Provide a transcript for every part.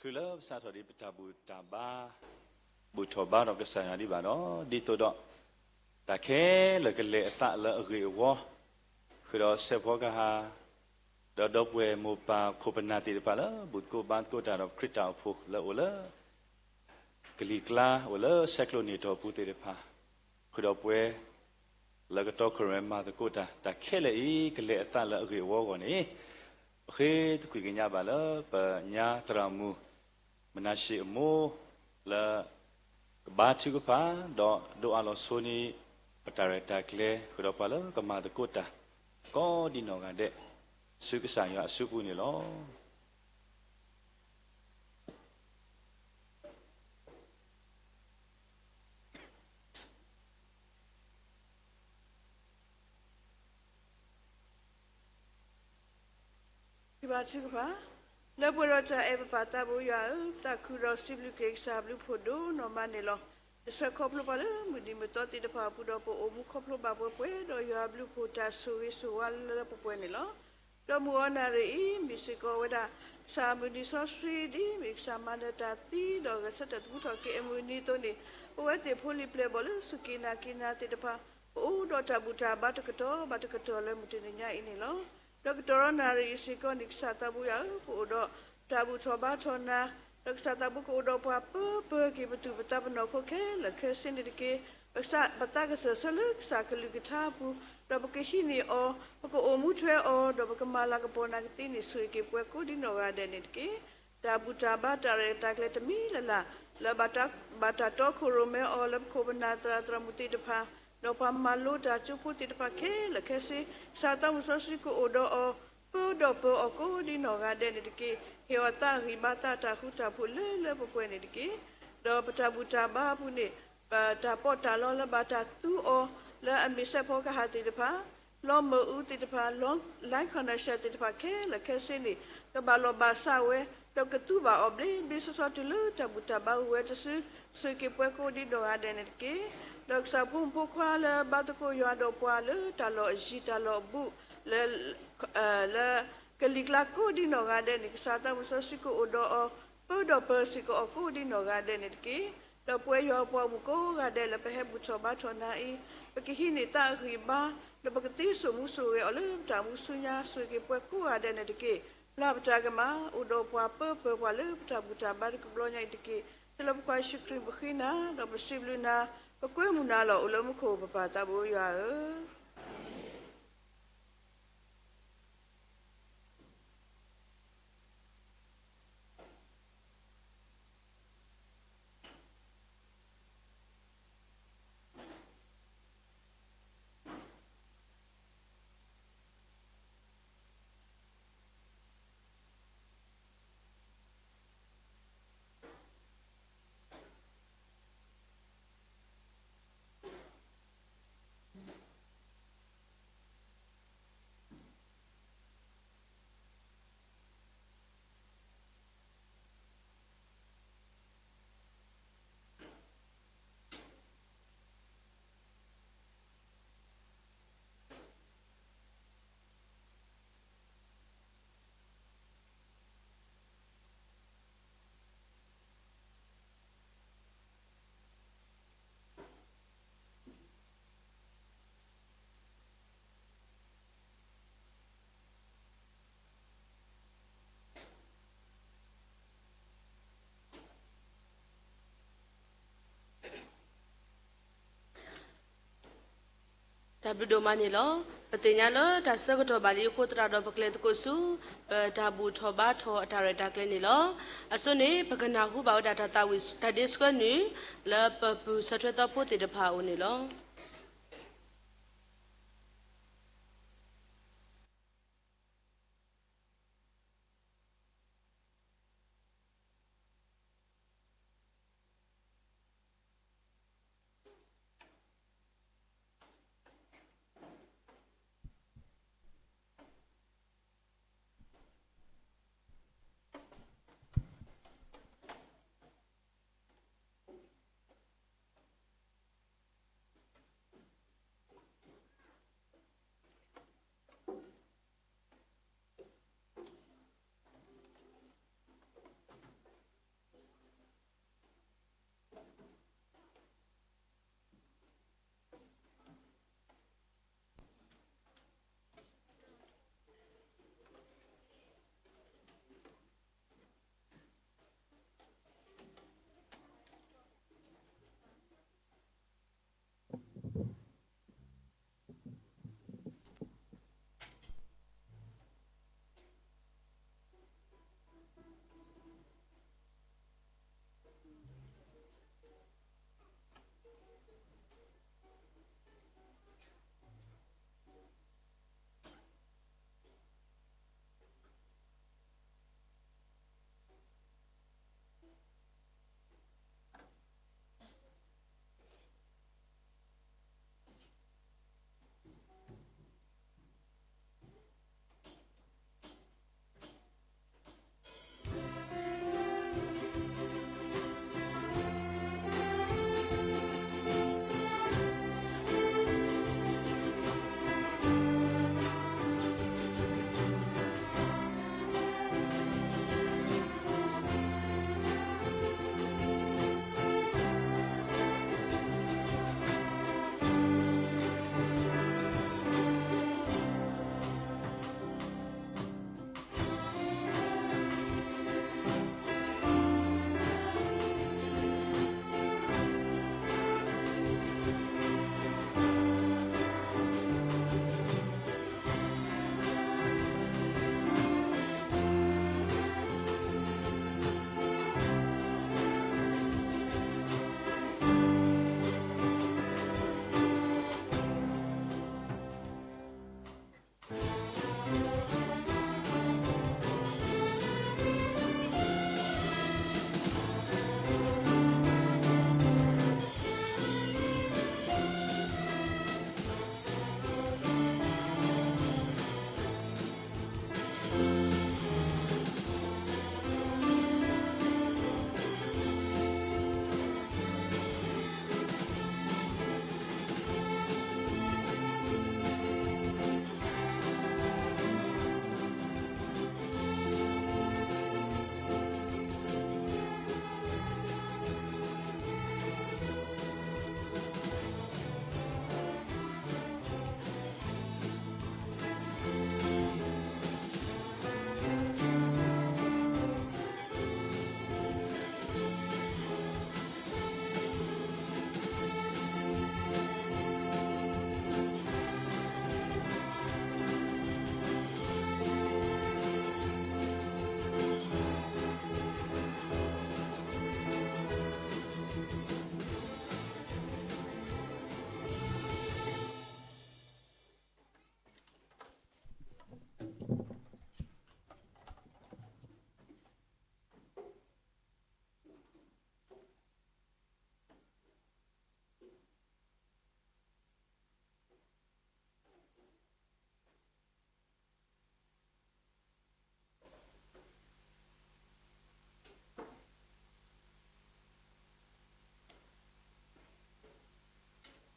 ချုးလၢပစးထီၣ်ဒံးပတၢ်ဘူၣ်တၢ်ဘါ ဘူၣ်ထီၣ်ဘါထီၣ်ကစၢ်ယွၤဒံးဘၣ်ဒီး ဒ်သိးဒီး တၢ်ခဲလၢာ်ကလဲၤအသးလၢအဂ့ၤအဝီ, ဃုာ်ဒီးစဲးဖီကဟၣ် ဒီးဒီပုၢ်ဝဲၢ်မိၢ်ပၢ်ခိၣ်ပနၢ်သ့ၣ်တဖၣ်လၢ ဘူၣ်သကိးဘါသကိးတၢ်ဒီးခရံာ်တၢ်အိၣ်ဖှိၣ်လၢအိၣ်လၢ ကလံၤကျါ အိၣ်လၢဆဲးကျိးန့ၢ်တီၢ်ပူၤသ့ၣ်တဖၣ်, ဃုာ်ဒီးပှၤ လၢကတီခိၣ်ရိၣ်မဲမၤသကိးတၢ် တၢ်ခဲလၢာ်အံၤ ကလဲၤအသးလၢအဂ့ၤအဝီအဂီၢ်န့ၣ်, ပဃ့သကွံာ်ကညးဘၣ်လၢ ပညါသရၣ်မုၣ် မနၤၡ့အမိၢ် လၢ ကဘါထုကဖၣ် ဒီးဒိးအးလီၤဆိန့ၢ် ပတၢ်ရဲၣ်တၢ်ကျဲၤ ဃုာ်ဒီးပှၤလၢကမၤသကိးတၢ် ကိးဒံနီၢ်ဂၤဒဲး ဆူကစၢ်ယွၤအစုပူၤန့ၣ်လီၤ. ဘါထုကဖၣ်, လၢပှဲၤဒီးတၢ်အဲၣ် ပပၢ်သးဘိယွၤဧၢ, ပသးခုဒီးစံးဘျုးက့ၤကစၢ်အဘျုးဖှိၣ်ဒိၣ်နီၢ်မးန့ၣ်လီၤ. ယဆှၢခီဖျိပှၤလၢမုၢ်နံၤမုၢ်သီသ့ၣ်တဖၣ်အပူၤဒီး ပအိၣ်မူခီဖျိဘၣ်ပှဲၤပှဲၤဒီးယွၤအဘျုးဖှိၣ်တၢ်ဆိၣ်ဂ့ၤဆိၣ်ဝါလၢပှဲၤပှဲၤန့ၣ်လီၤ. ဒီးမုၢ်အီနၣ်ရံၣ်အံၤ မ့ၢ်စ့ၢ်ကီးဝဲဒၣ် ကစၢ်မုၢ်နံၤစီဆှံ ဒ်အမ့ၢ်ကစၢ်မၤနၢၤတၢ်သံဒီးဂဲၤဆၢထၢၣ်သဘူၣ်ထီၣ်က့ၤအမုၢ်နံၤအသိးန့ၣ်, ပဝဲသ့ၣ်ဖိလံၤပျဲၢ်ဘီၣ်လၢစူၢ်က့ၤနာ်က့ၤနၤသ့ၣ်တဖၣ် ပအိၣ်ဒီးတၢ်ဘူၣ်တၢ်ဘါတကတီၢ်ဘၣ်တကတီၢ်လၢမုၢ်တနံၤညါအံၤန့ၣ်လီၤ. ဒီးကတီၢ်ဒီးနၣ်ရံၣ်အံၤစ့ၢ်ကီးန့ၣ် ကစၢ်သးဘိယွၤဧၢ, ပအိၣ်ဒီးတၢ်ဘူၣ်ထီၣ်ဘါထီၣ်နၤ, ဒီးကစၢ်သးဘိကအိၣ်ဒီးပှၤပၢပၢက့ၤပသူၣ်ပသးပနီၢ်ခိခဲလၢာ်ခဲဆ့န့ၣ်တက့ၢ်. ပသးကသၢၣ်ဆၢလၢကစၢ်ကလုၢ်ကထါအပူၤ, ဒီးပကဟံးန့ၢ်အီၤ, ပကအိၣ်မူထွဲအီၤ, ဒီးပကမၤလၤကပီၤနၤကသ့န့ၣ် ဆိၣ်ဂ့ၤက့ၤပှၤကိးဒံနီၢ်ဂၤဒဲးန့ၣ်တက့ၢ်. တၢ်ဘူၣ်တၢ်ဘါတၢ်ရဲၣ်တၢ်ကျဲၤတမံၤလၢ်လၢ် လၢဘၣ်တၢ်တီခိၣ်ရိၣ်မဲအီၤ လၢပခိၣ်ပနၢ်သရၣ်သရၣ်မုၣ်သ့ၣ်တဖၣ်, ဒီးပှၤမၤလိတၢ်ကၠိဖိသ့ၣ်တဖၣ်ခဲလၢာ်ခဲဆ့, ကစၢ်သးမုၢ်စီဆှံကအိၣ်ဒီးအီၤ, ပၢဒီးပၢအီၤကိးဒံနီၢ်ဂၤဒဲးန့ၣ်တက့ၢ်. ဟ့ၣ်အီၤသးဂံၢ်ဘါသးတၢ်ဃူတၢ်ဖိးလၢလၢပှဲၤပှဲၤန့ၣ်တက့ၢ်. ဒီးပတၢ်ဘူၣ်တၢ်ဘါအပူၤန့ၣ် ပတၢ်ပီးတၢ်လီလၢဘၣ်တၢ်သူအီၤ လၢအမ့ၢ်စဲးဖီကဟၣ်သ့ၣ်တဖၣ်, လီမၢ်အူသ့ၣ်တဖၣ်, လီ line connection သ့ၣ်တဖၣ်ခဲလၢာ်ခဲဆ့န့ၣ် ကဘၣ်လီၤဘၣ်စးဝဲ, ဒီးကသူဘၣ်အီၤဘျ့ဘျ့ဆှီဆှီတုၤလၢတၢ်ဘူၣ်တၢ်ဘါအိၣ်ဝဲတစု, ဆိၣ်ဂ့ၤက့ၤပှၤကိးဒံနီၢ်ဂၤဒဲးန့ၣ်တက့ၢ်. ဒီးကစၢ်ဖိမုၣ်ဖိခွါလၢဘါသကိးယွၤဒီးပှၤလၢတၢ်လီၢ်အယံၤတၢ်လီၢ်အဘူး လၢ လၢ ကလံၤကျါကိးဒံနီၢ်ဂၤဒဲးန့ၣ် ကစၢ်သးမုၢ်စီဆှံကအိၣ်ဒီးအီၤ, ပၢဒီးပၢစ့ၢ်ကီးအီၤကိးဒံနီၢ်ဂၤဒဲးန့ၣ်တက့ၢ်. ဒီးပဝဲယွၤအပှၤမုၣ်ကိးဂၤဒဲးလၢပဟဲဘူၣ်ထီၣ်ဘါထီၣ်နၤအံၤ, ပကဟံးန့ၢ်သးအဂံၢ်အဘါ, ဒီးပကသ့စိာ်မူစိာ်ဂဲၤအီၤလၢပတၢ်မူဆူညါ ဆိၣ်ဂ့ၤက့ၤပှၤကိးဂၤဒဲးန့ၣ်တက့ၢ်. ပျၢ်ပတၢ်ကမၣ်, အိၣ်ဒီးပှၤပၢပၢပှၤလၢပတၢ်ဘူၣ်တၢ်ဘါတကဘျီညါအံၤတက့ၢ်. တုၤလၢပကွၢ်ယ့ၣ်ၡူးခရံာ်ပဃ့နၤ, ဒီးပစံးဘျုးနၤ, ပကွဲမုာ်နၤလီၤ. အိၣ်လၢမူခိၣ်ပပၢ်သးဘိယွၤဧၢ. တၢ်ဘျုးဒိၣ်မးန့ၣ်လီၤ. ပသ့ၣ်ညါလၢတၢ်ဆၢကတီၢ်ဘၣ်လံအဃိသတးဒီး ပကလဲၤသကိးဆူ ပတၢ်ဘူၣ်ထီၣ်ဘါထီၣ်အတၢ်ရဲၣ်တၢ်ကျဲၤန့ၣ်လီၤ. အဆိန့ၣ် ပကနၢ်ဟူဘၣ်ဝဲဒၣ်တၢ်သးဝံၣ်တၢ်ဒ့ဆှၢနုာ် လၢပပုၢ်ဆၢထွဲသီဖိသ့ၣ်တဖၣ်အအိၣ်န့ၣ်လီၤ.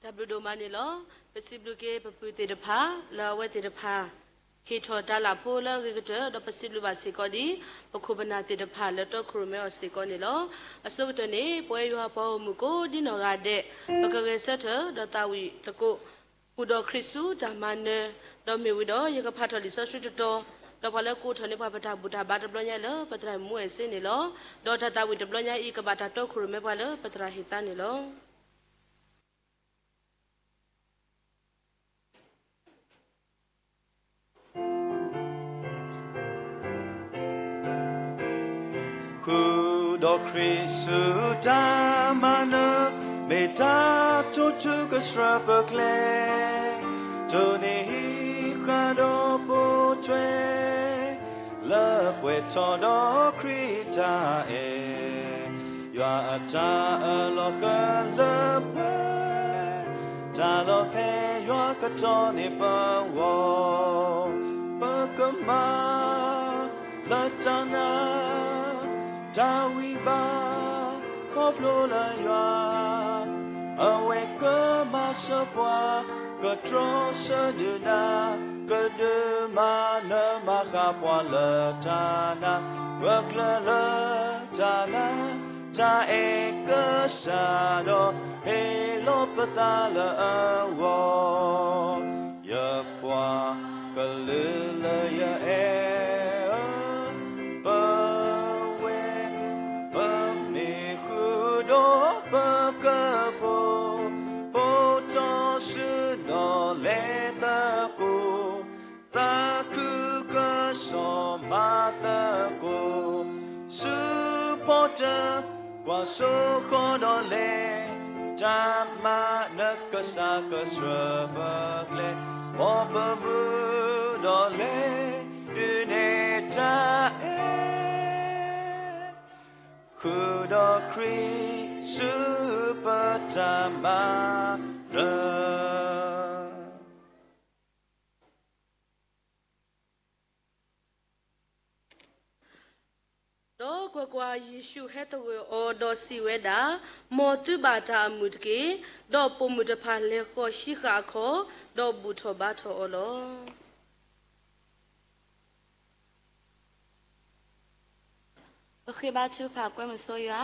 တၢ်ဘျုးဒိၣ်မးန့ၣ်လီၤ. ပစံးဘျုးက့ၤပပုၢ်သ့ၣ်တဖၣ် လၢအဝဲသ့ၣ်တဖၣ် ဟ့ၣ်ထီၣ်တၢ်လၢ်ဖိလၢအဂ့ၤကတၢၢ် ဒီးပစံးဘျုးဘၣ်စ့ၢ်ကီးဒ် ပခိၣ်ပနၢ်သ့ၣ်တဖၣ်လၢတီခိၣ်ရိၣ်မဲအီၤစ့ၢ်ကီးန့ၣ်လီၤ. အဆိကတၢၢ်န့ၣ် ပဝဲယွၤပှၤဂီၢ်မုၢ်ကိးဒ်နီၢ်ဂၤဒဲး ပကဂဲၤဆၢထၢၣ် ဒီးသးဝံၣ်သကိး ဃုာ်ဒီးခရံာ်ဆူတၢ်မၤနၢၤ, ဒီးမ့ၢ်ဝံၤဒီး ယကဖးထီၣ်လံာ်စီဆှံတတီၤ, ဒီးပှၤလၢကအိးထီၣ်န့ၢ်ပှၤပတၢ်ဘူၣ်တၢ်ဘါတဘျီညါလၢပသရၣ်မူအဲၣ်စ့န့ၣ်လီၤ. ဒီးတၢ်သးဝံၣ်တဘျီညါအံၤ ကဘၣ်တၢ်တီခိၣ်ရိၣ်မဲပှၤလၢပသရၣ်ဟ့ၣ်သါန့ၣ်လီၤ. ဃုာ်ဒီးခရံာ်ဆူတၢ်မၤနၢၤ, မ့ၢ်တၢ်တိာ်ထူကဆှၢပကျဲ, တိၢ်န့ၢ်ဟံးဃာ်ဒီးပိာ်ထွဲ လၢပှဲၤထီၣ်ဒီးခရံာ်တၢ်အဲၣ်, ယွၤအတၢ်အၢၣ်လီၤကလၢပှဲၤ, တၢ်လီၤဖဲယွၤကတီၤန့ၢ်ပဂီၢ်, ပကမၤ လၢတၢ်နာ်, တၢ်ဝံဘၣ်, ခီဖျိလၢယွၤ, အဝဲကမၤစၢၤပှၤ, ကတြီဆၢဒုၣ်ဒါ, ကဒုးမၤနၢၤမၤဃၣ်ပှၤလၢတၢ်နာ်, ဂၢၢ်ကျၢၤလၢတၢ်နာ်, တၢ်အဲၣ်ကစၢ်ဒီး, ဟ့ၣ်လီၤပသးလၢအဂီၢ် ယပှၤကလုာ်လၢယအဲၣ်ဧၢ, ပဝဲ ပမ့ၢ်ဃုာ်ဒီးပကဖိ, ပိာ်ထီၣ်စုဒီးလဲၤသကိး, သးခုကစီၣ်မၤသကိး, ဆူဖီတၢၣ် ကွၢ်စိဃီၤဒီးလဲၤ, တၢ်မၤနၢၤကစၢ်ကဆှၢပကျဲ, ဘီၣ်ပမုၢ်ဒီးလဲၤ, ဒုးနဲၣ်တၢ်အဲၣ်, ဃုာ်ဒီးခရံာ်ဆူပတၢ်မၤနၢၤ ဒီးကွၢ်ကွၢ်, ယ့ၣ်ၡူးဟဲသဂၢၢ်အီၤဒီးစံးဝဲဒၣ်, မ်သုဘၣ်တၢ်အမုာ်တက့ၢ်. ဒီးပိာ်မုၣ်တဖၣ်လဲၤဃီၤဟံးဃာ်အခီၣ်, ဒီးဘူၣ်ထီၣ်ဘါထီၣ်အီၤလီၤ. ပဃ့ဘါထုကဖၣ်ကွဲမုာ်ဆိယွၤ,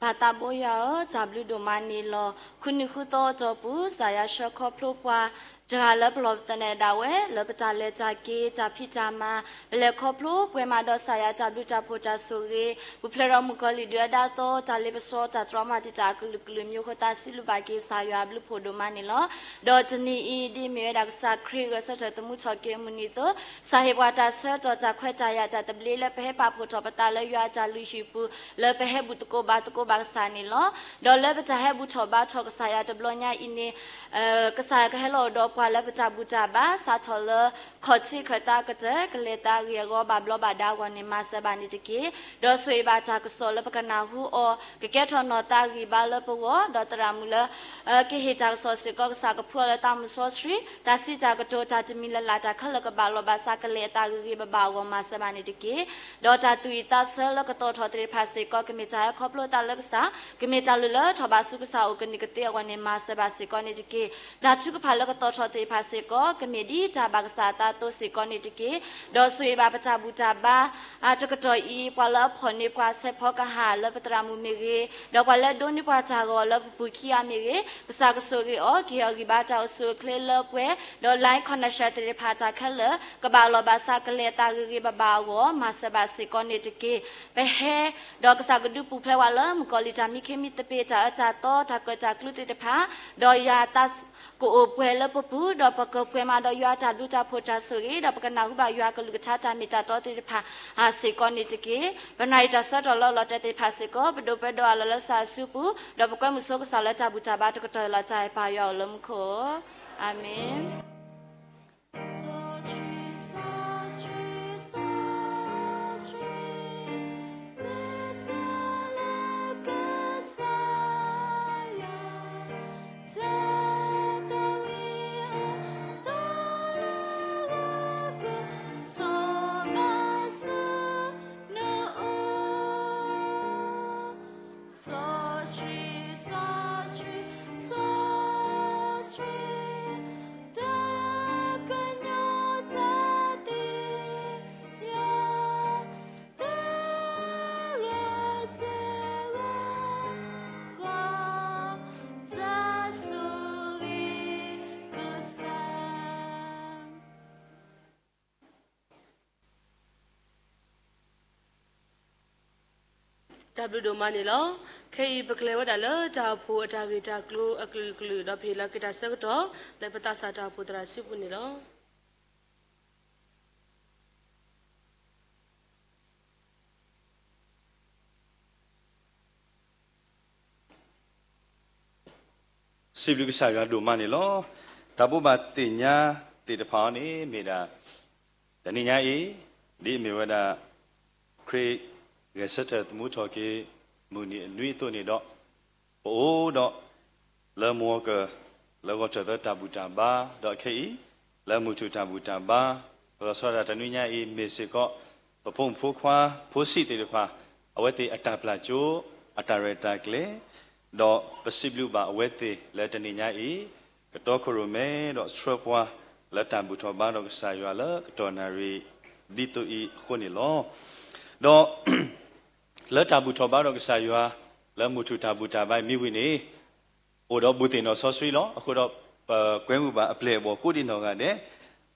ပၢ်သးဘိယွၤဧၢ, တၢ်ဘျုးဒိၣ်မးန့ၣ်လီၤ. ဃုနံၤဃုသီအတီၢ်ပူၤ ကစၢ်ယွၤဆှၢခီဖျိပှၤ တဂၤလၢပလီၢ်ပသနၢၣ်ဒၣ်ဝဲ လၢပတၢ်လဲၤတၢ်က့ၤ တၢ်ဖံးတၢ်မၤ, ပလဲၤခီဖျိပှဲၤမးဒီးကစၢ်ယွၤတၢ်ဘျုးတၢ်ဖှိၣ်တၢ်ဆိၣ်ဂ့ၤ, ပူၤဖျဲးဒီးမုၣ်ကီၤလံၢ်ဒုးအဒါသီ တၢ်လ့ပစီတၢ်တြီမၤတံာ်တာ်အကလုာ်ကလုာ် မ့ၢ်အိၣ်ဃိသတး စံးဘျုးဘၣ်က့ၤကစၢ်ယွၤအဘျုးဖှိၣ်ဒိၣ်မးန့ၣ်လီၤ. ဒီးတနံၤအံၤ ဒ်မ့ၢ်ဝဲဒၣ်ကစၢ်ခရံာ်ဂဲၤဆၢထၢၣ်သမူထီၣ်က့ၤအမုၢ်နံၤအသိး, ကစၢ်ဟ့ၣ်ပှၤတၢ်ဆၢကတီၢ် တၢ်ခွဲးတၢ်ယာ် တၢ်သဘျ့လၢပဟဲပာ်ဖှိၣ်ထီၣ်ပသးလၢယွၤအတၢ်လုၢ်ဟံၣ်ပူၤ, လၢပဟဲဘူၣ်သကိးဘါသကိးဘၣ်ကစၢ်န့ၣ်လီၤ. ဒီးလၢပတၢ်ဟဲဘူၣ်ထီၣ်ဘါထီၣ်ကစၢ်ယွၤတဘျီညါအံၤန့ၣ်, ကစၢ်ကဟဲလီၤအိၣ်ဒီးပှၤလၢပတၢ်ဘူၣ်တၢ်ဘါ စးထီၣ်လၢခီၣ်ထံးခၢၣ်သးကတၢၢ် ကလဲၤသးဂ့ၤအဂီၢ် ဘၣ်ဘျီးဘၣ်ဒါအဂီၢ်န့ၣ် မၤစၢၤဘၣ်န့ၣ်တက့ၢ်. ဒီးဆိၣ်ဂ့ၤဘၣ်တၢ်ကစီၣ်လၢပကနၢ်ဟူအီၤ ကကဲထီၣ်နီၢ်သးဂံၢ်ဘါလၢပဂီၢ်, ဒီးသရၣ်မုၣ်လၢ ကဟ့ၣ်တၢ်ကစီၣ်စ့ၢ်ကီး ကစၢ်ကဖှူအီၤလၢသးမုၢ်စီဆှံ, တၢ်စံးတၢ်ကတိၤ တၢ်တမံၤလၢ်လၢ် တၢ်ခဲလၢာ်ကဘၣ်လီၤဘၣ်စး ကလဲၤအသးဂ့ၤဂ့ၤဘၣ်ဘၣ်အဂီၢ် မၤစၢၤဘၣ်န့ၣ်တက့ၢ်. ဒီးတၢ်သူၣ်အံၣ်သးဆၢလၢကသီၣ်ထီၣ်သ့ၣ်တဖၣ်စ့ၢ်ကီး ကမ့ၢ်တၢ်ဟဲခီဖျိသးလၢကစၢ်, ကမ့ၢ်တၢ်လုၢ်လၢထီၣ်ဘးဆူကစၢ်အအိၣ်ကန့ၢ်ကသ့အဂီၢ်န့ၣ် မၤစၢၤဘၣ်စ့ၢ်ကီးန့ၣ်တက့ၢ်. တၢ်ထုကဖၣ်လၢကသီၣ်ထီၣ်သ့ၣ်တဖၣ်စ့ၢ်ကီး ကမ့ၢ်ဒ်တၢ်ဘၣ်ကစၢ်အသးအသိးစ့ၢ်ကီးန့ၣ်တက့ၢ်. ဒီးဆိၣ်ဂ့ၤဘၣ်ပတၢ်ဘူၣ်တၢ်ဘါ အတကတီၢ်အံၤ ပှၤလၢအဖီၣ်န့ၢ်ပှၤဆဲးဖီကဟၣ်လၢပသရၣ်မုၣ်မ့ၢ်ဂ့ၤ, ဒီးပှၤလၢအဒိးန့ၢ်ပှၤတၢ်ဂီၤလၢပပူၤခံဂၤမ့ၢ်ဂ့ၤ, ကစၢ်ကဆိၣ်ဂ့ၤအီၤ ကဟ့ၣ်အီၤဂံၢ်ဘါတၢ်အိၣ်ဆူၣ်အိၣ်ချ့လၢပှဲၤ, ဒီး line connection သ့ၣ်တဖၣ်တၢ်ခဲလၢာ် ကဘၣ်လီၤဘၣ်စး ကလဲၤအသးဂ့ၤဂ့ၤဘၣ်ဘၣ်အဂီၢ် မၤစၢၤဘၣ်စ့ၢ်ကီးန့ၣ်တက့ၢ်. ပဟဲ ဒီးကစၢ်ကဒုးပူၤဖျဲးဝဲလၢမုၣ်ကီၤလံၢ်တၢ်မံခ့မံသပ့ၤ တၢ်အၢတၢ်သီ တၢ်ကၢၣ်တၢ်ကျူသ့ၣ်တဖၣ်, ဒီးယွၤအသး ကအိၣ်ပှဲၤလၢပပူၤ, ဒီးပကပှဲၤမးဒီးယွၤအတၢ်ဘျုးတၢ်ဖှိၣ်တၢ်ဆိၣ်ဂ့ၤ, ဒီးပကနၢ်ဟူဘၣ်ယွၤအကလုၢ်ကထါတၢ်မ့ၢ်တၢ်တီသ့ၣ်တဖၣ်စ့ၢ်ကီးန့ၣ်တက့ၢ်. ပနၢ်အံၤတၢ်ဆၢကတီၢ်လၢအလီၤတဲာ်သ့ၣ်တဖၣ်စ့ၢ်ကီး ပဒိးပၢဒီးအလီၢ်လၢကစၢ်အစုပူၤ, ဒီးပကွဲမုာ်ဆိကစၢ်လၢတၢ်ဘူၣ်တၢ်ဘါတကတီၢ်လီၤ. တၢ်အဲၣ်ပၢ်ယွၤအိၣ်လၢမူခိၣ်ဧၢ, အၤမ့ၣ်. တၢ်ဘျုးဒိၣ်မးန့ၣ်လီၤ. ခဲအံၤပကလဲၤဝဲဒၣ်လၢတၢ်အိၣ်ဖှိၣ်အတၢ်ဂ့ၢ်တၢ်ကျိၤအကလုာ်ကလုာ် ဒီးပဟ့ၣ်လီၤက့ၤတၢ်ဆၢကတီၢ် လၢပသးစၢ်တၢ်အိၣ်ဖှိၣ်သရၣ်စုပူၤန့ၣ်လီၤ. စံးဘျုးကစၢ်ယွၤဒိၣ်မးန့ၣ်လီၤ. တၢ်ဘိးဘၣ်သ့ၣ်ညါသ့ၣ်တဖၣ်အံၤန့ၣ် မ့ၢ်ဒၣ် တနံၤညါအံၤ ဒ်အမ့ၢ်ဝဲဒၣ် ခရံာ်ဂဲၤဆၢထၢၣ်သမူထီၣ်က့ၤ မုၢ်နံၤအနွံအသိးန့ၣ်ဒီး ပအိၣ်ဒီး လၢမွၤကၢၢ် လၢဂီၤထၢၣ်သၢတၢ်ဘူၣ်တၢ်ဘါ ဒီးခဲအံၤ လၢမုၢ်ထူၣ်တၢ်ဘူၣ်တၢ်ဘါ ပလီၤဆီဒၣ်တၢ်တနွံညါအံၤ မ့ၢ်စ့ၢ်ကီး ပဖိမုၣ်ဖိခွါဖိဆံးသ့ၣ်တဖၣ် အဝဲသ့ၣ်အတၢ်ပျၢ်ကၠိ အတၢ်ရဲၣ်တၢ်ကျဲၤ ဒီးပစံးဘျုးဘၣ်အဝဲသ့ၣ်လၢတနံၤညါအံၤ ကတီခိၣ်ရိၣ်မဲဒီးဆှၢပှၤလၢတၢ်ဘူၣ်ထီၣ်ဘါဒီးကစၢ်ယွၤလၢကတီၢ်နၣ်ရံၣ်ဒ်သိးအံၤအဃိန့ၣ်လီၤ. ဒီး လၢတၢ်ဘူၣ်ထီၣ်ဘါဒီးကစၢ်ယွၤ လၢမုၢ်ထူၣ်တၢ်ဘူၣ်တၢ်ဘါအံၤမ့ၢ်ဝံၤန့ၣ် အိၣ်ဒီးဘူးသ့ၣ်နီၣ်စီဆှံလီၤ. အဃိဒီး ပကွဲမုာ်ဘၣ်အပျဲၢ်အဘီၣ်ကိးဒံးနီၢ်ဂၤဒဲး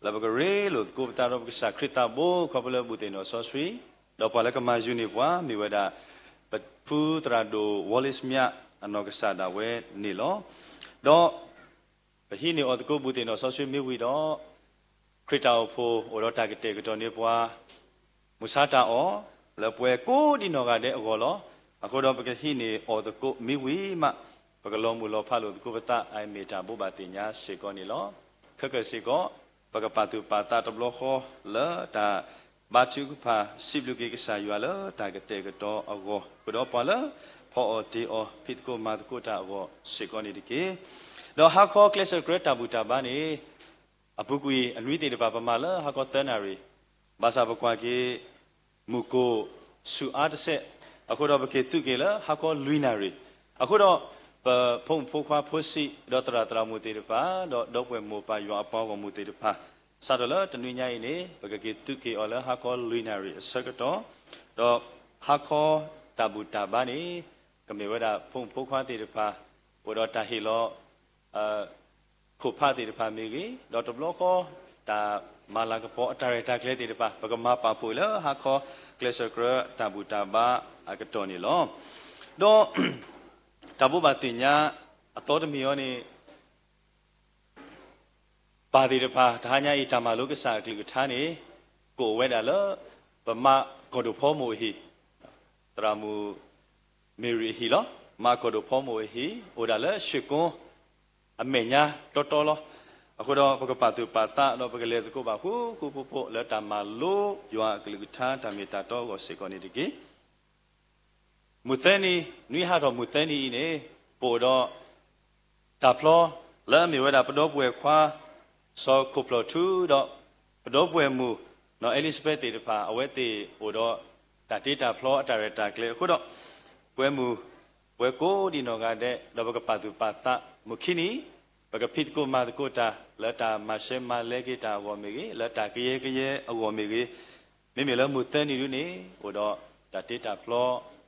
လၢပကရ့လိာ်သကိးပသးဒီးပကစၢ်ခရံာ်သးဘိ ခီဖျိလၢဘူးသ့ၣ်နီၣ်စီဆှံ ဒီးပှၤလၢကမၤယုၤန့ၢ်ပှၤ မ့ၢ်ဝဲဒၣ် ပဖုသရၣ်ဒိၣ် Wallace မၠး အနီၢ်ကစၢ်ဒၣ်ဝဲန့ၣ်လီၤ. ဒီး ပဟံးန့ၢ်အီၤသကိးဘူးသ့ၣ်နီၣ်စီဆှံမ့ၢ်ဝံၤဒီး ခရံာ်တၢ်အိၣ်ဖှိၣ်အိၣ်ဒီးတၢ်ကတဲာ်ကတီၤန့ၢ်ပှၤ မုၢ်ဆါတၢ်အီၣ် လၢပှၤကိးဒံးနီၢ်ဂၤဒဲးအဂီၢ်လီၤ. အဃိဒီးပကဟံးန့ၢ်အီၤသကိးမ့ၢ်ဝံၤမး ပကလီၤမုၢ်လီၤဖးလိာ်သကိးပသး အမ့ၢ်တၢ်ဘိးဘၣ်သ့ၣ်ညါစ့ၢ်ကီးန့ၣ်လီၤ. ခဲကၢၣ်စ့ၢ်ကီး ပကပာ်သူၣ်ပာ်သးတဘျီဃီလၢတၢ်ဘါထုကဖၣ် စံးဘျုးက့ၤကစၢ်ယွၤလၢတၢ်ကတဲာ်ကတီၤအဂီၢ် ဃုာ်ဒီးပှၤလၢ ဖီအီၣ်တ့ၢ်အီၣ် ဖံးသကိးမၤသကိးတၢ်အဂီၢ်စ့ၢ်ကီးန့ၣ်တက့ၢ်. ဒီးဟါခီကျဲးစၢးကြၢးတၢ်ဘူၣ်တၢ်ဘါန့ၣ် အပူၤကွံာ်အနွံသ့ၣ်တဖၣ် ပမၤလၢဟါခီသၢနၣ်ရံၣ်, ဘၣ်ဆၣ်ပကွၢ်က့ၤ မုၢ်ကိၢ်ဆူၣ်အါတစဲး, အဃိဒီးပက့ၤသုးက့ၤလၢဟါခီလွံၢ်နၣ်ရံၣ်, အဃိဒီး ပဖိမုၣ်ဖိခွါဖိဆံး ဒီးသရၣ်သရၣ်မုၣ်သ့ၣ်တဖၣ် ဒီးဒီပုၢ်ဝဲၢ်မိၢ်ပၢ်ယွၤအပှၤဂီၢ်မုၢ်သ့ၣ်တဖၣ် စးထီၣ်လၢတနွံညါအံၤန့ၣ် ပကက့ၤသုးက့ၤအီၤလၢဟါခီလွံၢ်နၣ်ရံၣ်အဆၢကတီၢ်, ဒီးဟါခီတၢ်ဘူၣ်တၢ်ဘါန့ၣ် ကမ့ၢ်ဝဲဒၣ်ဖိမုၣ်ဖိခွါသ့ၣ်တဖၣ် အိၣ်ဒီးတၢ်ဟ့ၣ်လီၤ ခိၣ်ဖးသ့ၣ်တဖၣ်မ့ၢ်ဂ့ၤ, ဒီးတဘျီဃီ တၢ်မၤလၤကပီၤအတၢ်ရဲၣ်တၢ်ကျဲၤသ့ၣ်တဖၣ် ပကမၤပာ်ဖှိၣ်လၢဟါခီကျဲးစၢးကြၢးတၢ်ဘူၣ်တၢ်ဘါအကတီၢ်န့ၣ်လီၤ. ဒီး တၢ်ဘိးဘၣ်သ့ၣ်ညါအသီတမံၤအံၤန့ၣ် ပၢ်သ့ၣ်တဖၣ် တဟါညါအံၤ တၢ်မၤလိကစၢ်အကလုၢ်ကထါန့ၣ် ကအိၣ်ဝဲဒၣ်လၢ ပမါကီၢ်ဒိၣ်ဖီမိၣ်အဟံၣ်, သရၣ်မုၣ် Mary အဟံၣ်လီၤ. မါကီၢ်ဒိၣ်ဖီမိၣ်အဟံၣ် အိၣ်ဒၣ်လၢ ရွှေကုန်း အမဲာ်ညါတီတီလီၤ. အဃိဒီး ပကပာ်သူၣ်ပာ်သးဒီးပကလဲၤသကိးဘၣ်ဃူဃူဖိးဖိး လၢတၢ်မၤလိယွၤအကလုၢ်ကထါတၢ်မ့ၢ်တၢ်တီအဂီၢ်စ့ၢ်ကီးန့ၣ်တက့ၢ်. မုၢ်သၢနံၤ နွံဟးထီၣ်မုၢ်သၢနံၤအံၤန့ၣ် ပအိၣ်ဒီး တၢ်ဖျီ လၢအမ့ၢ်ဝဲဒၣ်ပဒီပုၢ်ဝဲၢ်ခွါ စီၤခိၣ်ဖျီၣ်ထူ ဒီး ပဒီပုၢ်ဝဲၢ်မုၣ် နီၢ်အဲလံၡဘဲးသ့ၣ်တဖၣ် အဝဲသ့ၣ်အိၣ်ဒီး တၢ်တ့တၢ်ဖျီအတၢ်ရဲၣ်တၢ်ကျဲၤအဃိဒီး ကွဲမုာ် ပှၤကိးဒံးနီၢ်ဂၤဒဲး ဒီးပကပာ်သူၣ်ပာ်သး မုၢ်ခံနံၤ ပကဖံးသကိးမၤသကိးတၢ် လၢတၢ်မၤရှဲမၤလဲက့ၤတၢ်အဂီၢ်မ့ၢ်ဂ့ၤ, လၢတၢ်ကယဲၢ်ကယဲၢ်အဂီၢ်မ့ၢ်ဂ့ၤ, မ့မ့ၢ်လၢမုၢ်သၢနံၤဒုန့ၣ် အိၣ်ဒီးတၢ်တ့တၢ်ဖျီ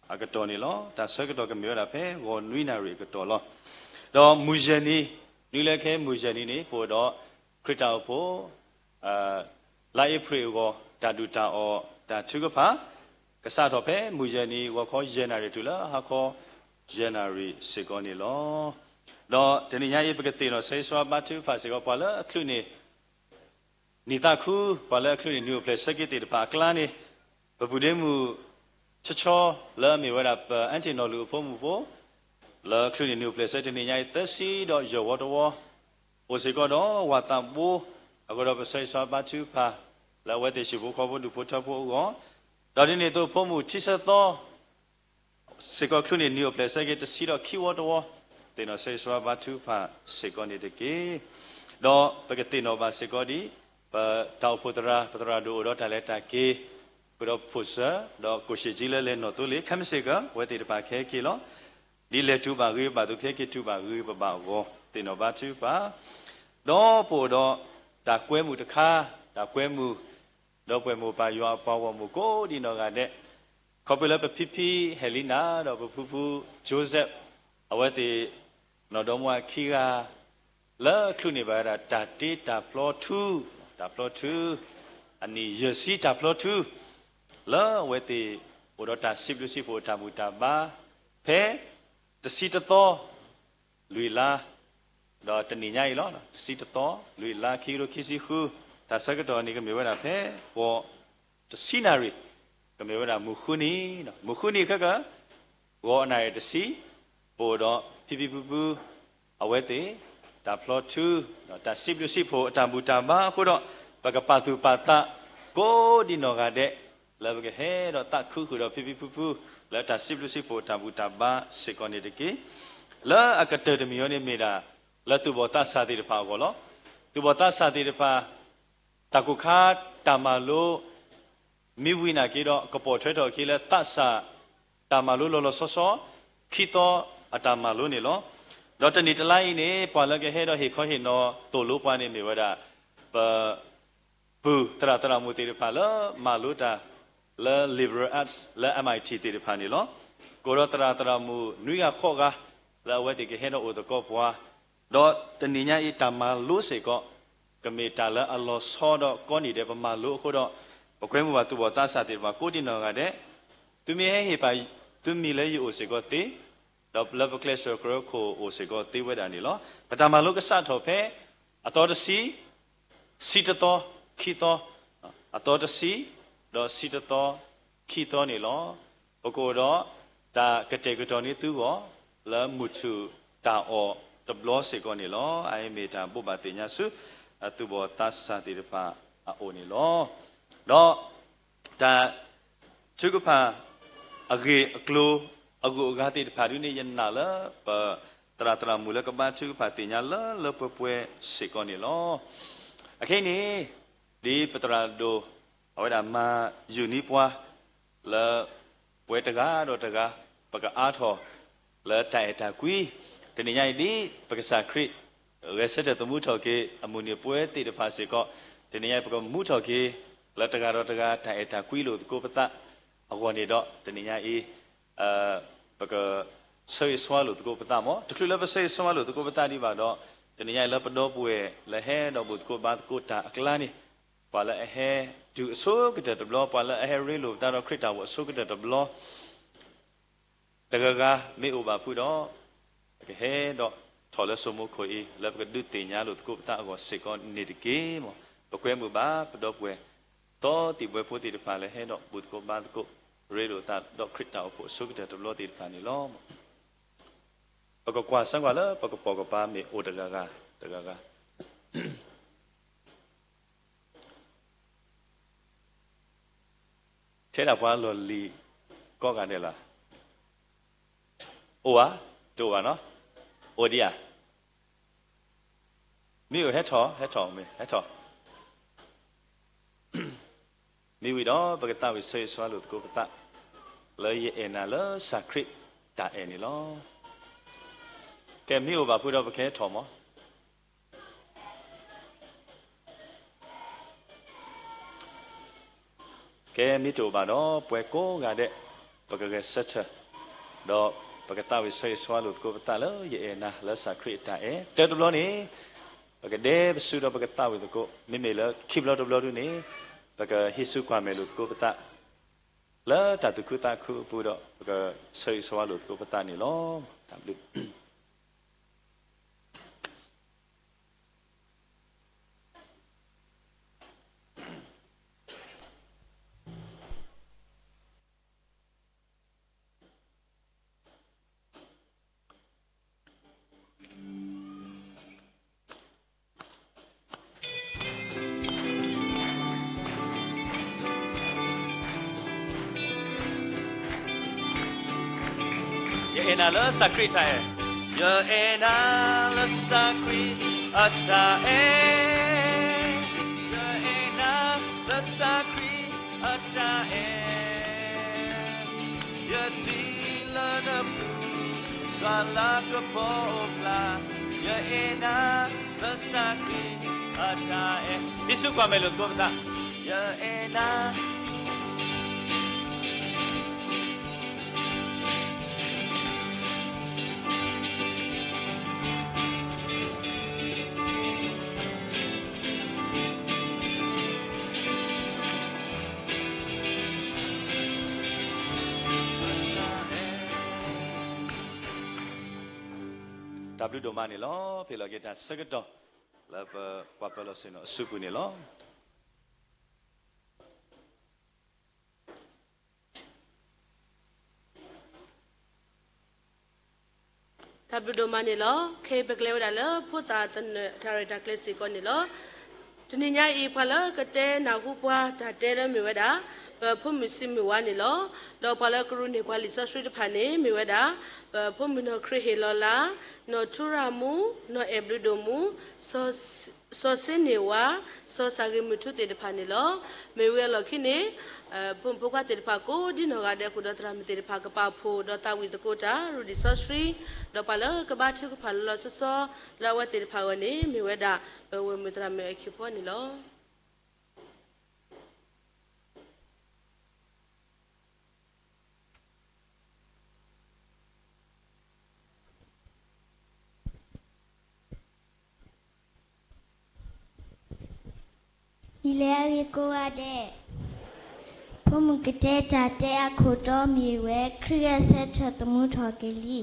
အကတီၢ်န့ၣ်လီၤ. တၢ်ဆၢကတီၢ်ကမ့ၢ်ဝဲဒၣ်ဖဲဂီၤနွံနၣ်ရံၣ်အကတီၢ်လီၤ. ဒီးမုၢ်ယဲၢ်နံၤ နွံလၢခဲမုၢ်ယဲၢ်နံၤန့ၣ် ပအိၣ်ဒီး ခရံာ်တၢ်အိၣ်ဖှိၣ် လါအ့ဖြ့ၣ်အဂီၢ် တၢ်ဒုၣ်တၢ်အီၣ် တၢ်ထုကဖၣ် ကစးထီၣ်ဖဲမုၢ်ယဲၢ်နံၤ ဂီၤခီယဲၢ်နၣ်ရံၣ်တုၤလၢဟါခီ ယဲၢ်နၣ်ရံၣ်စ့ၢ်ကီးန့ၣ်လီၤ. ဒီးတနံၤညါအံၤ ပကသ့ၣ်နီၣ်ဆၢဂ့ၤဆၢဝါဘါထုကဖၣ်စ့ၢ်ကီး ပှၤလၢအချုးန့ၢ် နံၣ်သးခု ပှၤလၢအချုးန့ၢ်နံၣ်အိၣ်ဖျဲၣ်ဆၢက့ၤသ့ၣ်တဖၣ်အကျါန့ၣ် ပပုၢ်ဒ့မုၣ် ဆီဆီ လၢအမ့ၢ်ဝဲဒၣ်ပ အၣ်ထံၣ်နီၣ်လူၢ်အဖိမုၣ်ဖိ လၢချုးန့ၢ်နံၣ်အိၣ်ဖျဲၣ်ဆၢတနံၤညါအံၤ သၢဆံဒီးယဲၢ်ဝီတဝီ အိၣ်စ့ၢ်ကီးဒီးဝၤသးဘိ အဃိဒီးပဆၢဂ့ၤဆၢဝါဘါထုကဖၣ် လၢအဝဲသ့ၣ်ဟံၣ်ဖိဃီဖိဒူၣ်ဖိထၢဖိအဂီၢ်, ဒီးဒ်န့ၣ်အသိးဖိမုၣ်ထံဆၢသီ စ့ၢ်ကီးချုးန့ၢ်နံၣ်အိၣ်ဖျဲၣ်ဆၢက့ၤတဆံဒီးခံဝီတဝီ, သ့ၣ်နီၣ်ဆၢဂ့ၤဆၢဝါဘါထုကဖၣ်စ့ၢ်ကီးန့ၣ်တက့ၢ်. ဒီးပကသ့ၣ်နီၣ်ဘၣ်စ့ၢ်ကီးဒ် ပတၢ်အိၣ်ဖှိၣ်သရၣ် ပသရၣ်ဒိၣ်အိၣ်ဒီးတၢ်လဲၤတၢ်က့ၤ ဃုာ်ဒီးဖိၣ်စၢၤ ဒီးကိၣ်ရှ့ၣ်ကၠံလၢလဲၤနီၣ်သိလ့ၣ် ခဲမုၢ်ဆ့ၣ်ကီး အဝဲသ့ၣ်တဖၣ်ခဲက့ၤလီၤ. ဒ်လဲၤတုၤဘၣ်ဂ့ၤ ဘၣ်သိးခဲက့ၤတုၤဘၣ်ဂ့ၤ ပဘၣ်အဂီၢ် သ့ၣ်နီၣ်ဘါထုကဖၣ် ဒီးပအိၣ်ဒီးတၢ်ကွဲမုာ်တခါ, တၢ်ကွဲမုာ် ဒီးပှၤမိၢ်ပၢ်ယွၤအပှၤဂီၢ်မုၢ်ကိးဒံးနီၢ်ဂၤဒဲး, ခီဖျိလၢပဖံဖံဟဲလံနၤ ဒီးပဖုဖု Joseph အဝဲသ့ၣ် နီၢ်ဒီမါဝၤခံဂၤ လၢချုးန့ၢ်ဘၣ်ဝဲဒၣ်တၢ်တ့တၢ်ဖျီထူ, တၢ်ဖျီထူ, အနံၣ်ယဲၢ်ဆံတၢ်ဖျီထူ, လၢအဝဲသ့ၣ် အိၣ်ဒီးတၢ်စံးဘျုးစံးဖှိၣ်တၢ်ဘူၣ်တၢ်ဘါ ဖဲတဆံတသီ လွံၢ်လါ ဒီးတနံၤညါအံၤလီၤ. တဆံတသီ လွံၢ်လါ ခံကထိခံဆံဃု, တၢ်ဆၢကတီၢ်န့ၣ် ကမ့ၢ်ဝဲဒၣ်ဖဲ ဃိး တဆံနၣ်ရံၣ်, ကမ့ၢ်ဝဲဒၣ်မုၢ်ဃုနံၤ, မုၢ်ဃုနံၤခဲက ဂီၤအနၣ်ရံၣ်တဆံ, ပအိၣ်ဒီးဖံဖံဖုဖု အဝဲသ့ၣ် တၢ်ဖျီထူ, တၢ်စံးဘျုးစံးဖှိၣ်အတၢ်ဘူၣ်တၢ်ဘါအဃိဒီး ပကပာ်သူၣ်ပာ်သး ကိးဒံနီၢ်ဂၤဒဲး လၢပကဟဲဒီးသးခုဃုာ်ဒီးဖံဖံဖုဖု လၢတၢ်စံးဘျုးစံးဖှိၣ်တၢ်ဘူၣ်တၢ်ဘါစ့ၢ်ကီးန့ၣ်တက့ၢ်. လၢအကတၢၢ်တမံၤအံၤန့ၣ်မ့ၢ်ဒၣ် လၢသူၣ်ဘီၣ်သးစၢ်သ့ၣ်တဖၣ်အဂီၢ်လီၤ. သူၣ်ဘီၣ်သးစၢ်သ့ၣ်တဖၣ် တၢ်ကိၢ်ခါတၢ်မၤလိ မ့ၢ်ဝံၤနာ်က့ဒီး ကပိာ်ထွဲထီၣ်အခံလၢသးစၢ်တၢ်မၤလိလီၤလီၤဆီဆီ ခံသီအတၢ်မၤလိန့ၣ်လီၤ. ဒီးတနံၣ်တလါအံၤန့ၣ် ပှၤလၢကဟဲဒီးဟ့ၣ်ခီဟ့ၣ်နီၤသိၣ်လိပှၤန့ၣ်မ့ၢ်ဝဲဒၣ် ပ ပုၢ်သရၣ်သရၣ်မုၣ်သ့ၣ်တဖၣ်လၢမၤလိတၢ်လၢ liberal arts လၢ M I T သ့ၣ်တဖၣ်န့ၣ်လီၤ. ကအိၣ်ဒီးသရၣ်သရၣ်မုၣ်နွံဂၤဃိးဂၤ လၢအဝဲသ့ၣ်ကဟဲဒီးအိၣ်သကိးပှၤ, ဒီးတနံၤညါအံၤတၢ်မၤလိစ့ၢ်ကီး ကမ့ၢ်တၢ်လၢအလီၤဆီဒီးကိးနံၤဒဲးပမၤလိအဃိဒီး ပကွဲမုာ်ဘၣ်သူၣ်ဘီၣ်သးစၢ်သ့ၣ်တဖၣ်ကိးဒံနီၢ်ဂၤဒဲး, သုမ့ၢ်ဟဲဟ့ၣ်ပာ် သုမံၤလၢယအိၣ်စ့ၢ်ကီးသ့ ဒီးလၢပကျဲးစၢးကရၢခိၣ်အိၣ်စ့ၢ်ကီးသ့ဝဲဒၣ်န့ၣ်လီၤ. ပတၢ်မၤလိကစးထီၣ်ဖဲ အသီတဆံ, ဆံတသီ, ခံသီ, အသီတဆံ, ဒီးဆံတသီ, ခံသီန့ၣ်လီၤ. ပကအိၣ်ဒီးတၢ်ကတဲာ်ကတီၤန့ၢ်သုဂီၢ် လၢမုၢ်ထူၣ်တၢ်အီၣ်တဘျီစ့ၢ်ကီးန့ၣ်လီၤ. အအံၤမ့ၢ်တၢ်ဘိးဘၣ်သ့ၣ်ညါဆူ အသူၣ်ဘီၣ်သးစၢ်သ့ၣ်တဖၣ်အအိၣ်န့ၣ်လီၤ. ဒီး တၢ်ထုကဖၣ်အဂ့ၢ်အကျိၤ အဂုၤအဂၤသ့ၣ်တဖၣ်ဒ်န့ၣ် ယနာ်လၢပ သရၣ်သရၣ်မုၣ်လၢကဘါထုကဖၣ်သ့ၣ်ညါလၢလၢပှဲၤပှဲၤစ့ၢ်ကီးန့ၣ်လီၤ. အခဲအံၤန့ၣ် ဒ်ပသရၣ်ဒိၣ် အဝဲဒၣ်မၤယုၢ်န့ၢ်ပှၤ လၢ ပှဲၤတဂၤဒီးတဂၤ ပကအါထီၣ် လၢတၢ်အဲၣ်တၢ်ကွံ, တနံၤညါအံၤဒ်ပကစၢ်ခရံာ် ဂဲၤဆၢထၢၣ်သမူထီၣ်က့ၤ အမုၢ်နံၤပှဲၤသ့ၣ်တဖၣ်စ့ၢ်ကီး, တနံၤညါအံၤ ပကမူထီၣ်က့ၤ လၢတဂၤဒီးတဂၤ တၢ်အဲၣ်တၢ်ကွံလိာ်သကိးပသးအဂီၢ်န့ၣ်ဒီး တနံၤညါအံၤ ပက ဆၢဂ့ၤဆၢဝါလိာ်သကိးပသးမး, တချုးလၢပဆၢဂ့ၤဆၢဝါလိာ်သကိးပသးဒံးဘၣ်ဒီး တနံၤညါအံၤလၢပဒီပုၢ်ဝဲၢ်လၢဟဲဒီးဘူၣ်သကိးဘါသကိးတၢ်အကျါန့ၣ်, ပှၤလၢအဟဲတုၤအဆိကတၢၢ်တဘျီ, ပှၤလၢအဟဲရ့လိာ်ပသးဒီးခရံာ်တၢ်အိၣ်ဖှိၣ်အဆိကတၢၢ်တဘျီ တဂၤဂၤမ့ၢ်အိၣ်ဘၣ်ဖုးဒီး ပကဟဲဒီးထီၣ်လၢစိမိခိၣ်အံၤ လၢပကဒုးသ့ၣ်ညါလိာ်သကိးပသးအဂီၢ်စ့ၢ်ကီးန့ၣ်တက့ၢ်မး. ပကွဲမုာ်ဘၣ် ပဒီပုၢ်ဝဲၢ် သီသံၣ်ဘှဲဖိသ့ၣ်တဖၣ်လၢဟဲဒီးဘူၣ်သကိးဘါသကိး ရ့လိာ်သးဒီးခရံာ်တၢ်အိၣ်ဖှိၣ်အဆိကတၢၢ်တဘျီသ့ၣ်တဖၣ်န့ၣ်လီၤ. ပကကွၢ်စၢကွၢ်လၢပကပိာ်ကပၤမ့ၢ်အိၣ်တဂၤဂၤတဂၤဂၤ ထဲဒၣ်ပှၤလီၢ်လံၤကိးဂၤဒဲးလီၤ. အိၣ်ဧါ, တအိၣ်ဘၣ်နီၤ, အိၣ်ဒံးဧါ. မ့ၢ်အိၣ်ဟဲထီၣ်, ဟဲထီၣ်မ့ၢ်, ဟဲထီၣ်. မ့ၢ်ဝံၤဒီး ပကသးဝံၣ်ဆၢဂ့ၤဆၢဝါလိာ်သကိးပသး လၢယအဲၣ်နၤလၢစၢ်ခရံာ်တၢ်အဲၣ်န့ၣ်လီၤ. ကဲ မ့ၢ်အိၣ်ဘၣ်ဖုးဒီး ပကဟဲထီၣ်မး. ကဲ မ့ၢ်တအိၣ်ဘၣ်ဒီး ပှၤကိးဂၤဒဲး ပကဂဲၤဆၢထၢၣ် ဒီးပကသးဝံၣ်ဆၢဂ့ၤဆၢဝါလိာ်သကိးပသးလၢ ယအဲၣ်နၤလၢစၢ်ခရံာ်အတၢ်အဲၣ် တၢတဘျီန့ၣ် ပကဒဲပစုဒီးပကသးဝံၣ်သကိး မ့မ့ၢ်လၢခံဘျီတဘျီဒုန့ၣ် ပကဟံးစုကွၢ်မဲာ်လိာ်သကိးပသး လၢတၢ်သူၣ်ခုသးခုအပူၤဒီး ပကဆၢဂ့ၤဆၢဝါလိာ်သကိးပသးန့ၣ်လီၤ. တၢ်ဘျုး ယအဲၣ်နၤလၢစၢ်ခရံာ်တၢ်အဲၣ်, ယအဲၣ်နၤလၢစၢ်ခရံာ်အတၢ်အဲၣ်, ယအဲၣ်နၤလၢစၢ်ခရံာ်အတၢ်အဲၣ်, ယထံၣ်လၢနပူၤ ယွၤလၤကပီၤအိၣ်ဖျါ, ယအဲၣ်နၤလၢစၢ်ခရံာ်အတၢ်အဲၣ်, ဟံးစုကွၢ်မဲာ်လိာ်သကိးပသး, ယအဲၣ်နၤ တၢ်ဘျုးဒိၣ်မးန့ၣ်လီၤ. ဖဲလီၤက့ၤတၢ်ဆၢကတီၢ် လၢပကွၢ်ပၢလီၤဆ့ၣ်နီၤအစုပူၤန့ၣ်လီၤ. တၢ်ဘျုးဒိၣ်မးန့ၣ်လီၤ. ခဲအံၤပကျဲဝဲဒၣ်လၢဖိသၣ်သနၢၣ်တၢ်ရဲၣ်တၢ်ကျဲၤစ့ၢ်ကီးန့ၣ်လီၤ. တနံၤညါအံၤ ပှၤလၢကတဲနၢ်ဟူပှၤတၢ်တဲလၢမ့ၢ်ဝဲဒၣ် ပဖိမုၣ်စံမုၢ်ဝါန့ၣ်လီၤ. ဒီးပှၤလၢကရူၢ်န့ၢ်ပှၤလံာ်စီဆှံတဖၣ်န့ၣ် မ့ၢ်ဝဲဒၣ် ပဖိမုၣ်နီၢ်ခရံာ်ဟ့ၣ်လီၤလၢ်, နီၢ်ထူရၣ်မူ, နီၢ်အဲၣ်ဘျုးဒိၣ်မူ, စီၤစ့န့ၢ်ဝါ, စီၤစၢ်ဂ့ၢ်မုၢ်ထူသ့ၣ်တဖၣ်န့ၣ်လီၤ. မ့ၢ်ဝံၤအလီၢ်ခံန့ၣ် ဖိမုၣ်ဖိခွါသ့ၣ်တဖၣ်ကိးဒ်နီၢ်ဂၤဒဲး ဃုာ်ဒီးသရၣ်မုၣ်သ့ၣ်တဖၣ်ကပာ်ဖှိၣ် ဒီးသးဝံၣ်သကိးတၢ် ရူၢ်ဒံၣ်စီဆှံ, ဒီးပှၤလၢကဘါထုကဖၣ်လီၤလီၤဆီဆီ လၢအဝဲသ့ၣ်တဖၣ်အဂီၢ်န့ၣ် မ့ၢ်ဝဲဒၣ် ပဝဲၢ်မုၣ်သရၣ်မုၣ်အခ့အပှၤန့ၣ်လီၤ. နံၤလၢအဂ့ၤကိးဂၤဒဲး, ဖိမုၣ်ကတဲတၢ်တဲအခိၣ်တီမ့ၢ်ဝဲ ခရံာ်ဂဲၤဆၢထၢၣ်သမူထီၣ်က့ၤလံ.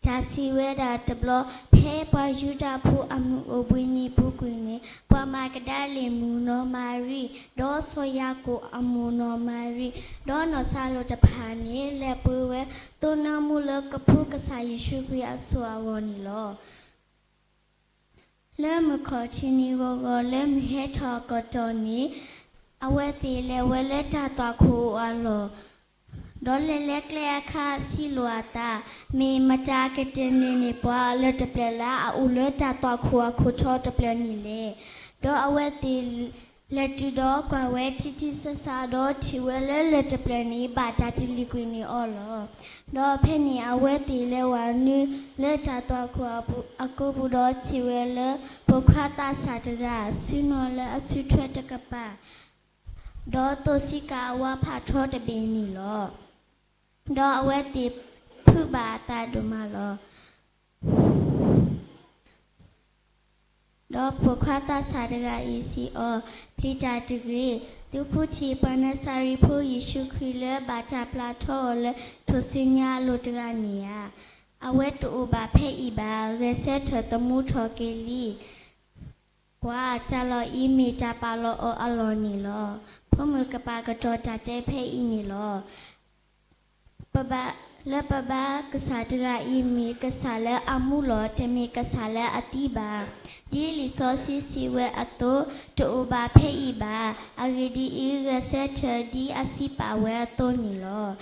တၢ်စံးဝဲဒၣ်တဘျီ, ဖဲပှၤယူဒၤဖိအမုၢ်အိၣ်ဘှံးနံၤပူၤကွံာ်န့ၣ် ပှၤမၤကဒၤလ့ၣ်မုၣ်နီၢ်မၤရံ, ဒီးစီၤယၤကိာ်အမိၢ်နီၢ်မၤရံ, ဒီးနီၢ်စၤလိာ်တဖၣ်န့ၣ် လဲၤပှ့ၤဝဲ သိနၢမူလၢကဖှူကစၢ်ယ့ၣ်ၡူးခရံာ်အစိၣ်အဂီၢ်န့ၣ်လီၤ. လၢမုၢ်ခီၣ်ထံးနံၤဂီၤဂီၤလၢမုၢ်ဟဲထီၣ်အကတီၢ်န့ၣ်, အဝဲသ့ၣ်လဲၤဝဲလၢတၢ်သွၣ်ခိၣ်အလီၢ်, ဒီးလဲၤလၢကျဲအခါစံးလိာ်အသး, မ့ၢ်မတၤကတဲန့ၢ်န့ၢ်ပှၤလၢၢ်တဖျၢၣ်လၢအအိၣ်လၢတၢ်သွၣ်ခိၣ်အခိၣ်ထီတဖျၢၣ်န့ၣ်လဲၣ်. ဒီးအဝဲသ့ၣ် လဲၤတုၤဒီးကွၢ်ဝဲထံထံဆးဆးဒီးထံၣ်ဝဲလၢလၢၢ်တဖျၢၣ်န့ၣ် ဘၣ်တၢ်တလံၤကွံာ်န့ၢ်အီၤလီၤ. ဒီးဖဲန့ၣ်အဝဲသ့ၣ်လဲၤဝဲနုာ်လၢတၢ်သွၣ်ခိၣ်အကိပူၤဒီးထံၣ်ဝဲလၢ ပိာ်ခွါသးစၢ်တဂၤ စုနီၤလၢအစုထွဲတကပၤ, ဒီးသိၣ်ဆံကၤအဝါဖးထီတဘ့ၣ်န့ၣ်လီၤ. ဒီးအဝဲသ့ၣ်ဖုးဘၣ်အသးဒိၣ်မးလီၤ. ဒီးပိာ်ခွါသးစၢ်တဂၤအံၤစံးအီၤ, ပျံၤတၢ်တဂ့ၤ, သုဖူထံၣ်ပှၤနၤစၤရ့းဖိယ့ၣ်ၡူးခရံာ်လၢဘၣ်တၢ်ပျၢ်ထီအီၤလၢထိၣ်စုညါအလိၤတဂၤန့ၣ်ဧါ. အဝဲတအိၣ်ဘၣ်ဖဲအံၤဘၣ်, ဂဲၤဆၢထၢၣ်သမူထီၣ်က့ၤလံ. ကွၢ်, တၢ်လီၢ်အံၤမ့ၢ်တၢ်ပာ်လီၤအီၤအလီၢ်န့ၣ်လီၤ. ဖိမုၣ်ကပာ်ကတီၤတၢ်တဲဖဲအံၤန့ၣ်လီၤ. ပဘၣ်, လၢပဘါကစၢ်တဂၤအံၤမ့ၢ်ကစၢ်လၢအမူလီၤ, တမ့ၢ်ကစၢ်လၢအသံဘၣ်. ဒ်လံာ်စီဆှံစံးဝဲအသိး, တအိၣ်ဘၣ်ဖဲအံၤဘၣ်. အဂ့ၢ်ဒ်အံၤ, ဂဲၤဆၢထၢၣ်ဒ်အစံးပာ်ဝဲအသိးန့ၣ်လီၤ.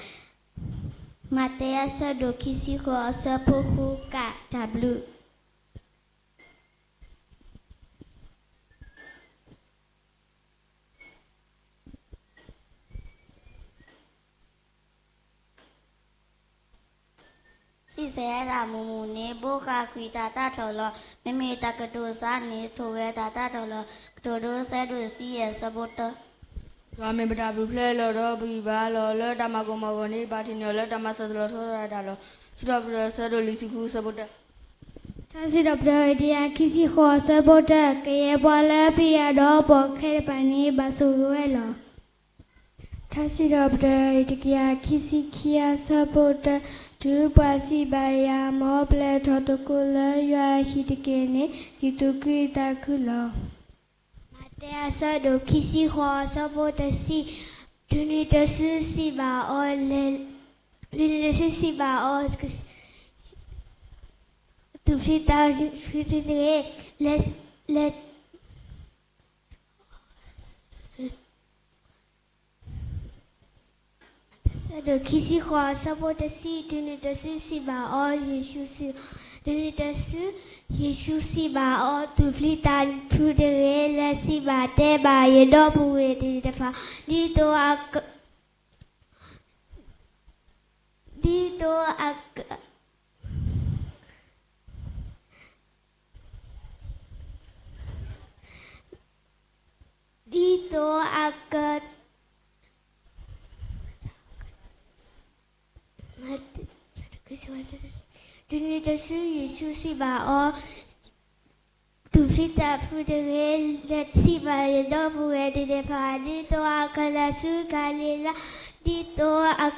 မးသဲအဆၢဒိၣ်ခံဆံဃိးအဆၢဖိဃုက တၢ်ဘျုး စံးဆၢဒၣ်မုၢ်မုၢ်န့ၣ် ဘိးဃာ်ကွံာ်တၢ်တၢ်ထီၣ်လီၤ. မ့မ့ၢ်တၢ်ကတိၤစါန့ၣ် ထိၣ်ဂဲၤတၢ်တၢ်ထီၣ်လီၤ. ကတိၤဒိဆၢဒိၣ်ဆံယဲၢ်အဆၢဖိတၢ ယွၤမ့ၢ်ပတၢ်ပူၤဖျဲးလီၤ. ဒီးပဂံၢ်ဘါလီၤ. လၢတၢ်မၤကိၢ်မၤဂီၤန့ၣ် ပာ်ထံၣ်န့ၢ်အီၤလၢတၢ်မၤစၢၤသလီၤထီတၢ်လီၤ. ထါစံးထီၣ်ပတြၢၤအဆၢဒိၣ်လွံၢ်ဆံဃုအဆၢဖိတၢ ထါစံးထီၣ်ပတြၢၤတကယၤခံဆံဃိးအဆၢဖိတၢ ကယဲၢ်ပှၤလၢအပျံၤယွၤဒီးပိာ်အခဲတဖၣ်န့ၣ် ဘၣ်ဆိၣ်ဂ့ၤဝဲလီၤ. ထါစံးထီၣ်ပတြၢၤတကယၤခံဆံခံအဆၢဖိတၢ တုၤပှၤစံးဘၣ်ယၤ မ်ပျဲၢ်ထီၣ်သကိးလၢယွၤအဟံၣ်တက့ၢ်န့ၣ် ယသူၣ်ခုသးခုလီၤ. မးသဲအဆၢဒိၣ်ခံဆံဃိးအဆၢဖိတဆံ, တုၤနုၤတစုစံးဘၣ်အီၤ, တုၤနုၤတစုစံးဘၣ်အီၤ, သူၣ်ဖျံးသးဖျံးတဂ့ၤ, လဲၤ ဆၢဒိၣ်ခံဆံဃိးအဆၢဖိတဆံ, တုၤနုၤတစုစံးဘၣ်အီၤ, ယ့ၣ်ၡူးစံး, တုၤနုၤတစု, ယ့ၣ်ၡူးစံးဘၣ်အီၤ, သူၣ်ဖျံးသးဖျံးတဂ့ၤ, လဲၤစံးဘၣ်တဲဘၣ်ယဒီပုၢ်ဝဲၢ်သ့ၣ်တဖၣ်, ဒ်သိးအက ဒ်သိးအက ဒ်သိးအက တုၤနုၤတစုယ့ၣ်ၡူးစံးဘၣ်အီၤ, သူၣ်ဖျံးသးဖျံးတဂ့ၤ, လဲၤစံးဘၣ်ယဒီပုၢ်ဝဲၢ်သ့ၣ်တဖၣ်, ဒ်သိးအကလဲၤဆူကၤလံၤလါ, ဒ်သိးအ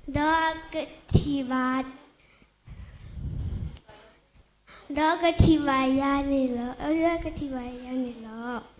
ဒီး ဒီးကထံၣ်ဘၣ်, ဒီးကထံၣ်ဘၣ်ယၤန့ၣ်လီၤ. ဒီးကထံၣ်ဘၣ်ယၤန့ၣ်လီၤ.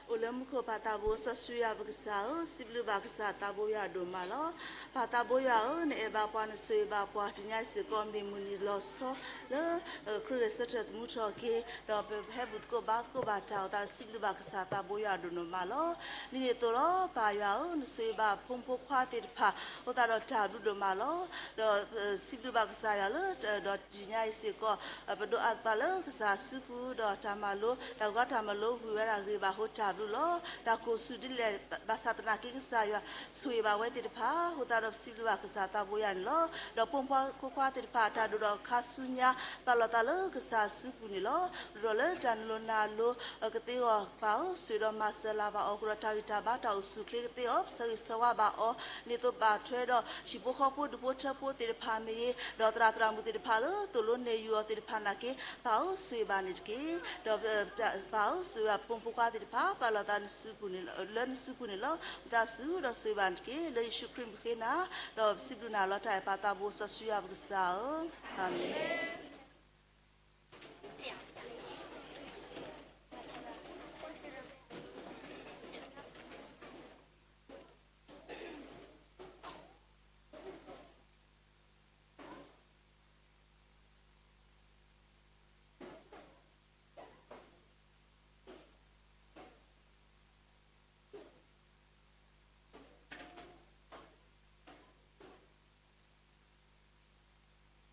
အိၣ်လၢမူခိၣ်ပၢ်သးဘိစီဆှံယွၤပကစၢ်ဧၢ, စံးဘျုးဘၣ်ကစၢ်သးဘိယွၤဒိၣ်မးလီၤ. ပၢ်သးဘိယွၤဧၢ, နအဲၣ်ဘၣ်ပှၤ နဆိၣ်ဂ့ၤဘၣ်ပှၤ တနံၤအံၤစ့ၢ်ကီး မ့ၢ်မုၢ်နံၤလီၤဆီလၢ ခရံာ်ဂဲၤဆၢထၢၣ်သမူထီၣ်က့ၤ, ဒီးပဟဲဘူၣ်သကိးဘါသကိးဘၣ်တၢ်အဃိသတးဒီး စံးဘျုးဘၣ်ကစၢ်သးဘိယွၤဒိၣ်မးလီၤ. ဒ်န့ၣ်အသိးလီၤ, ပၢ်ယွၤဧၢ, နဆိၣ်ဂ့ၤဘၣ်ဖိမုၣ်ဖိခွါသ့ၣ်တဖၣ် အဃိသတးဒီးတၢ်ဘျုးဒိၣ်မးလီၤ. ဒီးစံးဘျုးဘၣ်ကစၢ်ယွၤလၢ ဒီးတနံၤညါအံၤစ့ၢ်ကီး ပဒိးအသးလၢကစၢ်စုပူၤ ဒီးတၢ်မၤလိ တၢ်ဂီၤတၢ်မၤလိ ဝံၤဝဲဒၣ်ဂ့ၤဘၣ်ဃိတၢ်ဘျုးလီၤ. တၢ်ကိၢ်ဆူၣ်ဒ်လဲၣ် ဘၣ်ဆၣ်သနာ်က့ကစၢ်ယွၤ ဆိၣ်ဂ့ၤဘၣ်ဝဲသ့ၣ်တဖၣ် အဃိသတးဒီးပစံးဘျုးဘၣ်ကစၢ်သးဘိယွၤန့ၣ်လီၤ. ဒီးဖိမုၣ်ဖိခွါသ့ၣ်တဖၣ် တၢ်ဒိၣ်ဒီးခါဆူညါ ပာ်လီၤသးလၢကစၢ်စုပူၤန့ၣ်လီၤ. ဒိၣ်ဒီးလၢတၢ်နုာ်လီၤနုာ်လီၤ ကသ့အီၤ ပၢ်ဧၢ, ဆိၣ်ဂ့ၤဒီးမၤစၢၤလၢ်ဘၣ်အီၤ ဃုာ်ဒီးတၢ်ဂံၢ်တၢ်ဘါတၢ်အိၣ်ဆူၣ်အိၣ်ချ့ကသ့အီၤ, ပဆၢဂ့ၤဆၢဝါဘၣ်အီၤ, ဒ်သိးဘၣ်ထွဲဒီး ဟံၣ်ဖိဃီဖိဒူၣ်ဖိထၢဖိသ့ၣ်တဖၣ်မ့ၢ်ဂ့ၤ, ဒီးသရၣ်သရၣ်မုၣ်သ့ၣ်တဖၣ်လၢသိၣ်လိနဲၣ်ယုာ်အီၤသ့ၣ်တဖၣ်နာ်က့ ပၢ်ဧၢ, ဆိၣ်ဂ့ၤဘၣ်န့ၣ်တက့ၢ်. ဒီးပၢ်ဧၢ, ဆိၣ်ဂ့ၤဘၣ်ဖိမုၣ်ဖိခွါသ့ၣ်တဖၣ် ပာ်လီၤသးလၢနစုပူၤန့ၣ်လီၤ. ဝံသးစူၤဒီးဆိၣ်ဂ့ၤဘၣ်န့ၣ်တက့ၢ်. လၢယ့ၣ်ၡူးခရံာ်မ့ၢ်ဃ့နၤ, ဒီးပစံးဘျုးနၤလီၤ တၢ်အဲၣ်ပၢ်သးဘိစီဆှံယွၤပကစၢ်ဧၢ, အၤမ့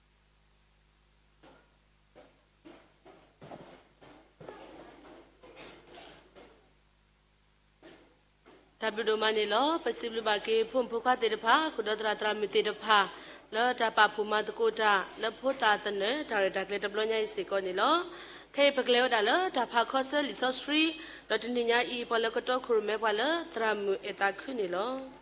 ၣ်. တၢ်ဘျုးဒိၣ်မးန့ၣ်လီၤ. ပစံးဘျုးဘၣ်က့ၤ ဖိမုၣ်ဖိခွါသ့ၣ်တဖၣ် ဃုာ်ဒီးသရၣ်သရၣ်မုၣ်သ့ၣ်တဖၣ် လၢတၢ်ပာ်ဖှိၣ်မၤသကိးတၢ် လၢဖိသၣ်သနၢၣ် တၢ်ရဲၣ်တၢ်ကျဲၤတဘျီညါအံၤစ့ၢ်ကီးန့ၣ်လီၤ. ခဲအံၤပကလဲၤဝဲဒၣ်လၢတၢ်ဖးခီဆၢလံာ်စီဆှံ, ဒီးတနံၤညါအံၤ ပှၤလၢကတီခိၣ်ရိၣ်မဲပှၤလၢ သရၣ်မုၣ်အဲၣ်သးခုန့ၣ်လီၤ.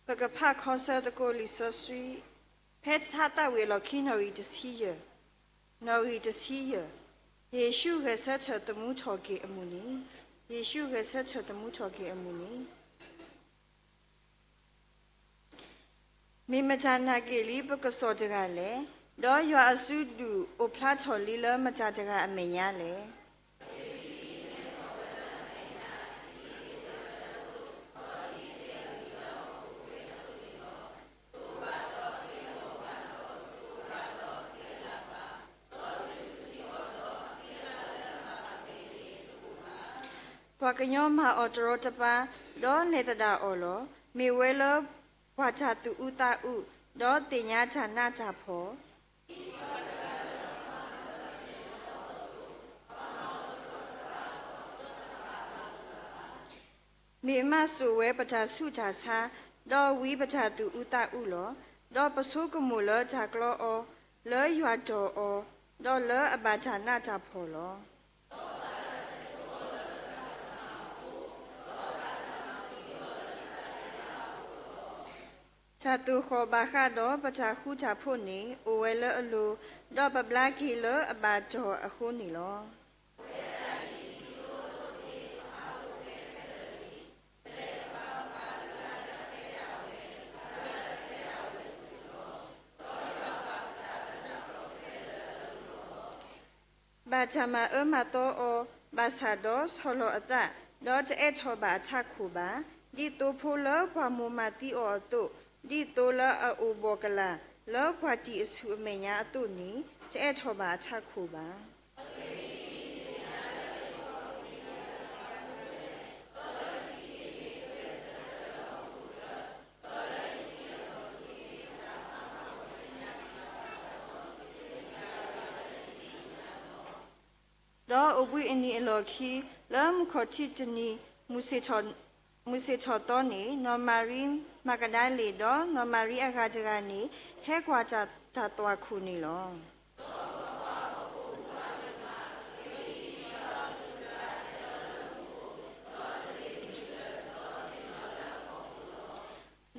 ပကဖးခီဆၢသကိးလံာ်စီဆှံ, ဖဲထါသၣ်ဝံၤအလီၢ်ခံနီၣ်ဂံၢ်တဆံယဲၢ်, နီၣ်ဂံၢ်တဆံယဲၢ်, ယ့ၣ်ၡူးဂဲၤဆၢထၢၣ်သမူထီၣ်က့ၤအမုၢ်နံၤ, ယ့ၣ်ၡူးဂဲၤဆၢထၢၣ်သမူထီၣ်က့ၤအမုၢ်နံၤ မ့ၢ်မတၤနာ်က့ၤလံပကစီၣ်တဂၤလဲၣ်, ဒီးယွၤအစုဒုၣ်အိၣ်ဖျါထီၣ်လံလၢမတၤတဂၤအမဲာ်ညါလဲၣ်. ပှၤကညီမၤအီၤတရီတပါ, ဒီးလဲၤသဒၣ်အီၤလီၤ. မ့ၢ်ဝဲလၢပှၤတၢ်သူၣ်အုးသးအုး, ဒီးသ့ၣ်ညါတၢ်နးတၢ်ဖှီၣ်, မ့ၢ်မၤစိာ်ဝဲပတၢ်ဆူးတၢ်ဆါ, ဒီးဝံပတၢ်သူၣ်အုးသးအုးလီၤ. ဒီးပဆိကမိၣ်လၢတၢ်ကျီအီၤ, လၢယွၤတီၢ်အီၤ, ဒီးလၢအဘၣ်တၢ်နးတၢ်ဖှီၣ်လီၤ. တၢ်သိၣ်ဃီၣ်ဘၣ်ဃးဒီးပတၢ်ဃူတၢ်ဖိးန့ၣ် အိၣ်ဝဲလၢအလိၤ, ဒီးပဘျါက့ၤလၢအဘၣ်တီၢ်အဃိန့ၣ်လီၤ. ဘၣ်တၢ်မၤအၢမၤသီအီၤ, ဘၣ်ဆၣ်ဒီးဆီၣ်လီၤအသး, ဒီးတအဲၣ်ထီၣ်ဘၣ်အထးခိၣ်ဘၣ်, ဒ်သိဖိလၢပှၤမိၢ်မၤသံအီၤအသိး, ဒ်သိလၢအအိၣ်ဘှီၣ်ကလာ်လၢပှၤတံာ်အဆူၣ်အမဲာ်ညါအသိးန့ၣ်, တအဲၣ်ထီၣ်ဘၣ်အထးခိၣ်ဘၣ်. ဒီးအိၣ်ဘှံးအနံၤအလီၢ်ခံ, လၢမုၢ်ခီၣ်ထံးတနံၤ, မုၢ်ဆ့ၣ်ထီၣ်သီန့ၣ်, နီၢ်မၤရံမၤကဒၤလ့ၣ်, ဒီးနီၢ်မၤရံအဂၤတဂၤန့ၣ်, ဟဲကွၢ်တၢ်သွၣ်ခိၣ်န့ၣ်လီၤ.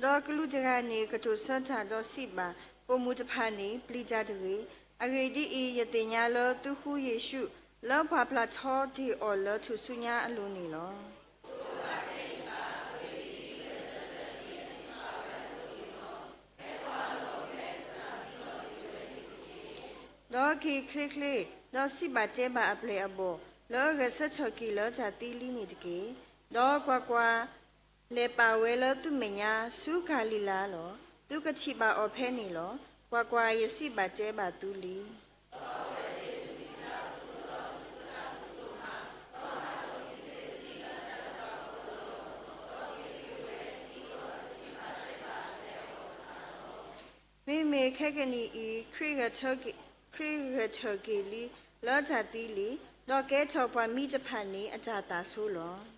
ဒီးကလူးတဂၤန့ၣ်ကတိၤဆၢတၢ်ဒီးစံးဘၣ်, ပိာ်မုၣ်တဖၣ်န့ၣ်ပျံၤတၢ်တဂ့ၤ. အဂ့ၢ်ဒ်အံၤ, ယသ့ၣ်ညါလၢသုဃုယ့ၣ်ၡူး လၢပှၤပျၢ်ထီတ့ၢ်အီၤလၢထူၣ်စုညါအလိၤန့ၣ်လီၤ. ဒီးက့ၤချ့ချ့, ဒီးစံးဘၣ်တဲဘၣ်အပျဲၢ်အဘီၣ်, လၢအဂဲၤဆၢထၢၣ်က့ၤလၢတၢ်သံလံန့ၣ်တက့ၢ်. ဒီးကွၢ်ကွၢ်, လဲၤပာ်ဝဲလၢသုမဲာ်ညါ, ဆူကၤလံၤလါလီၤ. သုကထံၣ်ဘၣ်အီၤဖဲန့ၣ်လီၤ. ကွၢ်ကွၢ်, ယစံးဘၣ်တဲဘၣ်သုလံ. မ့မ့ၢ်ခဲကနံၣ်အံၤ ခရံာ်ဂဲၤဆၢထၢၣ်က့ၤလံလၢတၢ်သံလံ, ဒီးကဲထီၣ်ပှၤမံတဖၣ်န့ၣ်အတၢ်သးဆိလီၤ.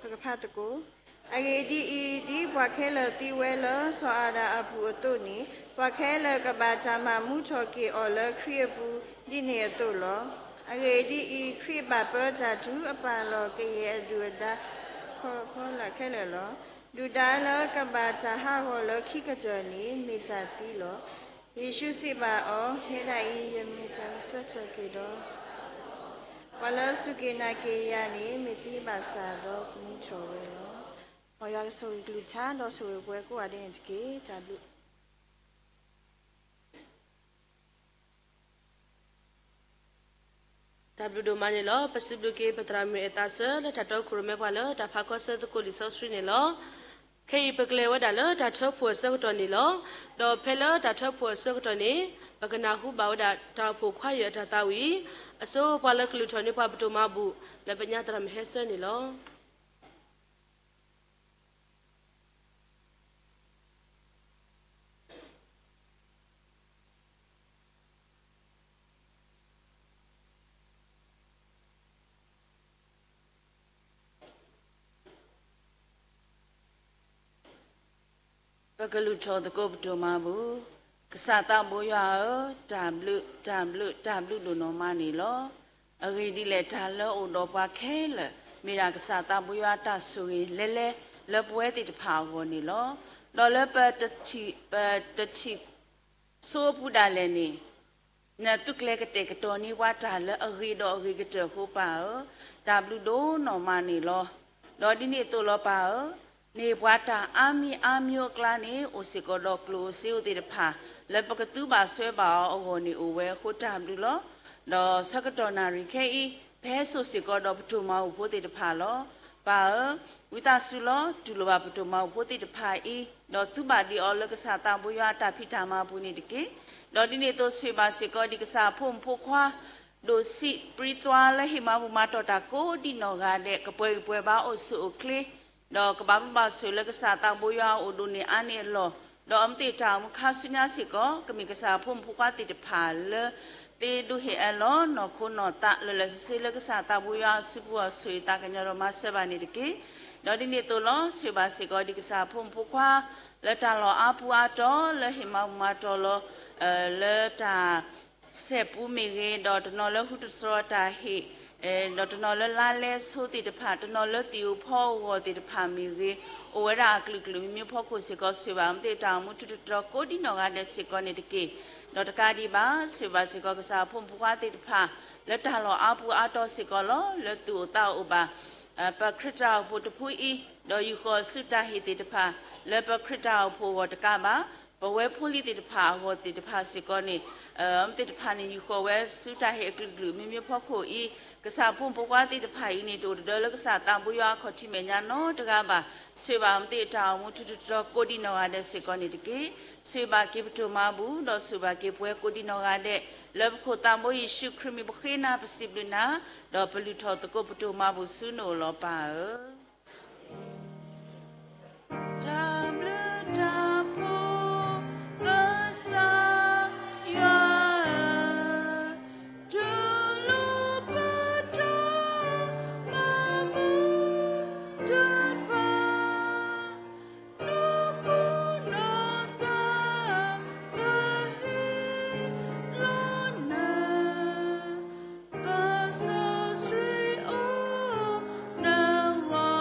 ပကဖးသကိး. အဂ့ၢ်ဒ်အံၤ, ဒ်ပှၤခဲလၢာ်သံဝဲလၢစီၤအၤဒၣ်အပူၤအသိးန့ၣ်, ပှၤခဲလၢာ်ကဘၣ်တၢ်မၤမူထီၣ်က့ၤအီၤလၢခရံာ်အပူၤ ဒ်န့ၣ်အသိးလီၤ. အဂ့ၢ်ဒ်အံၤ, ခရံာ်ဘၣ်ပၢတၢ်တူၢ်အပၢ်လီၢ်ကယဲၢ်အဒုၣ်အဒါ ခီဖီလာ်ခဲလၢာ်လီၤ. ဒုၣ်ဒါလၢကဘၣ်တၢ်ဟးဂီၤလၢခံကတၢၢ်န့ၣ် မ့ၢ်တၢ်သံလီၤ. ယ့ၣ်ၡူးစံးဘၣ်အီၤ, ယဲဒၣ်အံၤ ယမ့ၢ်တၢ်ဆၢထၢၣ်က့ၤဒီး ပှၤလၢအစူၢ်က့ၤနာ်က့ၤယၤန့ၣ် မ့ၢ်သံဘၣ်ဆၣ်ဒီးကမူထီၣ်ဝဲလီၤ. မ်ယွၤကဆိၣ်ဂ့ၤကလုၢ်ကထါ ဒီးဆိၣ်ဂ့ၤပဝဲကိးဂၤဒဲးန့ၣ်တက့ၢ်. တၢ်ဘျုး တၢ်ဘျုးဒိၣ်မးန့ၣ်လီၤ. ပစံးဘျုးက့ၤပသရၣ်မုၣ်အဲၣ်သးစၢ် လၢတၢ်တီခိၣ်ရိၣ်မဲပှၤလၢတၢ်ဖးခီဆၢသကိးလံာ်စီဆှံန့ၣ်လီၤ. ခဲအံၤပကလဲၤဝဲဒၣ်လၢတၢ်ထၢဖှိၣ်အဆၢကတီၢ်န့ၣ်လီၤ. ဒီးဖဲလၢတၢ်ထၢဖှိၣ်အဆၢကတီၢ်န့ၣ် ပကနၢ်ဟူဘၣ်ဝဲဒၣ်တၢ်အိၣ်ဖှိၣ်ခွါယွၤအတၢ်သးဝံၣ် အဆိပှၤလၢကလုၢ်ထီၣ်န့ၢ်ပှၤပတိၢ်မၤဘူၣ် လၢပညါသရၣ်မုၣ်ဟဲဆၢန့ၣ်လီၤ. ပကလုၢ်ထီၣ်သကိးပတိၢ်မၤဘူၣ်. ကစၢ်သးဘိယွၤဧၢ, တၢ်ဘျုး, တၢ်ဘျုး, တၢ်ဘျုးဒိၣ်နီၢ်မးန့ၣ်လီၤ. အဂ့ၢ်ဒ်လဲၣ်, တၢ်လၢအအိၣ်ဒီးပှၤခဲလၢာ် မ့ၢ်ဒၣ်ကစၢ်သးဘိယွၤအတၢ်ဆိၣ်ဂ့ၤလဲၤလဲၤ လၢပဝဲသ့ၣ်တဖၣ်အဂီၢ်န့ၣ်လီၤ. ဒီးလၢပတထံၣ်, ပတထံၣ် ဆိအပူၤဒၣ်လဲာ်န့ၣ်, နသုကျဲၤကတဲာ်ကတီၤန့ၢ်ပှၤတၢ်လၢအဂ့ၤဒီးအဂ့ၤကတၢၢ်အဃိပၢ်ဧၢ, တၢ်ဘျုးဒိၣ်နီၢ်မးန့ၣ်လီၤ. ဒီးဒ်န့ၣ်အသိးလီၤပၢ်ဧၢ, န့ၢ်ပှၤတၢ်အါမံၤအါမံၤအကျါန့ၣ် အိၣ်စ့ၢ်ကီးဒီးကျိၣ်ဧိၤစ့ဧိၤသ့ၣ်တဖၣ် လၢပကသူဘၣ်စွဲဘၣ်အီၤအဂီၢ်န့ၣ် အိၣ်ဝဲအဃိတၢ်ဘျုးလီၤ. ဒီးဆၢကတီၢ်နၣ်ရံၣ်ခဲအံၤ ပဟဲစိာ်စ့ၢ်ကီးဒီးပတိၢ်မၤဘူၣ်ဖိသ့ၣ်တဖၣ်လီၤ. ပၢ်ဧၢ, ဝံသးစူၤလီၤ တူၢ်လိာ်ဘၣ်ပတိၢ်မၤဘူၣ်ဖိသ့ၣ်တဖၣ်အံၤ, ဒီးသူဘၣ်ဒံးအီၤလၢကစၢ်သးဘိယွၤအတၢ်ဖံးတၢ်မၤပူၤန့ၣ်တက့ၢ်. ဒီးဒ်န့ၣ်အသိးဆိၣ်ဂ့ၤဘၣ်စ့ၢ်ကီးဒံးကစၢ်အဖိမုၣ်ဖိခွါ ဒိၣ်ဆံးပြံသွါလၢဟ့ၣ်မၤဘူၣ်မၤတီၢ်တၢ်ကိးဒံးနီၢ်ဂၤဒဲး ကပှဲၤဂံၢ်ပှဲၤဘါအိၣ်ဆူၣ်အိၣ်ချ့ ဒီးကဘၣ်ဘျုးဘၣ်ဆိၣ်လၢကစၢ်သးဘိယွၤအအိၣ်ဒိၣ်န့ၢ်အါန့ၢ်အလီၢ်, ဒီးအမ့ၢ်သ့ၣ်တၢ်အိၣ်မူခါဆူညါစ့ၢ်ကီး ကမ့ၢ်ကစၢ်အဖိမုၣ်ဖိခွါသ့ၣ်တဖၣ်လၢ သ့ဒိးဟ့ၣ်အလီၢ်နီၢ်ခိနီၢ်သး လၢာ်လၢာ်ဆ့ဆ့လၢကစၢ်သးဘိယွၤအစုပူၤအီၤဆိၣ်ဂ့ၤသးကညီၤဒီးမၤစၢၤဘၣ်န့ၣ်တက့ၢ်. ဒီးဒ်န့ၣ်အသိးလီၤ ဆိၣ်ဂ့ၤဘၣ်စ့ၢ်ကီးဒံးကစၢ်အဖိမုၣ်ဖိခွါ လၢတၢ်လီၢ်အါပူၤအါတီၤ လၢဟ့ၣ်မၤဘူၣ်မၤတီၢ်လီၤ လၢတၢ် စဲးပူၤမ့ၢ်ဂ့ၤ, ဒီးတနီၤလၢဟူတတြီၤတၢ်ဟ့ၣ်, ဒီးတနီၤလၢလါလဲဆိသ့ၣ်တဖၣ်, တနီၤလၢသ့ၣ်ဧိၤဖီဧိၤအဂီၢ်သ့ၣ်တဖၣ်မ့ၢ်ဂ့ၤ, အိၣ်ဝဲဒၣ်အကလုာ်ကလုာ်မ့ၢ်မ့ၢ်ဖီခိၣ်စ့ၢ်ကီး ဆိၣ်ဂ့ၤဘၣ်အမ့ၢ်သ့ၣ်တၢ်အိၣ်မူထူးထူးတီၤတီၤကိးဒံးနီၢ်ဂၤဒဲးစ့ၢ်ကီးန့ၣ်တက့ၢ်. ဒီးတကးဒံးဘၣ် ဆိၣ်ဂ့ၤဘၣ်စ့ၢ်ကီးကစၢ်အဖိမုၣ်ဖိခွါသ့ၣ်တဖၣ် လၢတၢ်လီၢ်အါပူၤအါတီၤစ့ၢ်ကီးလီၤ. လၢသူၣ်အိၣ်သးအိၣ်ဘၣ် ပခရံာ်တၢ်အိၣ်ဖှိၣ်တဖုအံၤ, ဒီးယူၢ်ဃီၤဆူတၢ်ဟ့ၣ်သ့ၣ်တဖၣ် လၢပခရံာ်တၢ်အိၣ်ဖှိၣ်အဂီၢ်တကးဘၣ်, ပဝဲဖိလံၤသ့ၣ်တဖၣ်အဂီၢ်သ့ၣ်တဖၣ်စ့ၢ်ကီးန့ၣ်, သ့ၣ်တဖၣ်န့ၣ် ယူၢ်ဃီၤဝဲဆူတၢ်ဟ့ၣ်အကလုာ်ကလုာ်မ့ၢ်မ့ၢ်ဖီခိၣ်အံၤ, ကစၢ်ဖိမုၣ်ဖိခွါသ့ၣ်တဖၣ်အံၤန့ၣ် တအိၣ်တဒၢလၢကစၢ်သးဘိယွၤအခီၣ်ထံးမဲာ်ညါနီတဂၤဘၣ်. ဆိၣ်ဂ့ၤဘၣ်အမ့ၢ်သ့ၣ်တၢ်အိၣ်မူထူးထူးတီၤတီၤကိးဒံးနီၢ်ဂၤဒဲးစ့ၢ်ကီးန့ၣ်တက့ၢ်. ဆိၣ်ဂ့ၤဘၣ်က့ၤပတိၢ်မၤဘူၣ်, ဒီးဆိၣ်ဂ့ၤဘၣ်က့ၤပဝဲကိးဒံးနီၢ်ဂၤဒဲး, လၢပခိၣ်သးဘိယ့ၣ်ၡူးခရံာ်မံၤပဃ့နၤပစံးဘျုးနၤ, ဒီးပလုၢ်ထီၣ်သကိးပတိၢ်မၤဘူၣ်ဆူနအိၣ်လီၤပၢ်ဧၢ. တၢ်ဘျုးတၢ်ဖှိၣ်ကစၢ်ယွၤဧၢ, တူၢ်လိာ်ပတၢ်မၤမူတဖၣ်, နီၢ်ခိနီၢ်သး ပဟ့ၣ်လီၤနၤ, ပစီဆှံအိၣ်နဂီၢ်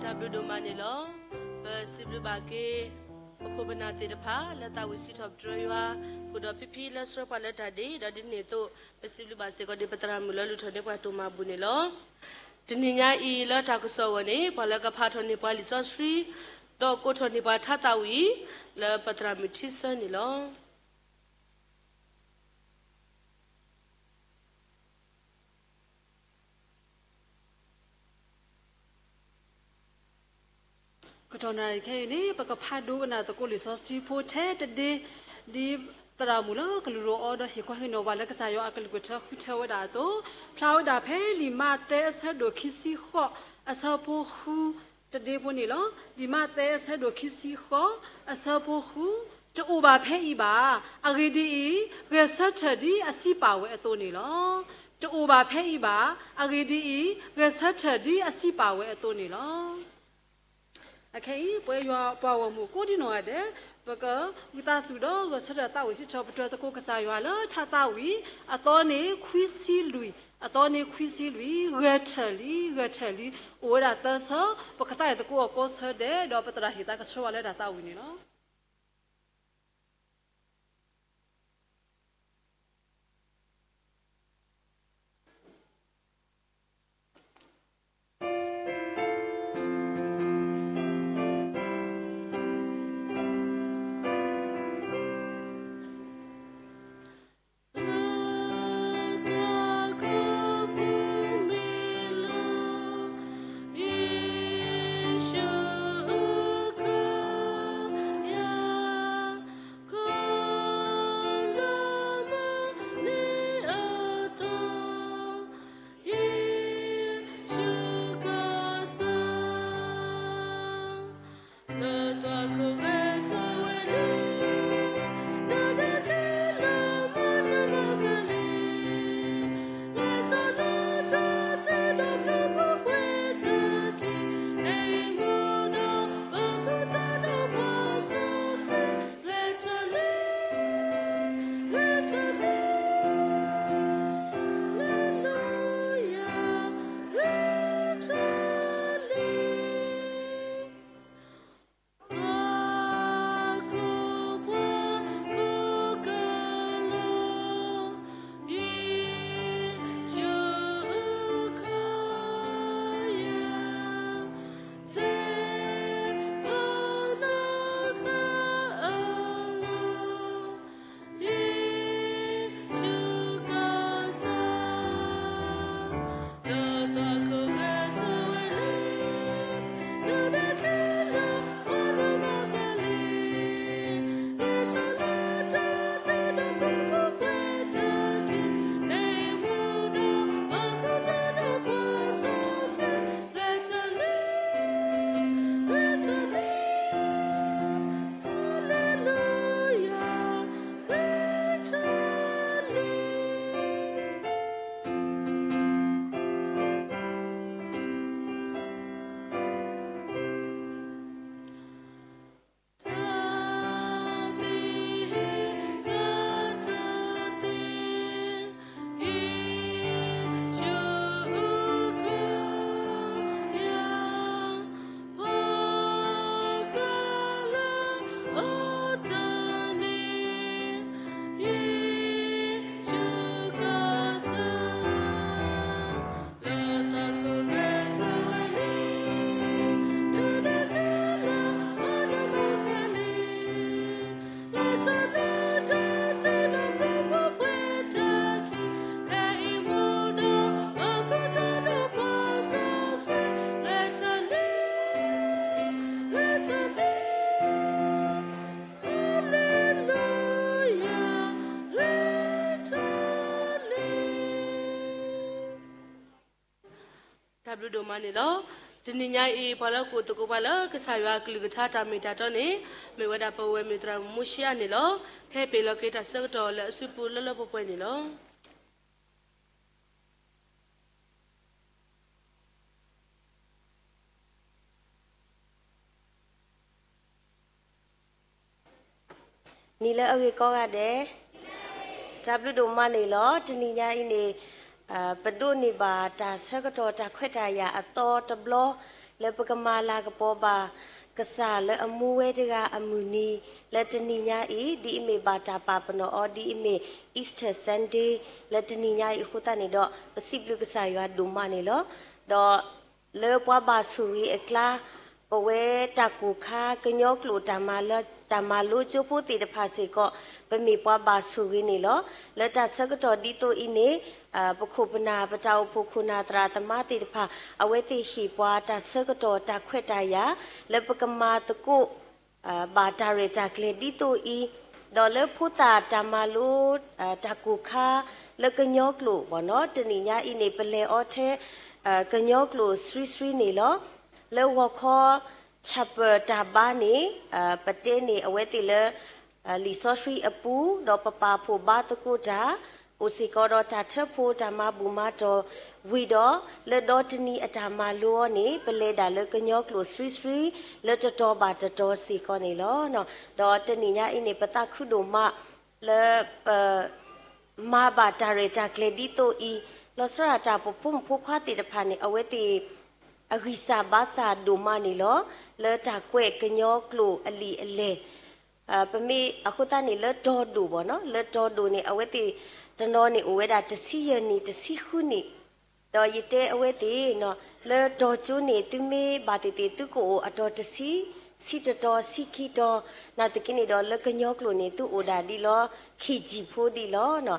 တၢ်ဘျုးဒိၣ်မးန့ၣ်လီၤ. ပစံးဘျုးဘၣ်က့ၤ ပခိၣ်ပနၢ်သ့ၣ်တဖၣ် လၢသးဝံၣ်စံးထီၣ်ပတြၢၤယွၤ ဃုာ်ဒီးဖံဖံလၢဆှၢပှၤလၢတၢ်ဒ့ၣ် ဒီးဒ်န့ၣ်အသိး ပစံးဘျုးဘၣ်စ့ၢ်ကီးဒ်ပသရၣ်မုၣ်လၢလူၤထီၣ်န့ၢ်ပှၤတိၢ်မၤဘူၣ်န့ၣ်လီၤ. တနံၤညါအံၤလၢတၢ်ကစီၣ်အဂီၢ်န့ၣ် ပှၤလၢကဖးထီၣ်န့ၢ်ပှၤလံာ်စီဆှံ ဒီးကိးထီၣ်န့ၢ်ပှၤထါသးဝံၣ် လၢပသရၣ်မုၣ်ထံဆၢန့ၣ်လီၤ. ကတီၢ်နၣ်ရံၣ်ခဲအံၤန့ၣ် ပကဖးဒိကနၣ်သကိးလံာ်စီဆှံဖိထဲတဒ့ ဒ်သရၣ်မုၣ်လၢကလုၢ်ဒိၣ်အီၤဒီး ဟ့ၣ်ကွၢ်ဟ့ၣ်နီၤပှၤလၢကစၢ်ယွၤအကလုၢ်ကထါဃုထၢဝဲဒၣ်အသိး, ဖျါဝဲဒၣ်ဖဲလံာ်မးသဲအဆၢဒိၣ်ခံဆံဃိး အဆၢဖိဃု တဒ့ဖိန့ၣ်လီၤ. လံာ်မးသဲအဆၢဒိၣ်ခံဆံဃိး အဆၢဖိဃု, တအိၣ်ဘၣ်ဖဲအံၤဘၣ်. အဂ့ၢ်ဒ်အံၤ, ဂဲၤဆၢထၢၣ်ဒ်အစံးပာ်ဝဲအသိးန့ၣ်လီၤ. တအိၣ်ဘၣ်ဖဲအံၤဘၣ်. အဂ့ၢ်ဒ်အံၤ, ဂဲၤဆၢထၢၣ်ဒ်အစံးပာ်ဝဲအသိးန့ၣ်လီၤ. အခဲအံၤ ပဝဲယွၤပှၤဂီၢ်မုၢ်ကိးဒံနီၢ်ဂၤဒဲး ပကဝံသးစူၤဒီးဂဲၤဆၢထၢၣ်သးဝံၣ်စံးထီၣ်ပတြၢၤသကိးကစၢ်ယွၤလၢထါသးဝံၣ် အသီန့ၣ်ခွံဆံလွံၢ်, အသီန့ၣ်ခွံဆံလွံၢ်, ဂဲၤထၢၣ်လံ, ဂဲၤထၢၣ်လံ, အိၣ်ဝဲဒၣ်သၢဆၢ, ပကသးဝံၣ်သကိးအီၤကိးဆၢဒဲး ဒီးပသရၣ်ဟ့ၣ်သးကဆှၢဝဲလၢတၢ်သးဝံၣ်န့ၣ်လီၤ. တၢ်ဘျုးဒိၣ်မးန့ၣ်လီၤ. တနံၤညါအံၤ ပှၤလၢအကိးသကိးပှၤလၢကစၢ်ယွၤအကလုၢ်ကထါတၢ်မ့ၢ်တၢ်တီန့ၣ် မ့ၢ်ဝဲဒၣ်ပဝဲၢ်မုၢ်သရၣ်မုၣ်မူရှံအါန့ၣ်လီၤ. ဟဲပ့ၤလီၤက့ၤတၢ်ဆၢကတီၢ်လၢအစုပူၤလၢလၢပှဲၤပှဲၤန့ၣ်လီၤ. နံၤလၢအဂ့ၤကိးဂၤဒဲး, တၢ်ဘျုးဒိၣ်မးန့ၣ်လီၤ. တနံၤညါအံၤန့ၣ် ပဒိးန့ၢ်ဘၣ်တၢ်ဆၢကတီၢ်တၢ်ခွဲးတၢ်ယာ်အသီတဘျီ လၢပကမၤလၤကပီၤဘၣ် ကစၢ်လၢအမူဝဲတဂၤအမုၢ်နံၤ လၢတနံၤညါအံၤ ဒ်အမ့ၢ်ဘၣ်တၢ်ပာ်ပနီၣ်အီၤ ဒ်အမ့ၢ် Easter Sunday လၢတနံၤညါအံၤအဃိသတးန့ၣ်ဒီး ပစံးဘျုးကစၢ်ယွၤဒိၣ်မးန့ၣ်လီၤ. ဒီးလၢပှၤဘၣ်ဆိၣ်ဂ့ၤအကျါ ပဝဲတၢ်ကိၢ်ခါကညီကျိာ်တၢ်မၤလၢ တၢ်မၤလိကၠိဖိသ့ၣ်တဖၣ်စ့ၢ်ကီး ပမ့ၢ်ပှၤဘၣ်ဆိၣ်ဂ့ၤန့ၣ်လီၤ. လၢတၢ်ဆၢကတီၢ်ဒ်သိးအံၤန့ၣ် ပခိၣ်ပနၢ် ပတၢ်အိၣ်ဖှိၣ်ခိၣ်နၢ်သရၣ်သမါသ့ၣ်တဖၣ် အဝဲသ့ၣ်ဟ့ၣ်ပှၤတၢ်ဆၢကတီၢ်တၢ်ခွဲးတၢ်ယာ် လၢပကမၤသကိး ဘၣ်တၢ်ရဲၣ်တၢ်ကျဲၤဒ်သိးအံၤ, ဒီးလၢဖိသၣ်တၢ်မၤလိ တၢ်ကိၢ်ခါ လၢကညီကျိာ်ဘၣ်နီၤ တနံၤညါအံၤန့ၣ် ပလဲၤအီၤထဲ ကညီကျိာ်စွံစွံန့ၣ်လီၤ. လၢဂီၤခီ chapel တၢ်ဘါန့ၣ် ပတဲန့ၢ်အဝဲသ့ၣ်လၢ လံာ်စီဆှံအပူၤ ဒီးပပာ်ဖှိၣ်ဘါသကိးတၢ် အိၣ်စ့ၢ်ကီးဒီးတၢ်ထၢဖှိၣ်တၢ်မၤဘူၣ်မၤတီၢ်ဝံၤဒီး လၢဒီတနံၤအတၢ်မၤလိအီၤန့ၣ် ပလဲၤဒၣ်လၢကညီကျိာ်စွံစွံ လၢတတီၤဘၣ်တတီၤစ့ၢ်ကီးန့ၣ်လီၤ. ဒီးတနံၤညါအံၤန့ၣ် ပသးခုဒိၣ်မး လၢပ မၤဘၣ်တၢ်ရဲၣ်တၢ်ကျဲၤဒ်သိးအံၤ, လီၤဆီဒၣ်တၢ်ပဖိမုၣ်ဖိခွါသ့ၣ်တဖၣ်န့ၣ် အဝဲသ့ၣ် အဂံၢ်စၢ်ဘါစၢ်ဒိၣ်မးန့ၣ်လီၤ. လၢတၢ်ကွဲးကညီကျိာ်အလံာ်အလဲၢ် ပမ့ၢ်အဃိသတးန့ၣ် လၢတီၤဒိၣ်ဘၣ်နီၤ လၢတီၤဒိၣ်န့ၣ် အဝဲသ့ၣ်တနီၤန့ၣ်အိၣ်ဝဲဒၣ်တဆံယဲၢ်နံၣ် တဆံဃုနံၣ်, ဒီးယတဲအဝဲသ့ၣ် လၢတီၤကၠိန့ၣ် သုမ့ၢ်ဘၣ်သ့ၣ်သ့ၣ် သုကအိၣ်အတီၤတဆံ, ဆံတတီၤ, ဆံခံတီၤ, နာ်သက့န့ၣ်ဒီး လၢကညီကျိာ်န့ၣ် သုအိၣ်ဒၣ်ဒ်လီၤ KG ဖိဒ်လီၤ.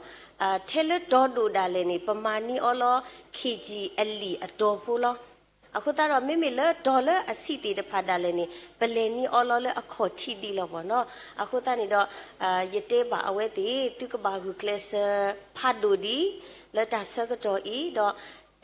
ထဲလၢတီၤဒိၣ်ဒၣ်လဲာ်န့ၣ် ပမၤန့ၢ်အီၤလီၤ KG အလံာ်အတီၤဖိလီၤ. အဃိသတးဒီး မ့မ့ၢ်လၢတီၤလၢအဆံးသ့ၣ်တဖၣ်ဒၣ်လဲာ်န့ၣ် ပလဲၤန့ၢ်အီၤလီၤလၢအခီၣ်ထံးဒ်လီၤဘၣ်နီၤ. အဃိသတးန့ၣ်ဒီး ယတဲဘၣ်အဝဲသ့ၣ် သုကဘၣ်ဂုာ်ကျဲးစၢးဖးဒိၣ်ဒံး လၢတၢ်ဆၢကတီၢ်အံၤ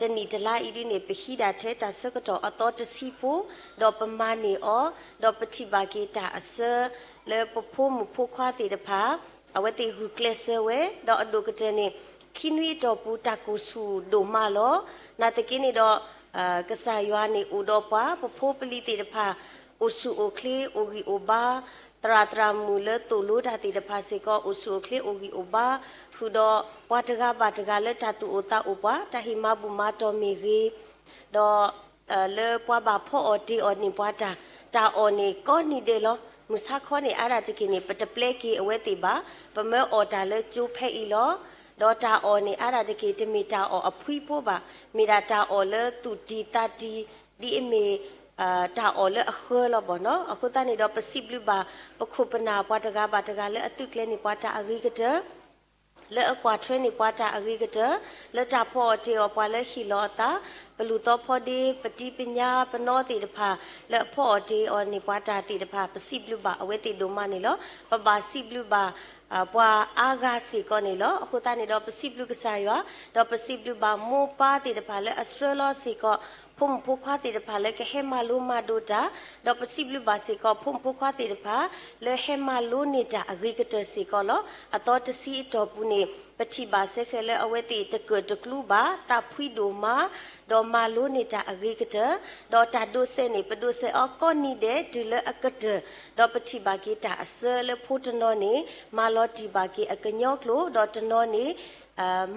ဒီးတနံၣ်တလါအံၤဒ်န့ၣ် ပဟံးဒၣ်ထဲတၢ်ဆၢကတီၢ်အသီတဆံဖိ ဒီးပမၤန့ၢ်အီၤ ဒီးပထံၣ်ဘၣ်က့ၤတၢ်အဆၢ လၢပဖိမုၣ်ဖိခွါသ့ၣ်တဖၣ် အဝဲသ့ၣ်ဂုာ်ကျဲးစၢးဝဲ ဒီးအဒိၣ်ကတၢၢ်န့ၣ် ခံနွံအတီၢ်ပူၤ တၢ်ကိၢ်ဆူၣ်ဒိၣ်မးလီၤ. နာ်သက့န့ၣ်ဒီး ကစၢ်ယွၤန့ၣ်အိၣ်ဒီးပှၤ ပဖိပလံၤသ့ၣ်တဖၣ် အိၣ်ဆူၣ်အိၣ်ချ့ အိၣ်ဂံၢ်အိၣ်ဘါ, သရၣ်သရၣ်မုၣ်လၢသိၣ်လိတၢ်သ့ၣ်တဖၣ်စ့ၢ်ကီး အိၣ်ဆူၣ်အိၣ်ချ့ အိၣ်ဂံၢ်အိၣ်ဘါ, ဃုာ်ဒီးပှၤတဂၤဘၣ်တဂၤလၢတၢ်သူၣ်အိၣ်သးအိၣ်ပှၤ တၢ်ဟ့ၣ်မၤဘူၣ်မၤတီၢ်မ့ၢ်ဂ့ၤ, ဒီး လၢပှၤဘၣ်ဖီအီၣ်တ့ၢ်အီၣ်န့ၢ်ပှၤတၢ်, တၢ်အီၣ်န့ၣ်ကိးနံၤဒဲးလီၤ. မုၢ်ဆါခီန့ၣ် အါဒၣ်တက့ၢ်န့ၣ် ပတပျဲက့ၤအဝဲသ့ၣ်ဘၣ်, ပမၢအီၣ်တၢ်လၢကၠိဖဲအံၤလီၤ. ဒီးတၢ်အီၣ်န့ၣ် အါဒၣ်တက့ၢ် တမ့ၢ်တၢ်အီၣ်အဖှံဖိဘၣ်, မ့ၢ်ဒၣ်တၢ်အီၣ်လၢသူၣ်တံၢ်သးတံၢ် ဒ်အမ့ၢ် တၢ်အီၣ်လၢအဃၢလီၤဘၣ်နီၤ. အဃိသတးန့ၣ်ဒီး ပစံးဘျုးဘၣ် ပခိၣ်ပနၢ်ပှၤတဂၤဘၣ်တဂၤလၢအသုးကျဲၤန့ၢ်ပှၤတၢ်အဂ့ၤကတၢၢ် လၢအကွၢ်ထွဲန့ၢ်ပှၤတၢ်အဂ့ၤကတၢၢ်, လၢတၢ်ဖီအီၣ်တ့ၢ်အီၣ်ပှၤလၢဟ့ၣ်လီၤအသး, ပလူၤသီဖီဒ့, ပတံၤပညါပနီသ့ၣ်တဖၣ် လၢအဖီအီၣ်တ့ၢ်အီၣ်န့ၢ်ပှၤတၢ်သ့ၣ်တဖၣ် ပစံးဘျုးဘၣ်အဝဲသ့ၣ်ဒိၣ်မးန့ၣ်လီၤ. ပဘၣ်စံးဘျုးဘၣ် ပှၤအါဂၤစ့ၢ်ကီးန့ၣ်လီၤ. အဃိသတးန့ၣ်ဒီး ပစံးဘျုးကစၢ်ယွၤ, ဒီးပစံးဘျုးဘၣ်မိၢ်ပၢ်သ့ၣ်တဖၣ်လၢအဆှၢလီၤစ့ၢ်ကီး ဖိမုၣ်ဖိခွါသ့ၣ်တဖၣ်လၢကဟဲမၤလိမၤဒိးတၢ်, ဒီးပစံးဘျုးဘၣ်စ့ၢ်ကီး ဖိမုၣ်ဖိခွါသ့ၣ်တဖၣ် လၢဟဲမၤလိန့ၢ်တၢ်အဂ့ၤကတၢၢ်စ့ၢ်ကီးလီၤ. အသီတဆံအတီၢ်ပူၤန့ၣ် ပထံၣ်ဘၣ်စ့ၢ်ကီးလၢအဝဲသ့ၣ်တကၢၣ်တကျူဘၣ်, သးဖှံဒိၣ်မး, ဒီးမၤလိန့ၢ်တၢ်အဂ့ၤကတၢၢ်, ဒီးတၢ်ဒိးစဲးန့ၣ် ပဒိးစဲးအီၤကိးနံၤဒဲးတုၤလၢအကတၢၢ်, ဒီးပထံၣ်ဘၣ်က့ၤတၢ်အဆၢလၢဖိတနီၤန့ၣ် မၤလီၤတံၢ်ဘၣ်က့ၤအကညီကျိာ်, ဒီးတနီၤန့ၣ်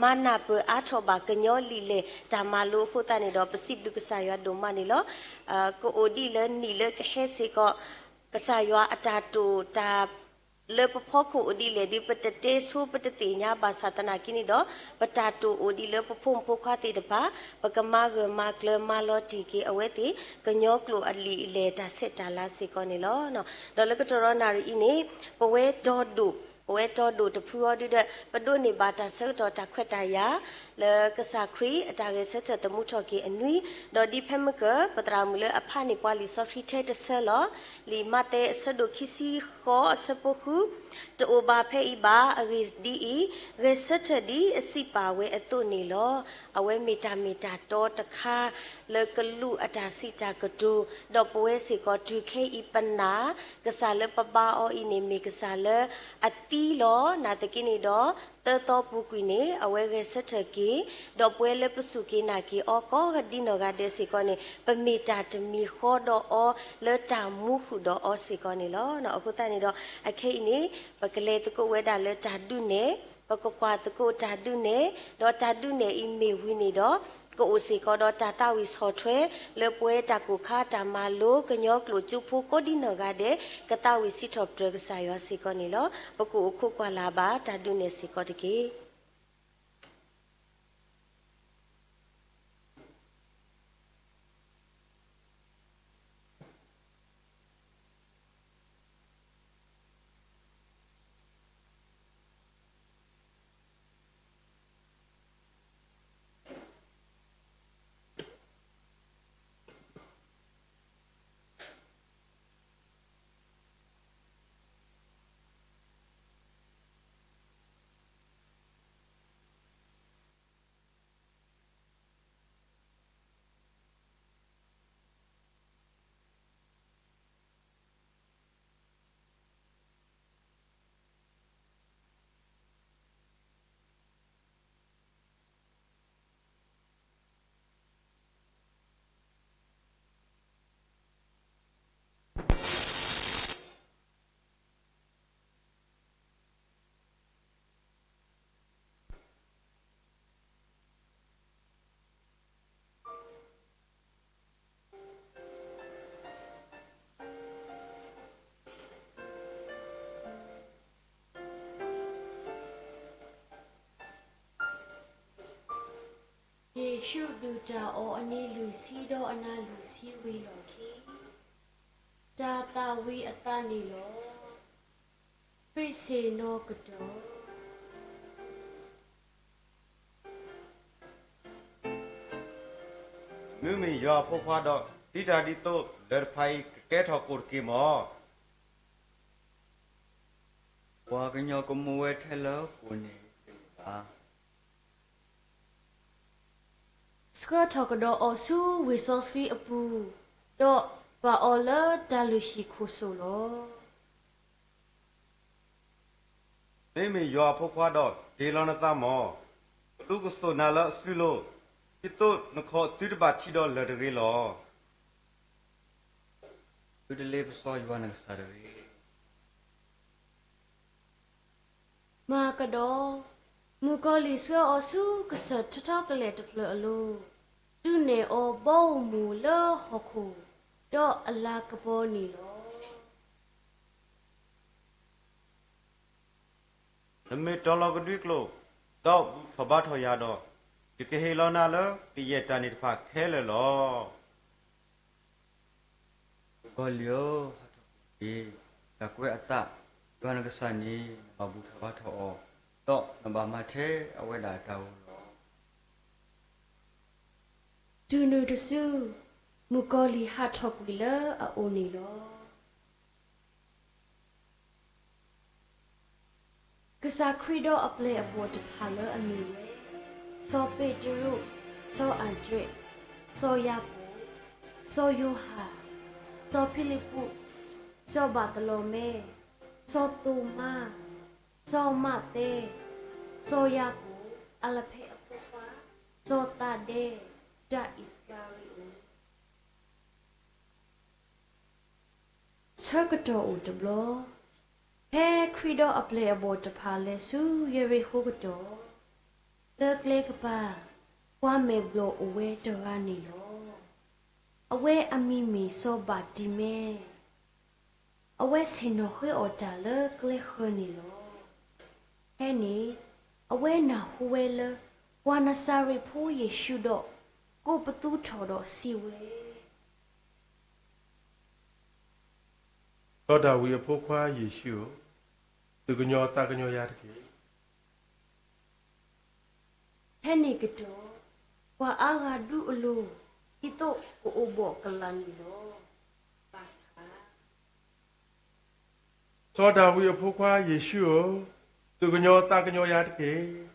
မၤနၢ်ပၢၢ်အါထီၣ်ဘၣ်ကညီလံာ်လဲၢ်တၢ်မၤလိအဃိသတးန့ၣ်ဒီး ပစံးဘျုးကစၢ်ယွၤဒိၣ်မးန့ၣ်လီၤ. ကအိၣ်ဒ်လၢနံၣ်လၢကဟဲစ့ၢ်ကီး ကစၢ်ယွၤအတၢ်တိာ်တၢ် လၢပဖီခိၣ်အိၣ်ဒ်လဲၣ်ဒီး ပတတဲဆိပတသ့ၣ်ညါဘၣ်ဆၣ်သနာ်က့န့ၣ်ဒီး ပတၢ်တိာ်အိၣ်ဒ်လၢပဖိမုၣ်ဖိခွါသ့ၣ်တဖၣ် ပကမၤဂၢၢ်မၤကျၢၤမၤလီၤတံၢ်က့ၤအဝဲသ့ၣ် ကညီကျိာ်အလံာ်အလဲၢ်တၢ်ဆဲးတၢ်လၤစ့ၢ်ကီးန့ၣ်လီၤ. ဒီးလၢကတီၢ်ဒီးနၣ်ရံၣ်အံၤန့ၣ် ပဝဲတီဒိၣ် ပဝဲတီဒိၣ်တဖုအီၤဒုဒီး ပဒိးန့ၢ်ဘၣ်တၢ်ဆၢကတီၢ်တၢ်ခွဲးတၢ်ယာ် လၢကစၢ်ခရံာ်အတၢ်ဂဲၤဆၢထၢၣ်သမူထီၣ်က့ၤအနွံ, ဒီးဒ်ဖဲမုၢ်ကၢၢ် ပသရၣ်မုၣ်လၢအဖးန့ၢ်ပှၤလံာ်စီဆှံထဲတဆၢလီၤ. လံာ်မးသဲအဆၢဒိၣ်ခံဆံဃိးအဆၢဖိဃု, တအိၣ်ဘၣ်ဖဲအံၤဘၣ်, အဂ့ၢ်ဒ်အံၤ, ဂဲၤဆၢထၢၣ်ဒ်အစံးပာ်ဝဲအသိးန့ၣ်လီၤ. အဝဲမ့ၢ်တၢ်မ့ၢ်တၢ်တီတခါ လၢကလူးအတၢ်စံးတၢ်ကတိၤ, ဒီးပဝဲစ့ၢ်ကီးတုၤခဲအံၤပနာ် ကစၢ်လၢပဘါအီၤအံၤန့ၣ် မ့ၢ်ကစၢ်လၢအသံလီၤ. နာ်သက့န့ၣ်ဒီး သၢသီပူၤကွံာ်န့ၣ် အဝဲဂဲၤဆၢထၢၣ်က့ၤ, ဒီးပဝဲလၢပစူၢ်က့ၤနာ်က့ၤအီၤကိးဒ်နီၢ်ဂၤဒဲးစ့ၢ်ကီးန့ၣ် ပမ့ၢ်တၢ်တမံၤဃီဒီးအီၤ လၢတၢ်မူဃုာ်ဒီးအီၤစ့ၢ်ကီးန့ၣ်လီၤ. အဃိသတးန့ၣ်ဒီး အခဲအံၤန့ၣ် ပကလဲၤသကိးဝဲဒၣ်လၢတၢ်ဒုးနဲၣ်, ပကကွၢ်သကိးတၢ်ဒုးနဲၣ်, ဒီးတၢ်ဒုးနဲၣ်အံၤမ့ၢ်ဝံၤန့ၣ်ဒီး ကအိၣ်စ့ၢ်ကီးဒီးတၢ်သးဝံၣ်ဆီၣ်ထွဲ လၢပဝဲတၢ်ကိၢ်ခါတၢ်မၤလိ ကညီကျိာ်ကၠိဖိကိးဒံနီၢ်ဂၤဒဲး ကသးဝံၣ်စံးထီၣ်ပတြၢၤကစၢ်ယွၤစ့ၢ်ကီးန့ၣ်လီၤ. ပကအိၣ်ခိးကွၢ်လၢ်ဘၣ်တၢ်ဒုးနဲၣ်စ့ၢ်ကီးတက့ၢ်. ယ့ၣ်ၡူးဒုၣ်တၢ်အီၣ်အနံၤလွံၢ်ဆံဒီးအနၤလွံၢ်ဆံဝံၤလီၢ်ခံ, တၢ်သၣ်ဝံၤအသးန့ၣ်လီၤ. ခရံာ်ဆ့ၣ်နီၤကတီၢ် မ့မ့ၢ်ယွၤအဖိခွါဒီး စံးတၢ်ဒ်သိးလၢၢ်တဖၣ်အံၤ ကကဲထီၣ်ကိၣ်တက့ၢ်မၢ်. ပှၤကညီကမူဝဲထဲလၢကိၣ်န့ၣ်တမ့ၢ်ဘၣ်. ဆှၢထီၣ်ကဒီးအီၤဆူဝ့ၢ်စီဆှံအပူၤ, ဒီးပာ်အီၤလၢတၢ်လုၢ်ဟံၣ်ခိၣ်စိၣ်လီၤ. မ့မ့ၢ်ယွၤအဖိခွါဒီး တ့ၢ်လီၤနသးမၢ်. ကလူကစိာ်နၤလၢအစုလိၤ, ဒ်သိးနခီၣ်သုတဘၣ်ထံးဒီးလၢၢ်တဂ့ၤလီၤ. သုတလ့ပစီယွၤနကစၢ်တဂ့ၤ. မၤကဒီး, မုၣ်ကီၤလံၢ်ဆှၢအီၤဆူကစၢၢ်ထီထီကလဲာ်တဖျၢၣ်အလိၤ, ဒုးနဲၣ်အီၤဘီဧိၤမူးလၢဟီၣ်ခိၣ်, ဒီးအလၤကပီၤန့ၣ်လီၤ. နမ့ၢ်တီၤလီၤကဒွံကျိာ်, ဒီးဘူၣ်ထီၣ်ဘါထီၣ်ယၤဒီး, ယကဟ့ၣ်လီၤနၤလၢကယဲၢ်တၢ်န့ၣ်တဖၣ်ခဲလၢာ်လီၤ. မုၣ်ကီၤလံၢ်ဧၢ, ဟးထီၣ်ကွံာ်တက့ၢ်. တၢ်ကွဲးအသး, ယွၤနကစၢ်န့ၣ် နဘၣ်ဘူၣ်ထီၣ်ဘါထီၣ်အီၤ, ဒီးနဘၣ်မၤထဲအဝဲဒၣ်အတၢ်ဂီၤလီၤ. တုၤနုၤတစု, မုၣ်ကီၤလံၢ်ဟးထီၣ်ကွံာ်လၢအအိၣ်န့ၣ်လီၤ. ကစၢ်ခရံာ်ဒီးအပျဲၢ်အဘီၣ်တဖၣ်လၢအမ့ၢ်ဝဲ, စီၤပ့းတရူး, စီၤအၤဒြဲး, စီၤယၤကိာ်, စီၤယိၤဟၣ်, စီၤဖံလံးပူး, စီၤဘၤသလီၤမဲ, စီၤသိၤမါ, စီၤမးသဲ, စီၤယၤကိာ်, အလဖဲအဖိခွါ, စီၤသးဒဲ, ယူဒၤအံၣ်စကၤရံၤအိၣ်. ဆၢကတီၢ်အိၣ်တဘျီ, ဖဲခရံာ်ဒီးအပျဲၢ်အဘီၣ်တဖၣ်လဲၤဆူယရံၤဃိၤကတီၢ်, လၢကျဲကပၤ, ပှၤမဲာ်ဘျီၣ်အိၣ်ဝဲတဂၤန့ၣ်လီၤ. အဝဲအမံၤမ့ၢ်စီၤဘၤတံၤမဲ. အဝဲဆ့ၣ်နီၤဃ့အီၣ်တၢ်လၢကျဲဃၢၤန့ၣ်လီၤ. ဖဲန့ၣ်, အဝဲနၢ်ဟူဝဲလၢပှၤနၤစၤရ့းဖိယ့ၣ်ၡူးဒီး, ကိးပသူထီၣ်ဒီးစံးဝဲ, စီၤဒၤဝံးအဖိခွါယ့ၣ်ၡူးဧၢ, သူၣ်ကညီၤသးကညီၤယၤတက့ၢ်. ဖဲန့ၣ်ကတီၢ်, ပှၤအါဂၤဒူအလိၤ, ဒ်သိးကအိၣ်ဘှီၣ်ကလာ်န့ၣ်လီၤ. ဘၣ်ဆၣ် စီၤဒၤဝံးအဖိခွါယ့ၣ်ၡူးဧၢ, သူၣ်ကညီၤသးကညီၤယၤတက့ၢ်.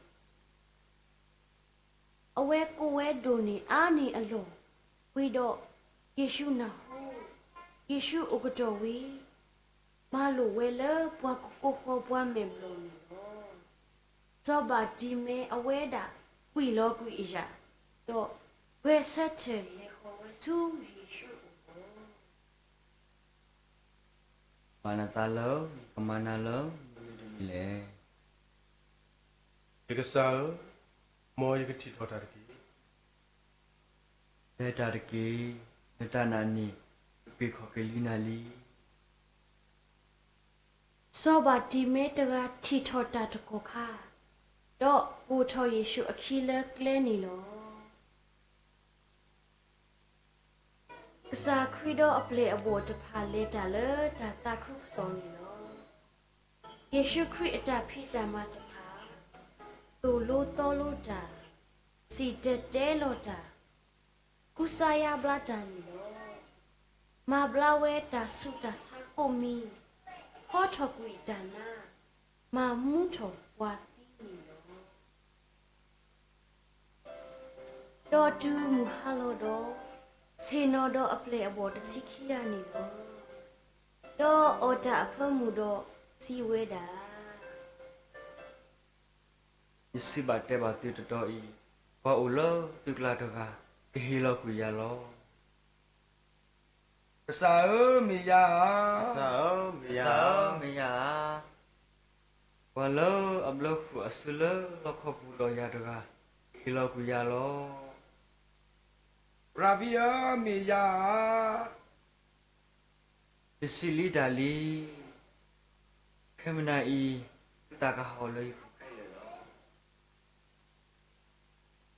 အဝဲကိးဝဲဒိၣ်န့ၢ်အါန့ၢ်အလီၢ်, ဝံၤဒီးယ့ၣ်ၡူးနၢ်ဟူ, ယ့ၣ်ၡူးအိၣ်ကတီၢ်ဝံၤ, မၤလိာ်ဝဲလၢပှၤကကိးဃီၤပှၤမဲာ်ဘျီၣ်န့ၣ်လီၤ. စီၤဘၤတံၤမဲအဝဲဒၣ်ကွံာ်လီၤကွံာ်အယၣ်, ဒီးပှဲၤဆၢထၢၣ်လဲၤဃီၤဝဲဆူယ့ၣ်ၡူးအအိၣ်လီၤ. မၤနသးလၢယကမၤနၤလၢမနုၤတမံၤလဲၣ်. ယကစၢ်ဧၢ, မ်ယကထံၣ်ထီၣ်တၢ်တက့ၢ်. လဲၤတၢ်တက့ၢ်. နတၢ်နာ်န့ၣ် ကပ့ၤခီၣ်က့ၤလံနၤလံ. စီၤဘၤတံၤမ့တဂၤထံၣ်ထီၣ်တၢ်တကီၢ်ခါ, ဒီးပိာ်ထီၣ်ယ့ၣ်ၡူးအခံလၢကျဲန့ၣ်လီၤ. ကစၢ်ခရံာ်ဒီးအပျဲၢ်အဘီၣ်တဖၣ်လဲၤတၢ်လၢတၢ်သးခုကစီၣ်န့ၣ်လီၤ. ယ့ၣ်ၡူးခရံာ်အတၢ်ဖံးတၢ်မၤတဖၣ်, သိၣ်လိသီလိတၢ်, စံၣ်တဲၤတဲလီၤတၢ်, ကူစါယါဘျါတၢ်န့ၣ်လီၤ. မၤဘျါဝဲတၢ်ဆူးတၢ်ဆါကိးမံၤ, ဖီထီၣ်ကွံာ်တၢ်နါ, မၤမူထီၣ်ပှၤသံန့ၣ်လီၤ. ဒီးတုၤမုၢ်ဟါလီၤဒီး, ဆ့ၣ်နီၤဒီးအပျဲၢ်အဘီၣ်တဆံခံဂၤန့ၣ်လီၤ. ဒီးအီၣ်တၢ်အဖၢမုၢ်ဒီးစံးဝဲဒၣ်, ယစံးဘၣ်တဲဘၣ်သုတတီၤအံၤ, ပှၤအိၣ်လၢသုကျါတဂၤ ကဟ့ၣ်လီၤကွံာ်ယၤလီၤ. ကစၢ်ဧၢ, မ့ၢ်ယၤဧါ. ကစၢ်ဧၢ, မ့ၢ်ယၤဧါ. ပှၤလၢအဘျၢဃုာ်အစုလၢလီၢ်ခီပူၤဒီးယၤတဂၤ ဟ့ၣ်လီၤကွံာ်ယၤလီၤ. ရၤဘံဧၢ, မ့ၢ်ယၤဧါ. ယစံးလံတၢ်လံ. ခဲမုၢ်နၤအံၤ, သုသးကဟးဂီၤလၢယပူၤခဲလၢာ်လီ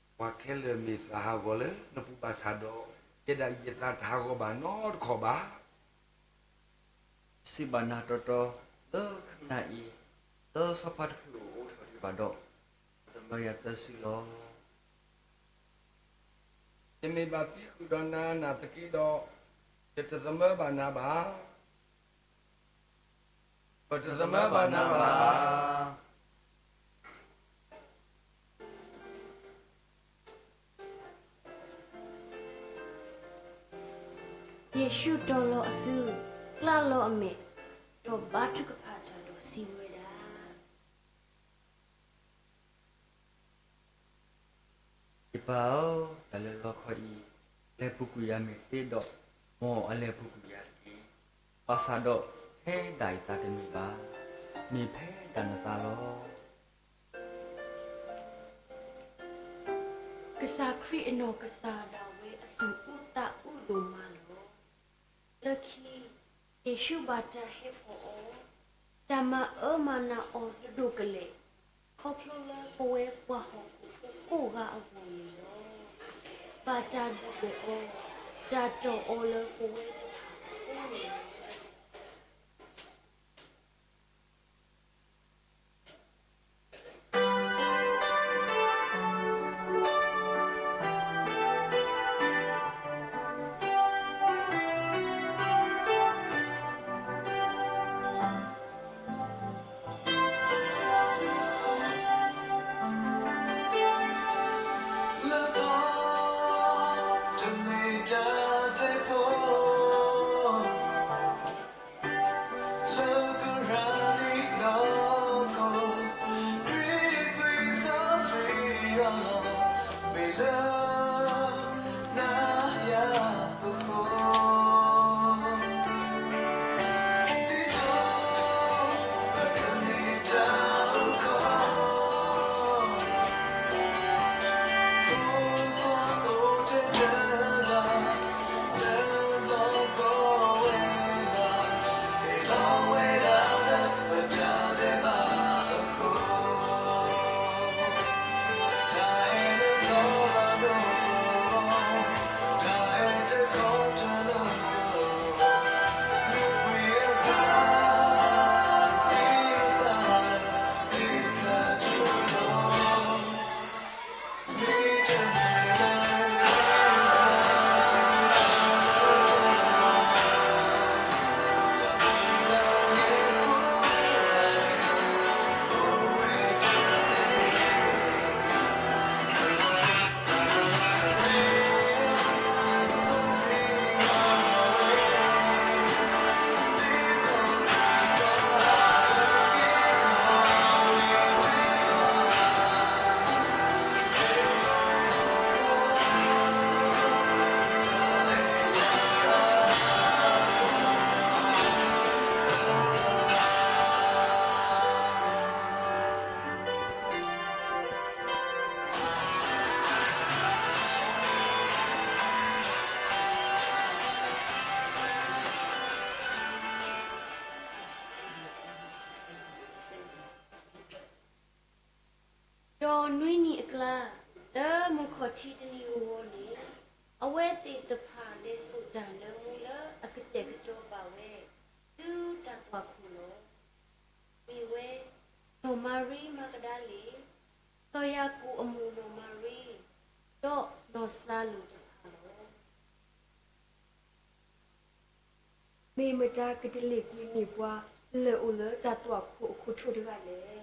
ၤ. ပှၤခဲလၢာ်မ့ၢ်သးဟးဂီၤလၢနပူၤဘၣ်ဆၣ်ဒီး, ယဲဒၣ်ယသးတဟးဂီၤဘၣ်နီတခီၣ်ဘၣ်. ယစံးဘၣ်နၤတီတီ, လၢခဲမုၢ်နၤအံၤ, လၢစီၤပၤတချုးအိၣ်အိၣ်ထီၣ်ဒံးဘၣ်ဒီး, သမၢယၤသၢစုလီၤ. ယမ့ၢ်ဘၣ်သံဃုာ်ဒီးနၤနာ်သက့ဒီး, ယတသမၢဘၣ်နၤဘၣ်. ပတသမၢဘၣ်နၤဘၣ်. ယ့ၣ်ၡူးတီၤလီၤအစု, ကျါလီၤအမဲာ်, ဒီးဘါထုကဖၣ်တၢ်ဒီးစံးဝဲဒၣ်, ယပၢ်ဧၢ, တၢ်လၢလီခီအံၤ, လဲၤပူၤကွံာ်ယၤမ့ၢ်သ့ဒီး, မ်အလဲၤပူၤကွံာ်ယၤတက့ၢ်. ဘၣ်ဆၣ်ဒီးဖဲဒၣ်ယသးတမ့ၢ်ဘၣ်, မ့ၢ်ဖဲဒၣ်နသးလီၤ. ကစၢ်ခရံာ်အနီၢ်ကစၢ်ဒၣ်ဝဲအသူၣ်အုးသးအုးဒိၣ်မးလီၤ. လၢခံ, ယ့ၣ်ၡူးဘၣ်တၢ်ဟဲဖီၣ်အီၤ, တၢ်မၤအၢမၤနးအီၤတဒိၣ်ကလဲာ်, ခီဖျိလၢပဝဲပှၤဟီၣ်ခိၣ်ဖိကိးဂၤအဂီၢ်န့ၣ်လီၤ. ဘၣ်တၢ်ဒုၣ်ဒွဲၣ်အီၤ, တၢ်တီၢ်အီၤလၢပဝဲတဖၣ်အဃိန့ၣ်လီၤ. လၢသီတမ့ၢ်တၢ်တဲဖိ လၢကရၢနံၣ်နီၢ်ခိ, ခရံာ်သွံၣ်စီဆှံအလီၢ်, မ့ၢ်လၢနၤယၤအဃိ, ဒ်သိးပကမ့ၢ်တၢ်အိၣ်ခိး ဖိခွါအိၣ်ထဲတဂၤ, တဘျီကီဝဲဘၣ်, ဟ့ၣ်လီၤဝဲဒၣ်လၢပတၢ်ဒဲးဘးအဃိ, တၢ်အဲၣ်လၢကီၢ် ဒီးနွံနံၤအကျါ, လၢမုၢ်ခီၣ်ထံးတနံၤဂီၤဂီၤန့ၣ်, အဝဲသ့ၣ်တဖၣ်လဲၤစိာ်တၢ်လၢမူလၢအကတဲာ်ကတီၤဘၣ်ဝဲ, တုၤတၢ်သွၣ်ခိၣ်လီၤ. မ့ၢ်ဝဲ, နီၢ်မၤရံမၤကဒၤလ့ၣ်, စီၤယၤကိာ်အမိၢ်နီၢ်မၤရံ, ဒီးနီၢ်စၤလိာ်တဖၣ်လီၤ. မ့ၢ်မတၤကတလ့ၣ်ကွံာ်န့ၢ်ပှၤလၢၢ်အိၣ်လၢတၢ်သွၣ်ခိၣ်အခိၣ်ထိးတဂၤလဲၣ်.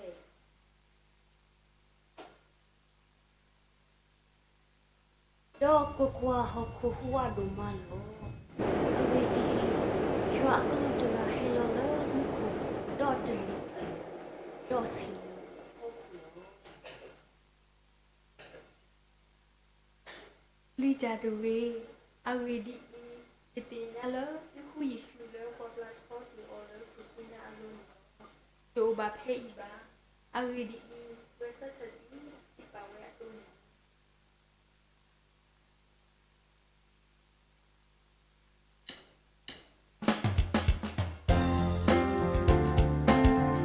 ဒီးကွၢ်ကွၢ်, ဟီၣ်ခိၣ်ဟူးဝးဒိၣ်မးလီၤ. အဂ့ၢ်ဒ်အံၤ, ယွၤအကလူးတဂၤဟဲလီၤလၢမူခိၣ်, ဒီးတလ့ၣ်ကွံာ်, ဒီးဆ့ၣ်နီၤအဖီခိၣ်လီၤ. ပျံၤတၢ်တဂ့ၤ. အဂ့ၢ်ဒ်အံၤ, ယသ့ၣ်ညါလၢသုဃုယ့ၣ်ၡူးလၢပှၤပျၢ်ထီက့ၤအီၤလၢခရံာ်စူညါအလိၤန့ၣ်လီၤ. တအိၣ်ဘၣ်ဖဲအံၤဘၣ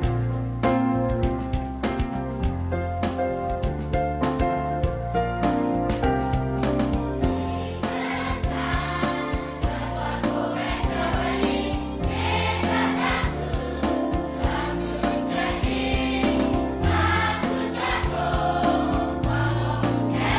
်.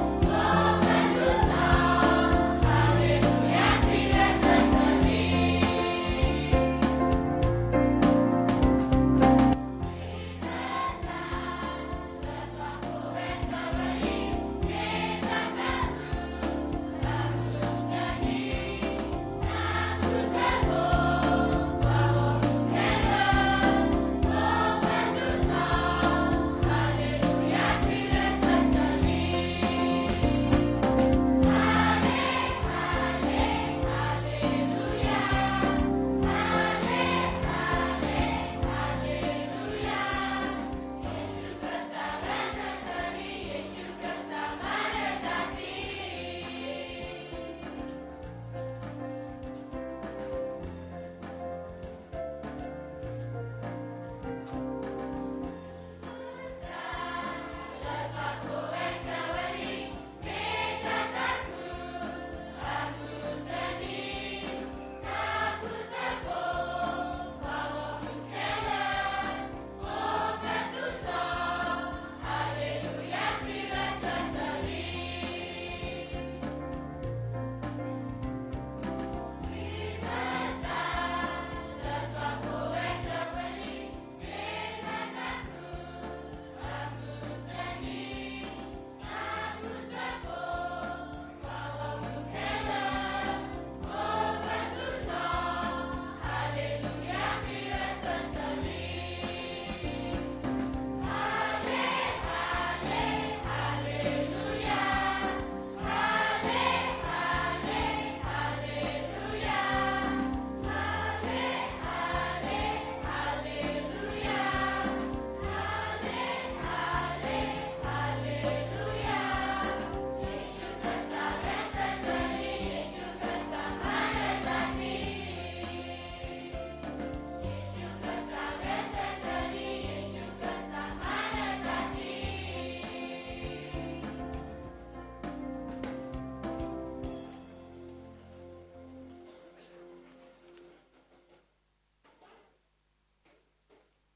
အဂ့ၢ်ဒ်အံၤ, ဂဲၤဆၢထၢၣ်ဒ်စံးဘၣ်ဝဲအသိးန့ၣ်လ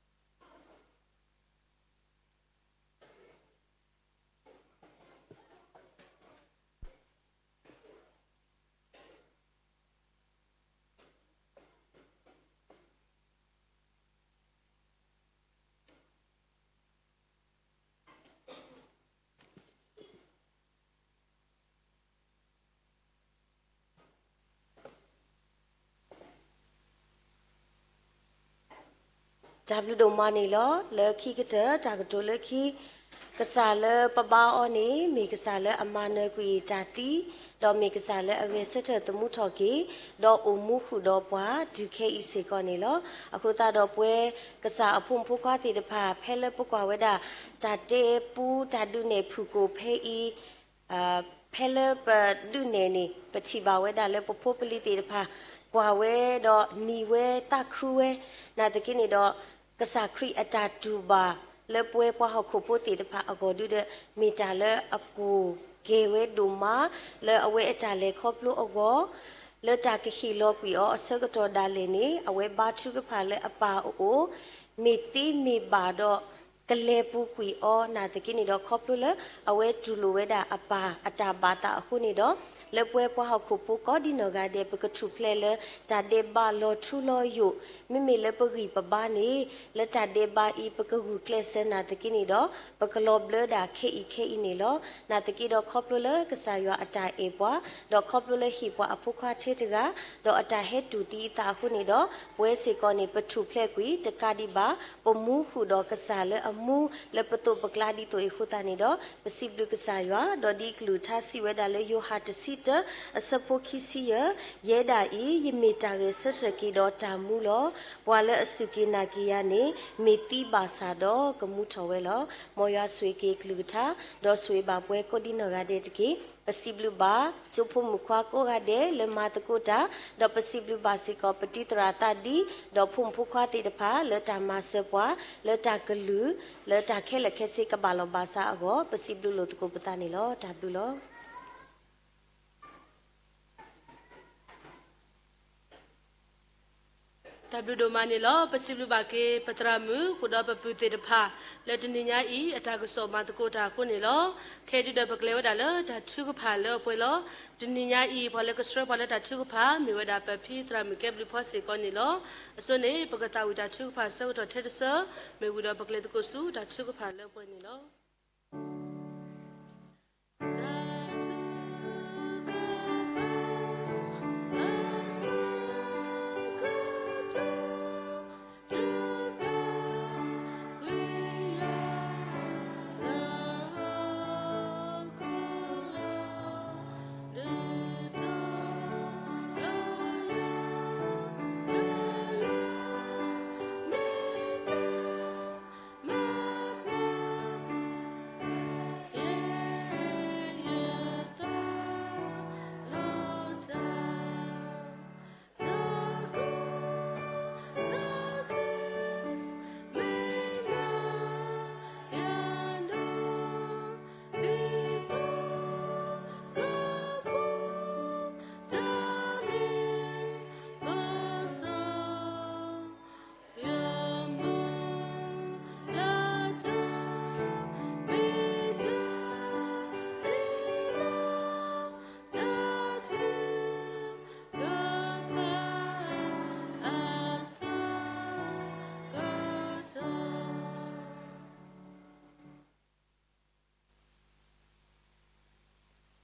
ီၤ. တၢ်ဘျုးဒိၣ်မးန့ၣ်လီၤ. လၢခံကတၢၢ် တၢ်ကတိၤလၢခံ, ကစၢ်လၢပဘါအီၤန့ၣ် မ့ၢ်ကစၢ်လၢအမၤနၢၤကွံာ်တၢ်သံ, ဒီးမ့ၢ်ကစၢ်လၢအဂဲၤဆၢထၢၣ်သမူထီၣ်က့ၤ, ဒီးအိၣ်မူဃုာ်ဒီးပှၤတုၤခဲအံၤစ့ၢ်ကီးန့ၣ်လီၤ. အဃိသတးဒီးပဝဲကစၢ်အဖိမုၣ်ဖိခွါသ့ၣ်တဖၣ် ဖဲလၢပကွၢ်ဝဲဒၣ် တၢ်တဲပူ တၢ်ဒုးနဲၣ်ဖုၣ်ကိာ်ဖဲအံၤ ဖဲလၢပဒုးနဲၣ်န့ၣ် ပထံၣ်ဘၣ်ဝဲဒၣ်လၢပဖိပလံၤသ့ၣ်တဖၣ် ကွၢ်ဝဲဒီးနံၤဝဲသးခုဝဲ, နာ်သက့န့ၣ်ဒီး ကစၢ်ခရံာ်အတၢ်တူၢ်ဘၣ် လၢပဝဲပှၤဟီၣ်ခိၣ်ဖိသ့ၣ်တဖၣ်အဂီၢ်ဒုဒီး မ့ၢ်တၢ်လၢအကူၣ်ကဲဝဲဒိၣ်မး လၢအဝဲအတၢ်လဲၤခီဖျိအဂီၢ် လၢတၢ်ကဟ့ၣ်လီၤကွံာ်အီၤအဆၢကတီၢ်ဒၣ်လဲာ်န့ၣ် အဝဲဘါထုကဖၣ်လၢအပၢ်အအိၣ် မ့ၢ်သ့မ့ၢ်ဘၣ်ဒီး ကလဲၤပူၤကွံာ်အီၤနာ်သက့န့ၣ်ဒီး ခီဖျိလၢအဝဲတူၢ်လိာ်ဝဲဒၣ်အပၢ်အတၢ်ဘၣ်သးအဃိန့ၣ်ဒီး လၢပဝဲပှၤဟီၣ်ခိၣ်ဖိကိးဒ်နီၢ်ဂၤဒဲး ပကထူၣ်ဖျဲးလၢတၢ်ဒဲးဘးလီၤထူလီၤယိာ်, မ့မ့ၢ်လၢပဂံၢ်ပဘါန့ၣ် လၢတၢ်ဒဲးဘးအံၤ ပကဂုာ်ကျဲးစၢးနာ်သက့န့ၣ်ဒီး ပကလီၤဘျၢဒၣ်ခဲအံၤခဲအံၤန့ၣ်လီၤ. နာ်သက့ဒီးခီဖျိလၢကစၢ်ယွၤအတၢ်အဲၣ်ပှၤ, ဒီးခီဖျိလၢဟ့ၣ်ပှၤအဖိခွါထဲတဂၤ, ဒီးအတၢ်ဟဲတူၢ်သံအသးအဃိန့ၣ်ဒီး ပဝဲစ့ၢ်ကီးန့ၣ် ပထူၣ်ဖျဲးကွံာ်တကးဒံးဘၣ် ပမူဃုာ်ဒီးကစၢ်လၢအမူလၢပသိးပကျါဒ်သိးအံၤအဃိသတးန့ၣ်ဒီး ပစံးဘျုးကစၢ်ယွၤ, ဒီးဒ်အကလုၢ်ကထါစံးဝဲဒၣ်လၢယိၤဟၣ်တဆံတၢ အဆၢဖိခံဆံယဲၢ်, ယဲဒၣ်အံၤ ယမ့ၢ်တၢ်ဂဲၤဆၢထၢၣ်က့ၤဒီးတၢ်မူလီၤ. ပှၤလၢအစူၢ်က့ၤနာ်က့ၤယၤန့ၣ် မ့ၢ်သံဘၣ်ဆၣ်ဒီးကမူထီၣ်ဝဲလီၤ. မ်ယွၤဆိၣ်ဂ့ၤက့ၤအကလုၢ်ကထါ, ဒီးဆိၣ်ဂ့ၤဘၣ်ပှၤကိးဒ်နီၢ်ဂၤဒဲးတက့ၢ်. ပစံးဘျုးဘၣ် ကၠိဖိမုၣ်ခွါကိးဂၤဒဲးလၢမၤသကိးတၢ်, ဒီးပစံးဘျုးဘၣ်စ့ၢ်ကီးပတံၤသရၣ်သးဒံ, ဒီးဖိမုၣ်ဖိခွါသ့ၣ်တဖၣ် လၢတၢ်မၤစၢၤပှၤ လၢတၢ်ကလုၢ် လၢတၢ်ခဲလၢာ်ခဲဆ့ကဘၣ်လီၤဘၣ်စးအဂီၢ် ပစံးဘျုးလိာ်သကိးပသးန့ၣ်လီၤ. တၢ်ဘျုးလီၤ. တၢ်ဘျုးဒိၣ်မးန့ၣ်လီၤ. ပစံးဘျုးဘၣ်က့ၤ ပသရၣ်မုၣ် ဃုာ်ဒီးပပုၢ်သ့ၣ်တဖၣ် လၢတနံၤညါအံၤ အတၢ်ကစီၣ်မၤသကိးတၢ်အဃိန့ၣ်လီၤ. ခဲအံၤဒုဒီးပကလဲၤဝဲဒၣ်လၢတၢ်ထုကဖၣ်လၢအပှဲၤလီၤ. တနံၤညါအံၤ ပှၤလၢကဆှၢပှၤလၢတၢ်ထုကဖၣ် မ့ၢ်ဝဲဒၣ်ပဖံသရၣ်မုၣ်ကဲဘျုးဖီစ့ၢ်ကီးန့ၣ်လီၤ. အဆိန့ၣ် ပကသးဝံၣ်တၢ်ထုကဖၣ်အဆၢကတီၢ်ထဲတဆၢ မ့ၢ်ဝံၤဒီးပကလဲၤသကိးဆူတၢ်ထုကဖၣ်လၢအပှဲၤန့ၣ်လီၤ.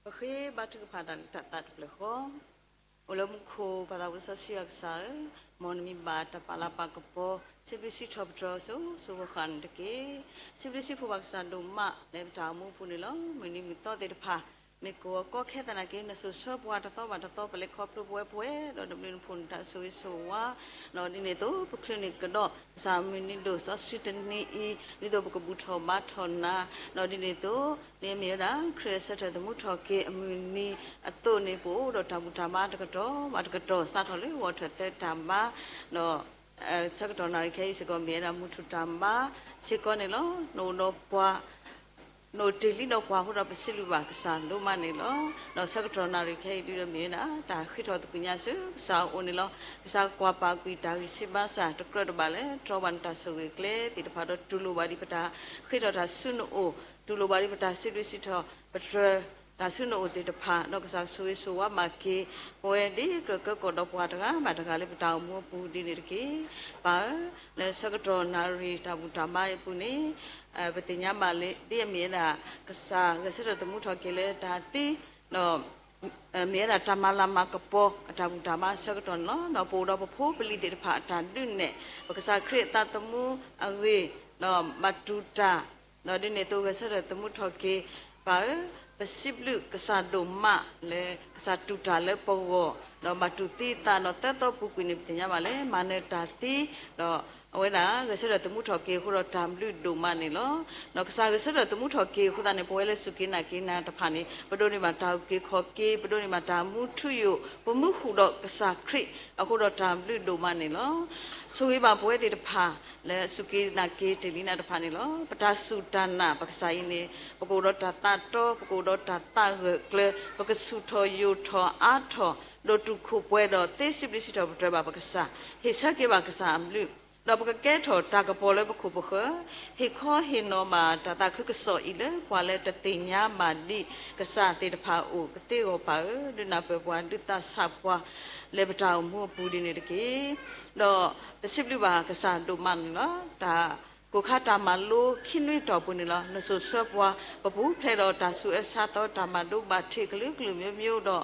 ပဃ့ဘါထုကဖၣ်တၢ်လၢတၢ်သးတဖျၢၣ်ဃီ, အိၣ်လၢမူခိၣ် ပၢ်သးဝံၣ်စီဆှံယွၤကစၢ်ဧၢ, မ်နမံၤဘၣ်တၢ်ပာ်လၤပာ်ကပီၤ စံးဘျုးစံးထီၣ်ပတြၢၤစိၤစိၤဃၣ်ဃၣ်န့ၣ်တက့ၢ်. စံးဘျုးစံးဖှိၣ်ဘၣ်ကစၢ်ဒိၣ်မးလၢပတၢ်အိၣ်မူအပူၤန့ၣ်လီၤ. မုၢ်နံၤမုၢ်သီသ့ၣ်တဖၣ် မ့ၢ်ကအိၣ်ကီခဲသနာ်က့ နစိာ်ဆှၢပှၤတသီဘၣ်တသီ ပလဲၤခီဖျိပဝဲပဝဲ ဒီးနဘျုးနဖှိၣ်နတၢ်ဆိၣ်ဂ့ၤဆိၣ်ဝါ ဒီးဒ်န့ၣ်အသိး ပချုးန့ၢ်ကဒီး ကစၢ်မုၢ်နံၤဒိၣ်စီဆှံတနံၤအံၤ ဒ်သိးပကဘူၣ်ထီၣ်ဘါထီၣ်နၤ, ဒီးဒ်န့ၣ်အသိး ဒ်အမ့ၢ်ဝဲဒၣ် ခရံာ်အဆၢထၢၣ်သမူထီၣ်က့ၤအမုၢ်နံၤအသိးန့ၣ် ပအိၣ်ဒီးတၢ်ဘူၣ်တၢ်ဘါတကတီၢ်ဘၣ်တကတီၢ် စးထီၣ်လၢဂီၤထၢၣ်သၢတၢ်ဘါ, ဒီး ဆၢကတီၢ်နၣ်ရံၣ်ခဲအံၤစ့ၢ်ကီး မ့ၢ်ဝဲဒၣ်မူထူၣ်တၢ်ဘါစ့ၢ်ကီးန့ၣ်လီၤ. နအိၣ်ဒီးပှၤ နအိၣ်တ့ၢ်လံဒီးပှၤအဃိဒီး ပစံးဘျုးဘၣ်ကစၢ်ဒိၣ်မးန့ၣ်လီၤ. ဒီးဆၢကတီၢ်နၣ်ရံၣ်ခဲအံၤဒုဒီး မ့ၢ်ဝဲဒၣ် တၢ်ဃ့ထီၣ်သကွံာ်ညါဆူကစၢ်အအိၣ်န့ၣ်လီၤ. ကစၢ်ကွၢ်ပာ်ကွံာ်တၢ်ဂံၢ်ဆံးဘါစၢ် တကြၢးတဘၣ်လၢ တြီဘၣ်နတၢ်ဆိၣ်ဂ့ၤကျဲသ့ၣ်တဖၣ်ဒီး တူၢ်လိာ်ဘၣ်ဒံးပတၢ်ဃ့ထီၣ်တၢ်ဆူနအိၣ်, တူၢ်လိာ်ဘၣ်ဒံးပတၢ်စံးဘျုးစံးထီၣ်ပတြၢၤ တၢ်ဆူနအိၣ်သ့ၣ်တဖၣ် ဒီးကစၢ်ဆိၣ်ဂ့ၤဆိၣ်ဝါဘၣ်က့ၤ ပဝဲဒ်ကြၢးကဲကီၢ်ဒီးပှၤတဂၤဘၣ်တဂၤလၢပတၢ်အိၣ်မူအပူၤဒ်န့ၣ်တက့ၢ်. ပၢ်ဧၢ, လၢဆၢကတီၢ်နၣ်ရံၣ်တၢ်ဘူၣ်တၢ်ဘါအံၤအပူၤန့ၣ် ပသ့ၣ်ညါဘၣ်လၢ ဒ်အမ့ၢ်ဝဲဒၣ် ကစၢ်ဂဲၤဆၢထၢၣ်သမူထီၣ်က့ၤလၢတၢ်သံ ဒီး မ့ၢ်ဝဲဒၣ်တၢ်မၤလၤမၤကပီၤအတၢ်ဘူၣ်တၢ်ဘါဆၢကတီၢ်န့ၣ်လီၤ. ဒီးပအိၣ်ဒီးပဖိပလံၤသ့ၣ်တဖၣ်အတၢ်ဒုးနဲၣ် ပကစၢ်ခရံာ်အသးသမူအဂ့ၢ် ဒီးဘၣ်တူၢ်တၢ် ဒီးဒ်န့ၣ်အသိးဂဲၤဆၢထၢၣ်သမူထီၣ်က့ၤ ပၢ်ဧၢ, ပစံးဘျုးကစၢ်ဒိၣ်မးလၢကစၢ်တူၢ်တၢ်လၢပဂီၢ် ဒီးဘၣ်တူၢ်သံအသးဒီးသၢသီပူၤကွံာ်န့ၣ် ပသ့ၣ်ညါဘၣ်လၢ မၤနၢၤတၢ်သံ ဒီး အဝဲဒၣ်ဂဲၤဆၢထၢၣ်သမူထီၣ်က့ၤအဃိဒီးတၢ်ဘျုးဒိၣ်မးန့ၣ်လီၤ. ဒီးကစၢ်ဂဲၤဆၢထၢၣ်သမူထီၣ်က့ၤအဃိသတးန့ၣ် ပဝဲလၢစူၢ်က့ၤနာ်က့ၤနၤတဖၣ်န့ၣ် ပဒိးန့ၢ်ဘၣ်တၢ်အုၣ်က့ၤခီၣ်က့ၤ, ပဒိးန့ၢ်ဘၣ်တၢ်မူထူယိာ်, ပမူဃုာ်ဒီးကစၢ်ခရံာ်အဃိဒီးတၢ်ဘျုးဒိၣ်မးန့ၣ်လီၤ. ဆိၣ်ဂ့ၤဘၣ်ပဝဲသ့ၣ်တဖၣ် လၢစူၢ်က့ၤနာ်က့ၤတ့ၢ်လံနၤတဖၣ်န့ၣ်လီၤ. ပတၢ်စူၢ်တၢ်နာ်ပကစၢ်အံၤန့ၣ် ပကအိၣ်ဒီးတၢ်သးတီ, ပကအိၣ်ဒီးတၢ်သးဂၢၢ်ကျၢၤ, ပကဆူၣ်ထီၣ်ယိာ်ထီၣ်အါထီၣ်, ဒိၣ်တုာ်ခိၣ်ပှဲၤဒီးသ့စံးဘျုးစံးထီၣ်ပတြၢၤဘၣ်ပကစၢ်, ဟ့ၣ်ဆၢက့ၤဘၣ်ကစၢ်အဘျုး, ဒီးပကကဲထီၣ်တၢ်ကပီၤလၢပခိၣ်ပဃၢၤ, ဟ့ၣ်ခီဟ့ၣ်နီၤဘၣ်တၢ်သးခုကစီၣ်အံၤလၢပှၤလၢတသ့ၣ်ညါဘၣ်ဒံးကစၢ်သ့ၣ်တဖၣ်အအိၣ်ကသ့အဂီၢ်ပၢ်ဧၢ, ဒုးနၢ်ပၢၢ်ပှၤ, ဒုးသးဆးပှၤ လၢပတၢ်အိၣ်မူအပူၤဒ်န့ၣ်တက့ၢ်. ဒီးပစံးဘျုးဘၣ်ကစၢ်ဒိၣ်မးန့ၣ်လီၤ. တၢ်ကိၢ်ခါတၢ်မၤလိခံနွံတီၢ်ပူၤန့ၣ်လီၤ. နစိၤဆှၢပှၤ ပပူၤဖျဲးဒီးတၢ်ဆူးအၢဆါသီ တၢ်မၤဒိဘၣ်ထံးကလုာ်ကလုာ်မျိုးမျိုးဒီး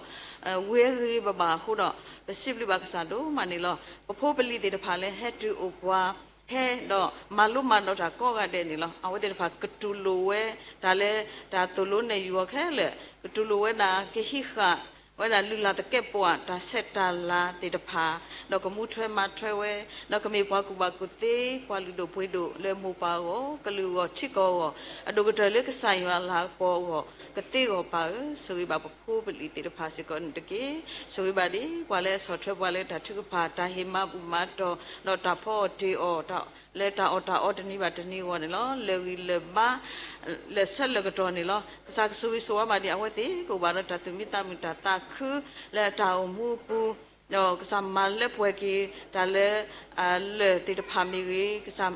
ဝ့ၤဂ့ၤဘၣ်ဘၣ်အဃိဒီး ပစံးဘျုးဘၣ်ကစၢ်ဒိၣ်မးန့ၣ်လီၤ. ပဖိပလံၤသ့ၣ်တဖၣ်လၢဟဲတုၤအိၣ်ပှၤ ဟဲဒီးမၤလိမၤဒိးတၢ်ကိးဂၤဒဲးန့ၣ်လီၤ. အဝဲသ့ၣ်တဖၣ်ကတူၢ်လိာ်ဝဲ တၢ်လၢတၢ်သိၣ်လိနဲၣ်ယုၢ်အီၤခဲလၢာ်, ကတူၢ်လိာ်ဝဲဒၣ် ကဟံးဃာ် ဝဲဒၣ်လုၢ်လၢ်သကဲးပဝးတၢ်ဆဲးတၢ်လၤသ့ၣ်တဖၣ်, ဒီးကမူထွဲမၤထွဲဝဲ, ဒီးကမ့ၢ်ပှၤကူၣ်ဘၣ်ကူၣ်သ့ ပှၤလုၢ်ဒိၣ်ပှ့ၤဒိၣ်လၢမိၢ်ပၢ်အဂီၢ် ကလုာ်အဂီၢ်ထံကီၢ်အဂီၢ်, အဒိၣ်ကတၢၢ်လၢကစၢ်ယွၤလၤကပီၤအဂီၢ် ကသ့အဂီၢ်ပၢ်ဧၢ, ဆိၣ်ဂ့ၤဘၣ်ပဖိပလံၤသ့ၣ်တဖၣ်စ့ၢ်ကီးန့ၣ်တက့ၢ်. ဆိၣ်ဂ့ၤဘၣ်ဒ်ပှၤလၢအဆီၣ်ထွဲပှၤလၢတၢ်ထုကဖၣ် တၢ်ဟ့ၣ်မၤဘူၣ်မၤတီၢ် ဒီးတၢ်ဖီအီၣ်တ့ၢ်အီၣ် လၢတၢ်အီၣ်တၢ်အီတနံၤဘၣ်တနံၤအဂီၢ်န့ၣ်လီၤ. လၢာ်ဂံၢ်လၢာ်ဘါ လၢာ်ဆၢလၢာ်ကတီၢ်န့ၣ်လီၤ. ကစၢ်ကဆိၣ်ဂ့ၤဆိၣ်ဝါဘၣ်ဒံးအဝဲသ့ၣ် ကအိၣ်ဘၣ်ဒီးတၢ်သူၣ်မံသးမုာ်တၢ်သးခု လၢတၢ်အိၣ်မူအပူၤ, ဒီးကစၢ်မၤလၢပှဲၤက့ၤတၢ်လၢ လၢာ်သ့ၣ်တဖၣ်မ့ၢ်ဂ့ၤ, ကစၢ်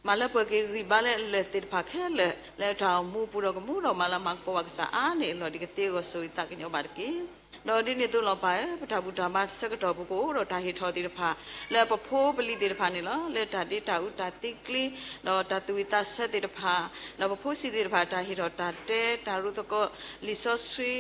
မၤလၢပှဲၤက့ၤဂံၢ်ဘါလၢလၢာ်သ့ၣ်တဖၣ်ခဲလၢာ် လၢတၢ်အိၣ်မူအပူၤ ဒီးကမူဒီးမၤလၤမၤကပီၤဘၣ်ကစၢ်အါန့ၢ်အလီၢ်ဒ်ကသ့အဂီၢ် ဆိၣ်ဂ့ၤသးကညီၤဘၣ်တက့ၢ်. ဒီးဒ်န့ၣ်အသိးလီၤပၢ်ဧၢ, ပတၢ်ဘူၣ်တၢ်ဘါဆၢကတီၢ်ပူၤကအိၣ်ဒီးတၢ်ဟ့ၣ်ထီၣ်သ့ၣ်တဖၣ် လၢပဖိပလံၤသ့ၣ်တဖၣ်န့ၣ်လီၤ. လၢတၢ်ဒ့တၢ်အူတၢ်သံကျံ ဒီးတၢ်သူၣ်ဝံၣ်သးဆၢသ့ၣ်တဖၣ်, ဒီးပဖိဆံးသ့ၣ်တဖၣ် တၢ်ဟ့ၣ်ထီၣ်တၢ်တဲ တၢ်ရူးသကိးလံာ်စီဆှံ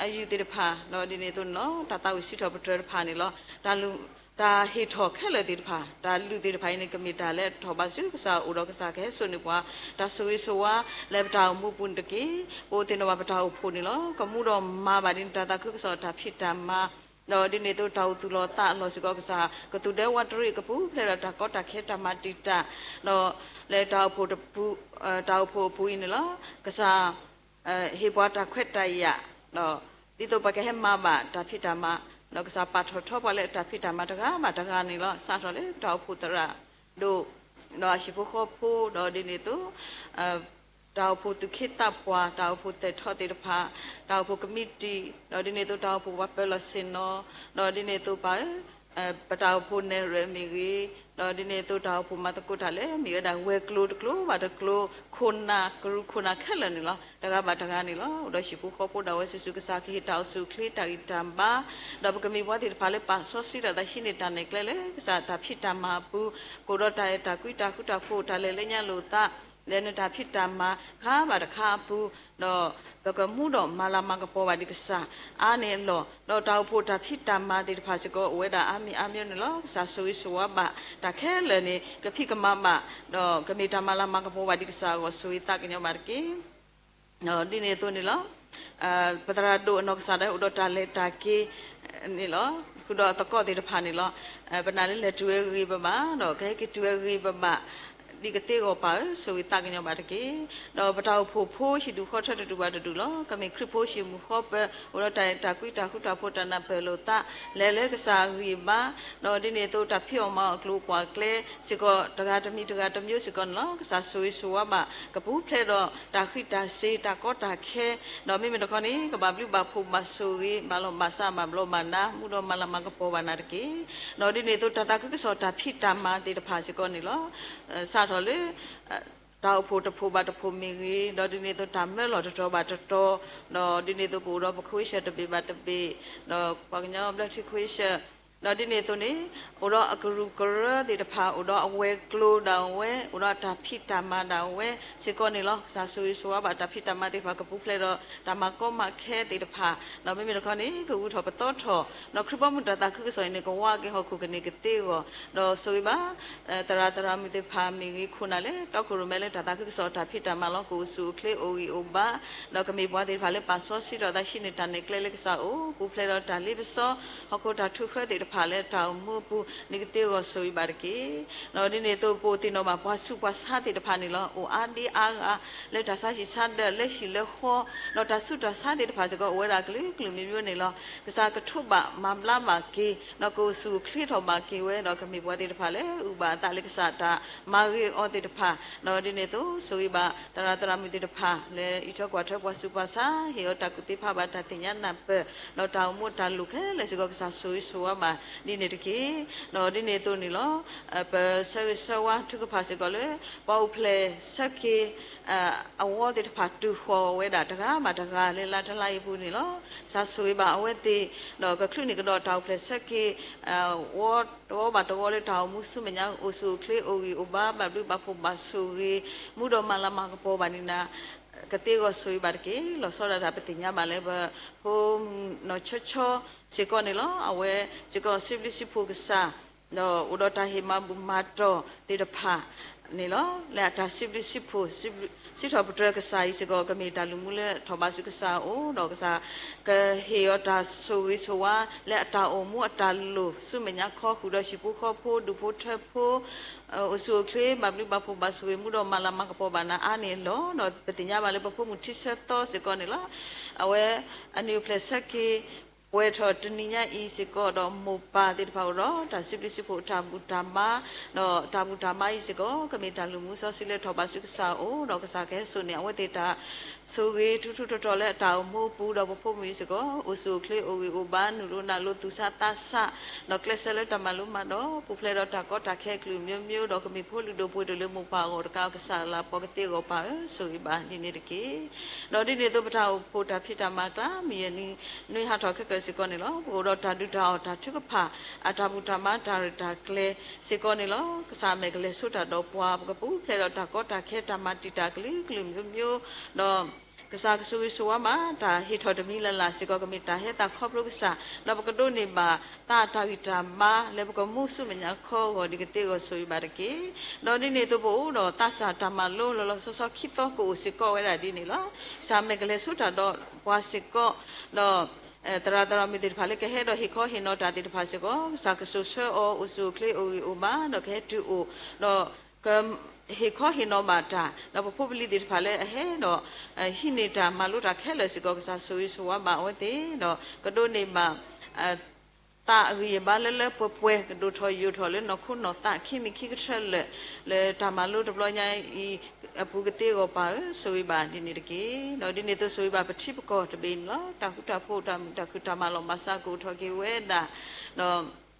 အယုၢ်သ့ၣ်တဖၣ်, ဒီးဒ်န့ၣ်အသိးန့ၣ်လီၤ တၢ်သးဝံၣ်စံးထီၣ်ပတြၢၤတဖၣ်န့ၣ်လီၤ. တၢ် တၢ်ဟ့ၣ်ထီၣ်ခဲလၢာ်သ့ၣ်တဖၣ် တၢ်လုၢ်သ့ၣ်တဖၣ်အံၤန့ၣ် ကမ့ၢ်တၢ်လၢထီၣ်ဘးဆူကစၢ်အအိၣ်ဒီးကစၢ်ကဟဲစိာ်န့ၢ်ပှၤ တၢ်ဆိၣ်ဂ့ၤဆိၣ်ဝါလၢပတၢ်အိၣ်မူအပူၤန့ၣ်တက့ၢ်. ပအိၣ်သ့ၣ်နီၣ်ဘၣ်ပတၢ်အိၣ်ဖှိၣ်န့ၣ်လီၤ. ကမူဒီးမၤဘၣ်ဒ်န့ၣ် တၢ်သးခုကစီၣ်တၢ်ဖံးတၢ်မၤ ဒီးဒ်န့ၣ်အသိးတၢ်အိၣ်သူၣ်လီၤသးအလီၢ်စ့ၢ်ကီး ကစၢ်ကသူၣ်ဒဲဝးတရံး ကပူၤဖျဲးဒီးတၢ်ကီတၢ်ခဲတၢ်မၤတံာ်တာ် ဒီးလၢတၢ်အိၣ်ဖှိၣ်တပူၤ တၢ်အိၣ်ဖှိၣ်အပူၤအံၤန့ၣ်လီၤ. ကစၢ် ဟ့ၣ်ပှၤတၢ်ခွဲးတၢ်ယာ် ဒီးဒ်သိးပကဟဲမၤဘၣ်တၢ်ဖံးတၢ်မၤ ဒီးကစၢ်ပာ်ထီၣ်ထီပှၤလၢတၢ်ဖံးတၢ်မၤတဂၤဘၣ်တဂၤန့ၣ်လီၤ. စးထီၣ်လၢတၢ်အိၣ်ဖှိၣ်သရၣ်ဒိၣ် ဒီးအဟံၣ်ဖိဃီဖိ ဒီးဒ်န့ၣ်အသိး တၢ်အိၣ်ဖှိၣ်သူၣ်က့သးပှၢ် တၢ်အိၣ်ဖှိၣ်သဲးထီၣ်သ့ၣ်တဖၣ် တၢ်အိၣ်ဖှိၣ်ကမံးတံာ် ဒီးဒ်န့ၣ်အသိးတၢ်အိၣ်ဖှိၣ်ပှၤပၢၤလီၢ်ဆ့ၣ်နီၤ ဒီးဒ်န့ၣ်အသိးပၢ်ဧၢ ပတၢ်အိၣ်ဖှိၣ်နဲၣ်ရွဲၣ်မ့ၢ်ဂ့ၤ ဒီးဒ်န့ၣ်အသိးတၢ်အိၣ်ဖှိၣ်မၤသကိးတၢ်လၢမ့ၢ်ဝဲဒၣ်ဝဲၤကျိၤတကျိၤဘၣ်တကျိၤ ခိၣ်နၢ်ကရူၢ်ခိၣ်နၢ်ခဲလၢာ်န့ၣ်လီၤ. တဂၤဘၣ်တဂၤန့ၣ်လီၤ. အိၣ်ဒီးဟံၣ်ဖိဃီဖိဒၣ်ဝဲစုာ်စုာ် ကစၢ်ကဟ့ၣ်တၢ်အိၣ်ဆူၣ်အိၣ်ချ့တၢ်ဂံၢ်တၢ်ဘါ ဒီးပကမ့ၢ်ပှၤသ့ၣ်တဖၣ်လၢပာ်စီဆှံတၢ်သးဟံးန့ၢ်တၢ်နဲၣ်ကျဲလၢကစၢ်တၢ်ဖံးတၢ်မၤအပူၤ ကအိၣ်ဒီးတၢ်အဲၣ်တၢ်ကွံတၢ်ဃူတၢ်ဖိး တၢ်လဲၤလၢညါလိာ်သး လၢနတၢ်ဖံးတၢ်မၤတဂၤဘၣ်တခါအပူၤ ဒီးပကမူဒီးမၤလၤမၤကပီၤဘၣ်ဒံးကစၢ်အါန့ၢ်အလီၢ် ဒီးတၢ်အိၣ်ဖှိၣ်တၢ်ဖံးတၢ်မၤသ့ၣ်တဖၣ်စ့ၢ်ကီး အိၣ်ဝဲဒၣ်အါမံၤအါမျိုးန့ၣ်လီၤ. ကစၢ်ဆိၣ်ဂ့ၤဆိၣ်ဝါဘၣ် တၢ်ခဲလၢာ်န့ၣ် ကဖံးကမၤဘၣ် ဒီးကမ့ၢ်တၢ်မၤလၤမၤကပီၤဘၣ်ဒံးကစၢ်အဂီၢ် ဆိၣ်ဂ့ၤသးကညီၤဘၣ်တက့ၢ်. ဒ်န့ၣ်အသိးန့ၣ်လီၤ. ပသရၣ်ဒိၣ်အနီၢ်ကစၢ်ဒၣ်အိၣ်ဒီးတၢ်လဲၤတၢ်က့ၤန့ၣ်လီၤ. ဃုာ်ဒီးအသကိးသ့ၣ်တဖၣ်န့ၣ်လီၤ. ပနာ်လၢလဲၤတုၤဝဲဂ့ၤဂ့ၤဘၣ်ဘၣ် ဒီးကဟဲက့ၤတုၤဝဲဂ့ၤဂ့ၤဘၣ်ဘၣ် ဒ်ကသ့အဂီၢ်ပၢ်ဧၢ ဆိၣ်ဂ့ၤသးကညီၤဘၣ်တက့ၢ်. ဒီးပတၢ်အိၣ်ဖှိၣ်ဖိဟံၣ်ဒူၣ်ဃီထၢတဒူၣ်ဘၣ်တဒူၣ်လီၤ. ကမ့ၢ်ခရံာ်ဖိဟံၣ်မုၢ်ဃီပၢၤ အိၣ်ဒီးတၢ်အဲၣ်တၢ်ကွံတၢ်ဃူတၢ်ဖိး တၢ်နၢ်ပၢၢ်လိာ်သး လဲၤလၢကစၢ်အဂံၢ်အဘါ ဒီးဒ်န့ၣ်အသိးတၢ်ဖံးအီၣ်မၤအီၣ်အကျိၤအကွာ်အကျဲစ့ၢ်ကီး တဂၤတမံၤတဂၤတမျိုးစ့ၢ်ကီးန့ၣ်လီၤ. ကစၢ်ဆိၣ်ဂ့ၤဆိၣ်ဝါဘၣ် ကပူၤဖျဲးဒီးတၢ်ဃံးတၢ်စ့ၤ တၢ်ကီတၢ်ခဲ ဒီးမ့မ့ၢ်တခီန့ၣ် ကဘၣ်ဘျုးဘၣ်ဖှိၣ်ဘၣ်ဆိၣ်ဂ့ၤ ဘၣ်လီၢ်ဘၣ်စးဘၣ်ဘျီးဘၣ်နး မူဒီးမၤလၤမၤကပီၤဘၣ်နၤတက့ၢ်. ဒီးဒ်န့ၣ်အသိးတၢ်သးခုကစီၣ်တၢ်ဖံးတၢ်မၤသ့ၣ်တဖၣ်စ့ၢ်ကီးန့ၣ်လီၤ. စးထီၣ်လၢ တၢ်အိၣ်ဖှိၣ်တဖှိၣ်ဘၣ်တဖှိၣ်မ့ၢ်ဂ့ၤ, ဒီးဒ်န့ၣ်အသိးတၢ်မၢလီၢ်တတီၤဘၣ်တတီၤ, ဒီးဒ်န့ၣ်အသိးပအိၣ်ဒီးပခွ့ဆၢၣ်တဘ့ၣ်ဘၣ်တဘ့ၣ်, ဒီးပှၤကညီဘျၢထံခွ့ဆၢၣ်, ဒီးဒ်န့ၣ်အသိးန့ၣ် အိၣ်ဒီးအကရူၢ်ကရၢသ့ၣ်တဖၣ်, အိၣ်ဒီးအဝဲၤကျိၤဒၣ်ဝဲ, အိၣ်ဒီးတၢ်ဖံးတၢ်မၤဒၣ်ဝဲစ့ၢ်ကီးန့ၣ်လီၤ. ကစၢ်ဆိၣ်ဂ့ၤဆိၣ်ဝါဘၣ်တၢ်ဖံးတၢ်မၤသ့ၣ်တဖၣ် ကပူၤဖျဲးဒီးတၢ်မၤကီမၤခဲသ့ၣ်တဖၣ်, ဒီးမ့မ့ၢ်တခီန့ၣ် ကဂုာ်ထီၣ်ပသီထီၣ်, ဒီးခရံာ်ဘီမုၢ်တၢ်သးခုကစီၣ်အံၤန့ၣ် ကဝါက့ၤဟီၣ်ခိၣ်ကန့ၢ်ကသ့အဂီၢ်, ဒီးဆိၣ်ဂ့ၤဘၣ် သရၣ်သရၣ်မုၣ်သ့ၣ်တဖၣ်မ့ၢ်ဂ့ၤ ခိၣ်နၢ်လၢတီခိၣ်ရိၣ်မဲလၢတၢ်သးခုကစီၣ်တၢ်ဖံးတၢ်မၤလီၤ. ကအိၣ်ဆူၣ်အိၣ်ချ့အိၣ်ဂံၢ်အိၣ်ဘါ, ဒီးကမ့ၢ်ပှၤသ့ၣ်တဖၣ်လၢပာ်စီဆှံထီၣ်သးဟံးန့ၢ်တၢ်နဲၣ်ကျဲလၢကစၢ်အအိၣ်, ပူၤဖျဲးဒီးတၢ်လ့ပစီ, ဟီၣ်ခိၣ်တၢ်ထုးဃၢသ့ၣ်တဖၣ် ပှၤလၢအအိၣ်မူအိၣ်ဘှံးသ့ၣ်တဖၣ်လၢအတၢ်အိၣ်မူအပူၤ န့ၣ်ကသ့အဂီၢ်ဆိၣ်ဂ့ၤဘၣ်တက့ၢ်. ဒီးဒ်န့ၣ်အသိးပအိၣ်သ့ၣ်နီၣ်ဘၣ်ပှၤဆူးပှၤဆါသ့ၣ်တဖၣ်န့ၣ်လီၤ. အိၣ်အါဒ့အါဂၤ လၢတၢ်ဆါဟံၣ်ဆါဒၢး လၢဟံၣ်လၢဃီ ဒီးတၢ်ဆူးတၢ်ဆါသ့ၣ်တဖၣ်စ့ၢ်ကီး အိၣ်ဝဲဒၣ်ကလုာ်ကလုာ်မံၤမံၤန့ၣ်လီၤ. ကစၢ်ကထိးဘၣ်မၤဘျါဘၣ်က့ၤ ဒီးကအိၣ်ဆူၣ်အိၣ်ချ့ထီၣ်ဘၣ်က့ၤဝဲ ဒီးကမ့ၢ်ပှၤသ့ၣ်တဖၣ်လၢအုၣ်ဘၣ်အသးလၢကစၢ်တၢ်မၤဂ့ၤအီၤသ့ၣ်တဖၣ် ဒီးဒ်န့ၣ်အသိးဆိၣ်ဂ့ၤဘၣ်သရၣ်သရၣ်မုၣ်သ့ၣ်တဖၣ် လၢအံးထွဲကွၢ်ထွဲပှၤဆူးပှၤဆါ ဟ့ၣ်အီၤတၢ်ကူၣ်သ့ဖးဘၣ်တၢ်သ့ၣ်ညါနၢ်ပၢၢ် ဒီးတၢ်အိၣ်မူအတၢ်လိၣ်ခဲလၢာ်စ့ၢ်ကီး ကစၢ်ဆိၣ်ဂ့ၤဆိၣ်ဝါဘၣ်ဒ်န့ၣ်တက့ၢ်. ဒီးဒ်န့ၣ်အသိးန့ၣ်လီၤ. ပဆၢဂ့ၤဆၢဝါထုကဖၣ်စ့ၢ်ကီးလၢ ပှၤအိၣ်ဖျဲၣ်ဆၢက့ၤ အဝီသ့ၣ်တဖၣ်တုၤဃီၤဝဲဒၣ်တဂၤဘၣ်တဂၤလၢလါတလါအံၤအပူၤန့ၣ်လီၤ. ကစၢ်ဆိၣ်ဂ့ၤဘၣ်အဝဲသ့ၣ် ဒီးကချုးန့ၢ်ကဒီးတၢ်အိၣ်ဖျဲၣ်ဆၢက့ၤ ဝီတဝီဘၣ်တဝီလၢတၢ်အိၣ်မူဆူမဲာ်ညါ အိၣ်ဆူၣ်အိၣ်ချ့အိၣ်ဂံၢ်အိၣ်ဘါ ဘၣ်ဘျုးဘၣ်ဖှိၣ်ဘၣ်ဆိၣ်ဂ့ၤ မူဒီးမၤလၤမၤကပီၤဘၣ်န့ၣ် ကသ့အဂီၢ်ဆိၣ်ဂ့ၤဘၣ်တက့ၢ်. လီၤဆီဒၣ်တၢ်ပသ့ၣ်ညါဘၣ်လၢပဖိမုၣ်နီၢ်ဆၢဆီစ့ၢ်ကီးန့ၣ်လီၤ. အဝဲစ့ၢ်ကီးစံးဘျုးစံးဖှိၣ်ကစၢ် ဒီးအိၣ်ဒီးတၢ်ဟ့ၣ်မၤဘူၣ်မၤတီၢ်သ့ၣ်တဖၣ်န့ၣ်လီၤ. လၢအတၢ်စံးဘျုးစံးဖှိၣ် စံးထီၣ်ပတြၢၤကစၢ်အံၤစ့ၢ်ကီး ကမ့ၢ်တၢ်လုၢ်မူလၢထီၣ်ဘးဆူကစၢ်အအိၣ် ဒီးကစၢ်ကဟ့ၣ်အီၤတၢ်ဆိၣ်ဂ့ၤဆိၣ်ဝါ လၢအတၢ်အိၣ်မူအတၢ်လိၣ် ဆူမဲာ်ညါခီဃုာ်ဒီးဟံၣ်ဖိဃီဖိ ဒူၣ်ဖိထၢဖိ အိၣ်ဆူၣ်အိၣ်ချ့ ဘၣ်ဘျုးဘၣ်ဖှိၣ်ဘၣ်ဆိၣ်ဂ့ၤ မူဒီးမၤလၤမၤကပီၤဘၣ်နၤအါန့ၣ်လီၤ. ဒီးပသ့ၣ်ညါဘၣ်လၢပဖိမုၣ်ထံဆၢသီစ့ၢ်ကီးန့ၣ်လီၤ. အဝဲအနံၣ်အိၣ်ဖျဲၣ်ဆၢက့ၤ ပှဲၤထီၣ်တနံၤညါအံၤစ့ၢ်ကီး ဒီးမိၢ်ပၢ်သ့ၣ်တဖၣ်အိၣ်ဒီး တၢ်စံးဘျုးစံးဖှိၣ်တၢ်ဘူၣ်တၢ်ဘါ ဒီးတၢ်ဘူၣ်တၢ်ဘါအံၤစ့ၢ်ကီး ကမ့ၢ်တၢ်လုၢ်မူစီဆှံလၢထီၣ်ဘးဆူကစၢ်အအိၣ် ဒီးကစၢ်ကဟဲစိာ်န့ၢ်အဝဲသ့ၣ်တၢ် ဆိၣ်ဂ့ၤထူထူတီၤတီၤလၢအတၢ်အိၣ်မူအပူၤ ဒီးပဖိမုၣ်အံၤစ့ၢ်ကီး အိၣ်ဆူၣ်အိၣ်ချ့အိၣ်ဂံၢ်အိၣ်ဘါ နုာ်လိနးလိသူၣ်ဆါသးဆး ဒီးကျဲးစၢးလၢတၢ်မၤလိမၤဒိး ပူၤဖျဲးဒီးတၢ်ကီတၢ်ခဲကလုာ်မျိုးမျိုး ဒီးကမ့ၢ်ဖိလုၢ်ဒိၣ်ပှ့ၤဒိၣ်လၢမိၢ်ပၢ်အဂီၢ်တကး ကစၢ်လၤပှီၤကသ့အဂီၢ်ပၢ်ဧၢ ဆိၣ်ဂ့ၤဘၣ်ဒ်န့ၣ်တက့ၢ်. ဒီးဒ်န့ၣ်အသိးပတၢ်အိၣ်ဖှိၣ်တၢ်ဖံးတၢ်မၤအကျါ မုၢ်ယဲၢ်နံၤ နွံဟးထီၣ်ခဲကၢၢ်စ့ၢ်ကီးန့ၣ်လီၤ. ပကအိၣ်ဒီးတၢ်ဒုးတၢ်အီၣ်တၢ်ထုကဖၣ် အတၢ်ဘူၣ်တၢ်ဘါတၢ်ရဲၣ်တၢ်ကျဲၤစ့ၢ်ကီးန့ၣ်လီၤ. ကစၢ်အမဲာ်ကလဲၤဆိတၢ်ဒီးပှၤ ပကပူၤဖျဲးဒီးတၢ်ကီတၢ်ခဲတၢ်မၤတံာ်တာ်ကလုာ်ကလုာ်မျိုးမျိုး ဒီးကစၢ်ကဆိၣ်ဂ့ၤဆိၣ်ဝါဘၣ် တၢ်ဟ့ၣ်ထီၣ်တမံၤလၢ်လၢ်စ့ၢ်ကီး ကမ့ၢ်တၢ်ဟဲသးခီဖျိကစၢ် ဒီးပကဒိးန့ၢ်ဘၣ်သးအတၢ်ဂံၢ်တၢ်ဘါလၢပကမူဆူမဲာ်ညါခီအဂီၢ် ဒ်ကသ့အဂီၢ်ဆိၣ်ဂ့ၤဘၣ်တက့ၢ်. ဒီးဒ်န့ၣ်အသိးပအိၣ်ဒီးသးစၢ်တၢ်မၤလိလီၤလီၤဆီဆီခံသီကအိၣ်စ့ၢ်ကီးဝဲဒၣ်ဒ်န့ၣ်လီၤ. ကစၢ်အမဲာ်ကလဲၤဆိတၢ်ဒီးပှၤစ့ၢ်ကီး ဒီး သရၣ်သရၣ်မုၣ်သ့ၣ်တဖၣ်လၢကဟဲဒီးဟ့ၣ်ခီဟ့ၣ်နီၤတၢ်သ့ၣ်တဖၣ်စ့ၢ်ကီး ကစၢ်ကစိာ်ဆှၢအီၤ အိၣ်ဆူၣ်အိၣ်ချ့အိၣ်ဂံၢ်အိၣ်ဘါ ဒီးကဟဲတုၤအိၣ် ဒီး ကဟ့ၣ်ခီဟ့ၣ်နီၤဘၣ်တၢ် ဒီးပဖိပလံၤသ့ၣ်တဖၣ်လၢအဟဲဒီး ဟံးန့ၢ်တၢ်မၤလိတၢ်ခဲလၢာ်စ့ၢ်ကီး ကစၢ်ဆိၣ်ဂ့ၤဆိၣ်ဝါဘၣ်အဝဲသ့ၣ် ဒီးကဒိးန့ၢ်ဘၣ် သးအဂံၢ်အဘါလၢလၢပှဲၤပှဲၤ ကဒိၣ်ထီၣ်ယိာ်ထီၣ်လၢနီၢ်ခိနီၢ်သးခံမံၤခံကထၢလၢာ် လၢတၢ်မၤလိတဘျီညါအံၤအပူၤကသ့အဂီၢ်ပၢ်ဧၢ ဆိၣ်ဂ့ၤဘၣ်ဒ်န့ၣ်တက့ၢ်. ဒီးဒ်န့ၣ်အသိးဆိၣ်ဂ့ၤဘၣ်ပထံပကီၢ်တဘ့ၣ်န့ၣ်လီၤ. တၢ်ဃူတၢ်ဖိးတၢ်မုာ်တၢ်ခုၣ်တၢ်မၤလီၤဘၣ်စးကအိၣ်ထီၣ်က့ၤဝဲဒၣ် ဒီး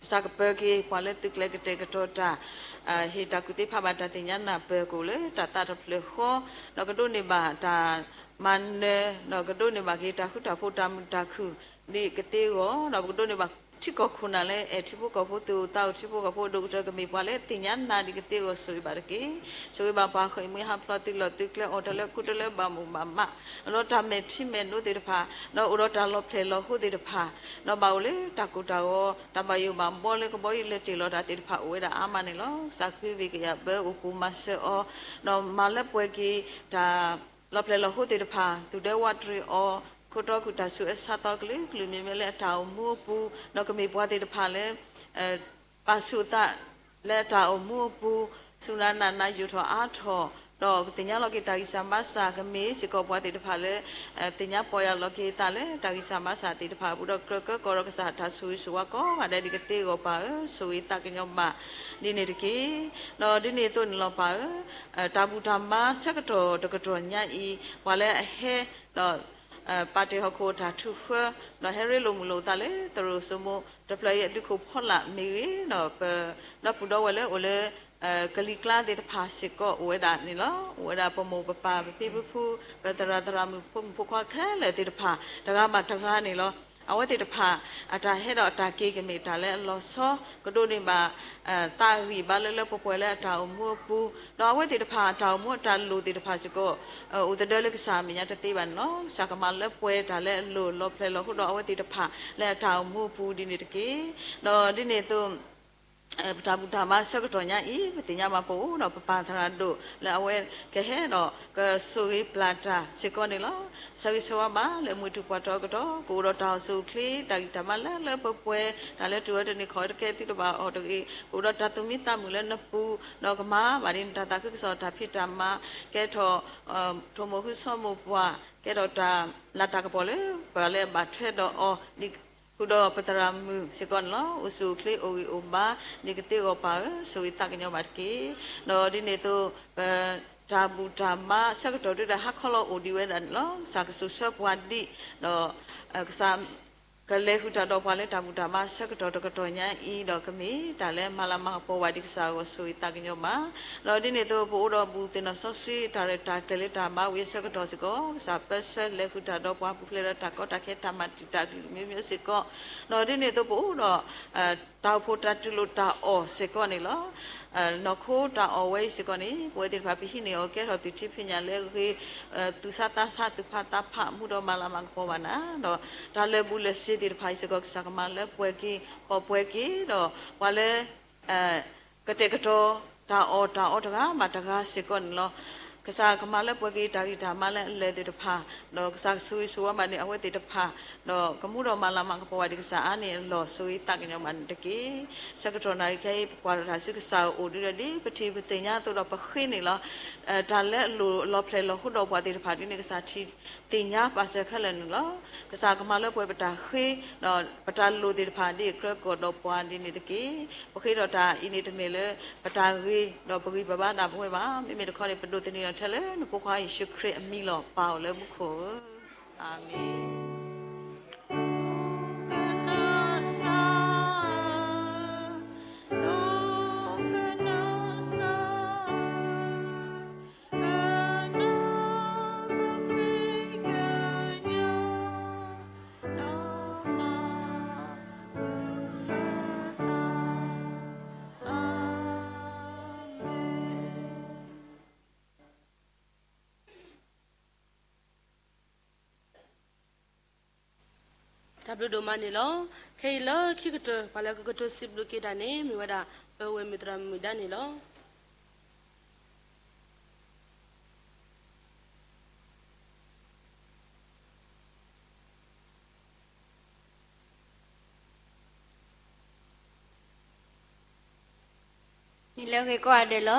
ကစၢ်ကပၢၤက့ၤပှၤလၢသုးကျဲၤကတဲာ်ကတီၤတၢ် ဟ့ၣ်တၢ်ကူၣ်သ့ဖးဘၣ်တၢ်သ့ၣ်ညါနၢ်ပၢၢ်ကအိၣ်လၢတၢ်သးတဖျၢၣ်ဃီ ဒီးကဒိးန့ၢ်ဘၣ်တၢ်မၤနၢၤ ဒီးကဒိးန့ၢ်ဘၣ်က့ၤတၢ်ဃူတၢ်ဖိးတၢ်မုာ်တၢ်ခုၣ်ဒ်ကသ့အဂီၢ် ဒီးပကဒိးန့ၢ်ဘၣ်ထံကီၢ်ခိၣ်နၢ်လၢအဲၣ်ထံဖိကီၢ်ဖိသူၣ်အိၣ်သးအိၣ်ထံဖိကီၢ်ဖိဒိၣ်ကတၢၢ်ကမ့ၢ်ပှၤလၢသ့ၣ်ညါနၢ်ဒ်ကသ့အဂီၢ်ဆိၣ်ဂ့ၤဘၣ်တက့ၢ်. ဆိၣ်ဂ့ၤဘၣ်ပှၤဃ့ၢ်မှံဟးဖျိးသုးလီၢ်သုးကျဲအိၣ်တၢ်လၢခူတၢ်လၢဘၣ်မုာ်ဘၣ်မး အိၣ်ဒီးတၢ်မဲာ်ထံမဲာ်နိသ့ၣ်တဖၣ် ဒီးအိၣ်ဒီးတၢ်လီၤဖျဲၣ်လီၤဟိသ့ၣ်တဖၣ် ဒီးဘၣ်အိၣ်လၢတၢ်ကိၢ်တၢ်ဂီၤ တၢ်ဘၣ်ယိၣ်ဘၣ်ဘီလၢကဘီယူၤလဲၤတ့ၢ်လီၤတၢ်သ့ၣ်တဖၣ်အိၣ်ဝဲဒၣ်အါမးန့ၣ်လီၤ. ကစၢ်ဃ့ဘၣ်ကယာ်ဘၢအိၣ်ပိၢ်မၤစၢၤအီၤ ဒီးမၤလၢပှဲၤက့ၤတၢ်လီၤဖျဲၣ်လီၤဟိသ့ၣ်တဖၣ် သူၣ်ဒၢဝးတရံးအီၤ ခိးတီခုၣ်တၢ်ဆူးအဆါသီကလုာ်ကလုာ်မ့မ့ၢ်လၢအတၢ်အိၣ်မူအပူၤ ဒီးကမ့ၢ်ပှၤသ့ၣ်တဖၣ်လၢ ပာ်ဆူၣ်အသးလၢအတၢ်အိၣ်မူအပူၤ စူၢ်နးနာ်နးယိာ်ထီၣ်အါထီၣ် ဒီးကသ့ၣ်ညါလီၤက့ၤတၢ်ဂံၢ်စၢ်ဘါစၢ် ကမ့ၢ်စ့ၢ်ကီးပှၤသ့ၣ်တဖၣ်လၢ သ့ၣ်ညါပီၢ်ယၢ်လီၤက့ၤအသးလၢတၢ်ဂံၢ်စၢ်ဘါစၢ်သ့ၣ်တဖၣ်အပူၤ ဒီးကြၢးကၢကီးဒီးကစၢ်တၢ်ဆိၣ်ဂ့ၤဆိၣ်ဝါကိးဂၤဒဲးဒ်ကသ့အဂီၢ်ပၢ်ဧၢ ဆိၣ်ဂ့ၤသးကညီၤဘၣ်ဒ်န့ၣ်တက့ၢ်. ဒီးဒ်န့ၣ်အသိးန့ၣ်လီၤပၢ်ဧၢ တၢ်ဘူၣ်တၢ်ဘါဆၢကတီၢ်တကတီၢ်ညါအံၤ ပှၤလၢအဟဲဒီး ပာ်တ့ၢ်ဟီၣ်ခိၣ်အတၢ်ထုးဃၢ ဒီးဟဲရ့လိာ်မုာ်လိာ်အသးလၢသရိာ်စိမိၤတဖျၢၣ်အံၤအဒုးခိၣ်ဖီလာ်မ့ၢ်ဂ့ၤ ဒီးပဒီပုၢ်ဒီဝဲၢ်လၢအိၣ်လၢ ကလံၤကျါသ့ၣ်တဖၣ်စ့ၢ်ကီးအိၣ်ဝဲဒၣ်န့ၣ်လီၤ. အိၣ်ဝဲဒၣ်ပမိၢ်ပပၢ်ပဖံပဖု ပသရၣ်သရၣ်မုၣ်ဖိမုၣ်ဖိခွါခဲလၢာ်သ့ၣ်တဖၣ် တဂၤဘၣ်တဂၤန့ၣ်လီၤ. အဝဲသ့ၣ်တဖၣ် အတၢ်ဟဲဒီးအတၢ်က့ၤကမ့ၢ်တၢ်လၢအလီၤဆီ ကဒိးန့ၢ်ဘၣ် သးအဂံၢ်အဘါလၢလၢပှဲၤပှဲၤလၢအတၢ်အိၣ်မူအပူၤ ဒီးအဝဲသ့ၣ်တဖၣ်အတၢ်အိၣ်မူအတၢ်လိၣ်သ့ၣ်တဖၣ်စ့ၢ်ကီး အိၣ်သဒၢလၢကစၢ်အမဲာ်ညါတသ့ဘၣ်န့ၣ်လီၤ. ကစၢ်ကမၤလၢပှဲၤတၢ်လၢအလိၣ်လီၤဖျဲၣ်လီၤဟိဒီးအဝဲသ့ၣ်တဖၣ်လၢအတၢ်အိၣ်မူအပူၤဒ်န့ၣ်တက့ၢ်. ဒီးဒ်န့ၣ်အသိး ပတၢ်ဘူၣ်တၢ်ဘါဆၢကတီၢ်ညါအံၤ ပသ့ၣ်ညါဘၣ်ပအိၣ်ဒီးပပၢ်သရၣ်ဒိၣ်လၢအဝဲကဟဲဒီးကဆိၣ်ဂ့ၤပျၢ်တၢ်စ့ၢ်ကီးန့ၣ်လီၤ. ဆၢဂ့ၤဆၢဝါဘၣ်လၢမုၢ်တပှၢ်ထီအကတီၢ် ကအိၣ်ဒီးတၢ်အိၣ်ဆူၣ်အိၣ်ချ့ တၢ်ဂံၢ်တၢ်ဘါလၢလၢပှဲၤပှဲၤ တၢ်လၢတူၢ်ဝဲတန့ၢ်ခီၣ်ဝဲတကဲသုတဘၣ်အီၤတဂ့ၤ ကအိၣ်ဒီးတၢ်သူၣ်မံသးမုာ်လၢနပူၤ ဒီးကမၤဘၣ်ဒ်နတၢ်သးခုကစီၣ်တၢ်ဖံးတၢ်မၤ ကဲထီၣ် ထိၣ်မိၢ်ဃုဆီမိၢ်ပှၢ် ကဲထီၣ်တၢ်လၤတၢ်ကပီၤလၢ ပှၤလၢအဘၣ်ထွဲဒီးအီၤ ဒ်ဃုာ်ဒီးပသရၣ်မုၣ်စ့ၢ်ကီးန့ၣ်လီၤ. အိၣ်ဆူၣ်အိၣ်ချ့အိၣ်ဂံၢ်အိၣ်ဘါ ဒ်ကသ့အဂီၢ်ပၢ်ဧၢ ဆိၣ်ဂ့ၤသးကညီၤဘၣ်တက့ၢ်. ဒီးဒ်န့ၣ်အသိး ပတၢ်ဘူၣ်တၢ်ဘါဆၢကတီၢ်တုၤဒၣ်ဟါခီလီၤအိၣ်ဒံးဝဲဒၣ်န့ၣ်လီၤ. ကစၢ်ကဆိၣ်ဆှၢပှၤဒံး ဒီး ကစၢ် ကလဲၤဃုာ်တၢ်ဒီးပှၤလၢတၢ်ဘူၣ်တၢ်ဘါဆၢကတီၢ်တကတီၢ်ညါအံၤ ဒီးကမ့ၢ်တၢ်လၢမၤလၤမၤကပီၤဝဲဒၣ် ကစၢ်အဂီၢ်ဆိၣ်ဂ့ၤသးကညီၤဘၣ်. ဒီးဒ်န့ၣ်အသိး ပအိၣ်ဒီးဘူၣ်သ့ၣ်နီၣ်စီဆှံတၢ်ရဲၣ်တၢ်ကျဲၤလၢတၢ်ဘါဝံၤအဆၢကတီၢ်စ့ၢ်ကီး ကစၢ်ပၢဆှၢလဲၤဃုာ်တၢ်ဒီးပှၤပူၤဖျဲးဒီးတၢ်ကီတၢ်ခဲတၢ်မၤတံာ်တာ်ကလုာ်ကလုာ်မ့ၢ်မ့ၢ်စ့ၢ်ကီး ဒီးဒ်န့ၣ်အသိးပအိၣ်ဒီး တၢ်အိၣ်ဖှိၣ်တၢ်တူၢ်လိာ်တၢ်အီၣ်စ့ၢ်ကီးန့ၣ်လီၤ. နီၢ်ခိတၢ်အီၣ်ဝဲအံၤစ့ၢ်ကီးန့ၣ် ပဝဲသ့ၣ်တဖၣ်ပဟံးန့ၢ်အီၤကဲထီၣ်သုးထံဖံးညၣ်လၢအဂ့ၤ သူၣ်ဆါသးဆါသူၣ်ဖးသးဖး မူဒီးမၤလၤမၤကပီၤဘၣ်နၤ ဒီးတၢ်လၢာ်ဘူၣ်လၢာ်စ့ၤသ့ၣ်တဖၣ်အံၤစ့ၢ်ကီး ကစၢ်ကမၤလၢပှဲၤက့ၤ ကီၢ်ပှဲၤက့ၤ ဒီးပှၤလၢ ကတဲာ်ကတီၤ တၢ်အီၣ်တၢ်အီတဂၤဘၣ်တဂၤစ့ၢ်ကီးန့ၣ်လီၤ. ကစၢ်ကမၤလၢပှဲၤက့ၤတၢ်ဂံၢ်တၢ်ဘါလၢအလၢာ်သ့ၣ်တဖၣ် ဒီးကစၢ်ကဆိၣ်ဂ့ၤဆိၣ်ဝါဘၣ်န့ၣ်အဝဲသ့ၣ်တဖၣ် ဒီးကမူဒီးမၤလၤမၤကပီၤဘၣ်ဒ်ကစၢ်အါန့ၢ်အလီၢ် ဆိၣ်ဂ့ၤသးကညီၤဘၣ်န့ၣ်တက့ၢ်. ဆၢကတီၢ်နၣ်ရံၣ်ခဲအံၤ ပကွၢ်ထီၣ်တၢ်ဆူကစၢ်အအိၣ်ဒုဒီး ဒ်ပထံၣ်ပသ့ၣ်ညါအသိးဒီးပဃ့န့ၣ်လီၤ. တၢ်လၢအလီၤဖျဲၣ်လီၤဟိဒီးပှၤသ့ၣ်တဖၣ်ဒ်န့ၣ် ကစၢ်ထံၣ်သ့ၣ်ညါပာ်စၢၤခဲလၢာ်န့ၣ်လီၤ. ကစၢ်ကမၤလၢပှဲၤပတၢ်ဃ့ ဒီးပတၢ်လိၣ်သ့ၣ်တဖၣ်ဒ်အကြၢးကီၢ်ဒီးပှၤဒ်န့ၣ်တက့ၢ်. ပဃ့ထီၣ်တၢ်အံၤန့ၣ်တမ့ၢ်လၢ ပတၢ်ဂ့ၤဒီးပဂံၢ်ပဘါဒၣ်ပဝဲဘၣ်. မ့မ့ၢ်တခီန့ၣ် ပဒိးသန့ၤအီၤထဲလၢနဖိခွါယ့ၣ်ၡူးခရံာ်အမံၤလီၤ. ပၢ်အိၣ်လၢမူခိၣ်ဧၢ, အၤမ့ၣ်. တၢ်ဘျုးဒိၣ်မးန့ၣ်လီၤ. ခဲအံၤလၢခံကတၢၢ် ပှၤလၢကကတိၤစံးဘျုးက့ၤတၢ်န့ၣ် မ့ၢ်ဝဲဒၣ် ပဝဲၢ်မုၣ်သရၣ်မုၣ်ဒါန့ၣ်လီၤ. နံၤလၢအဂ့ၤကိးဂၤဒဲးလီၤ.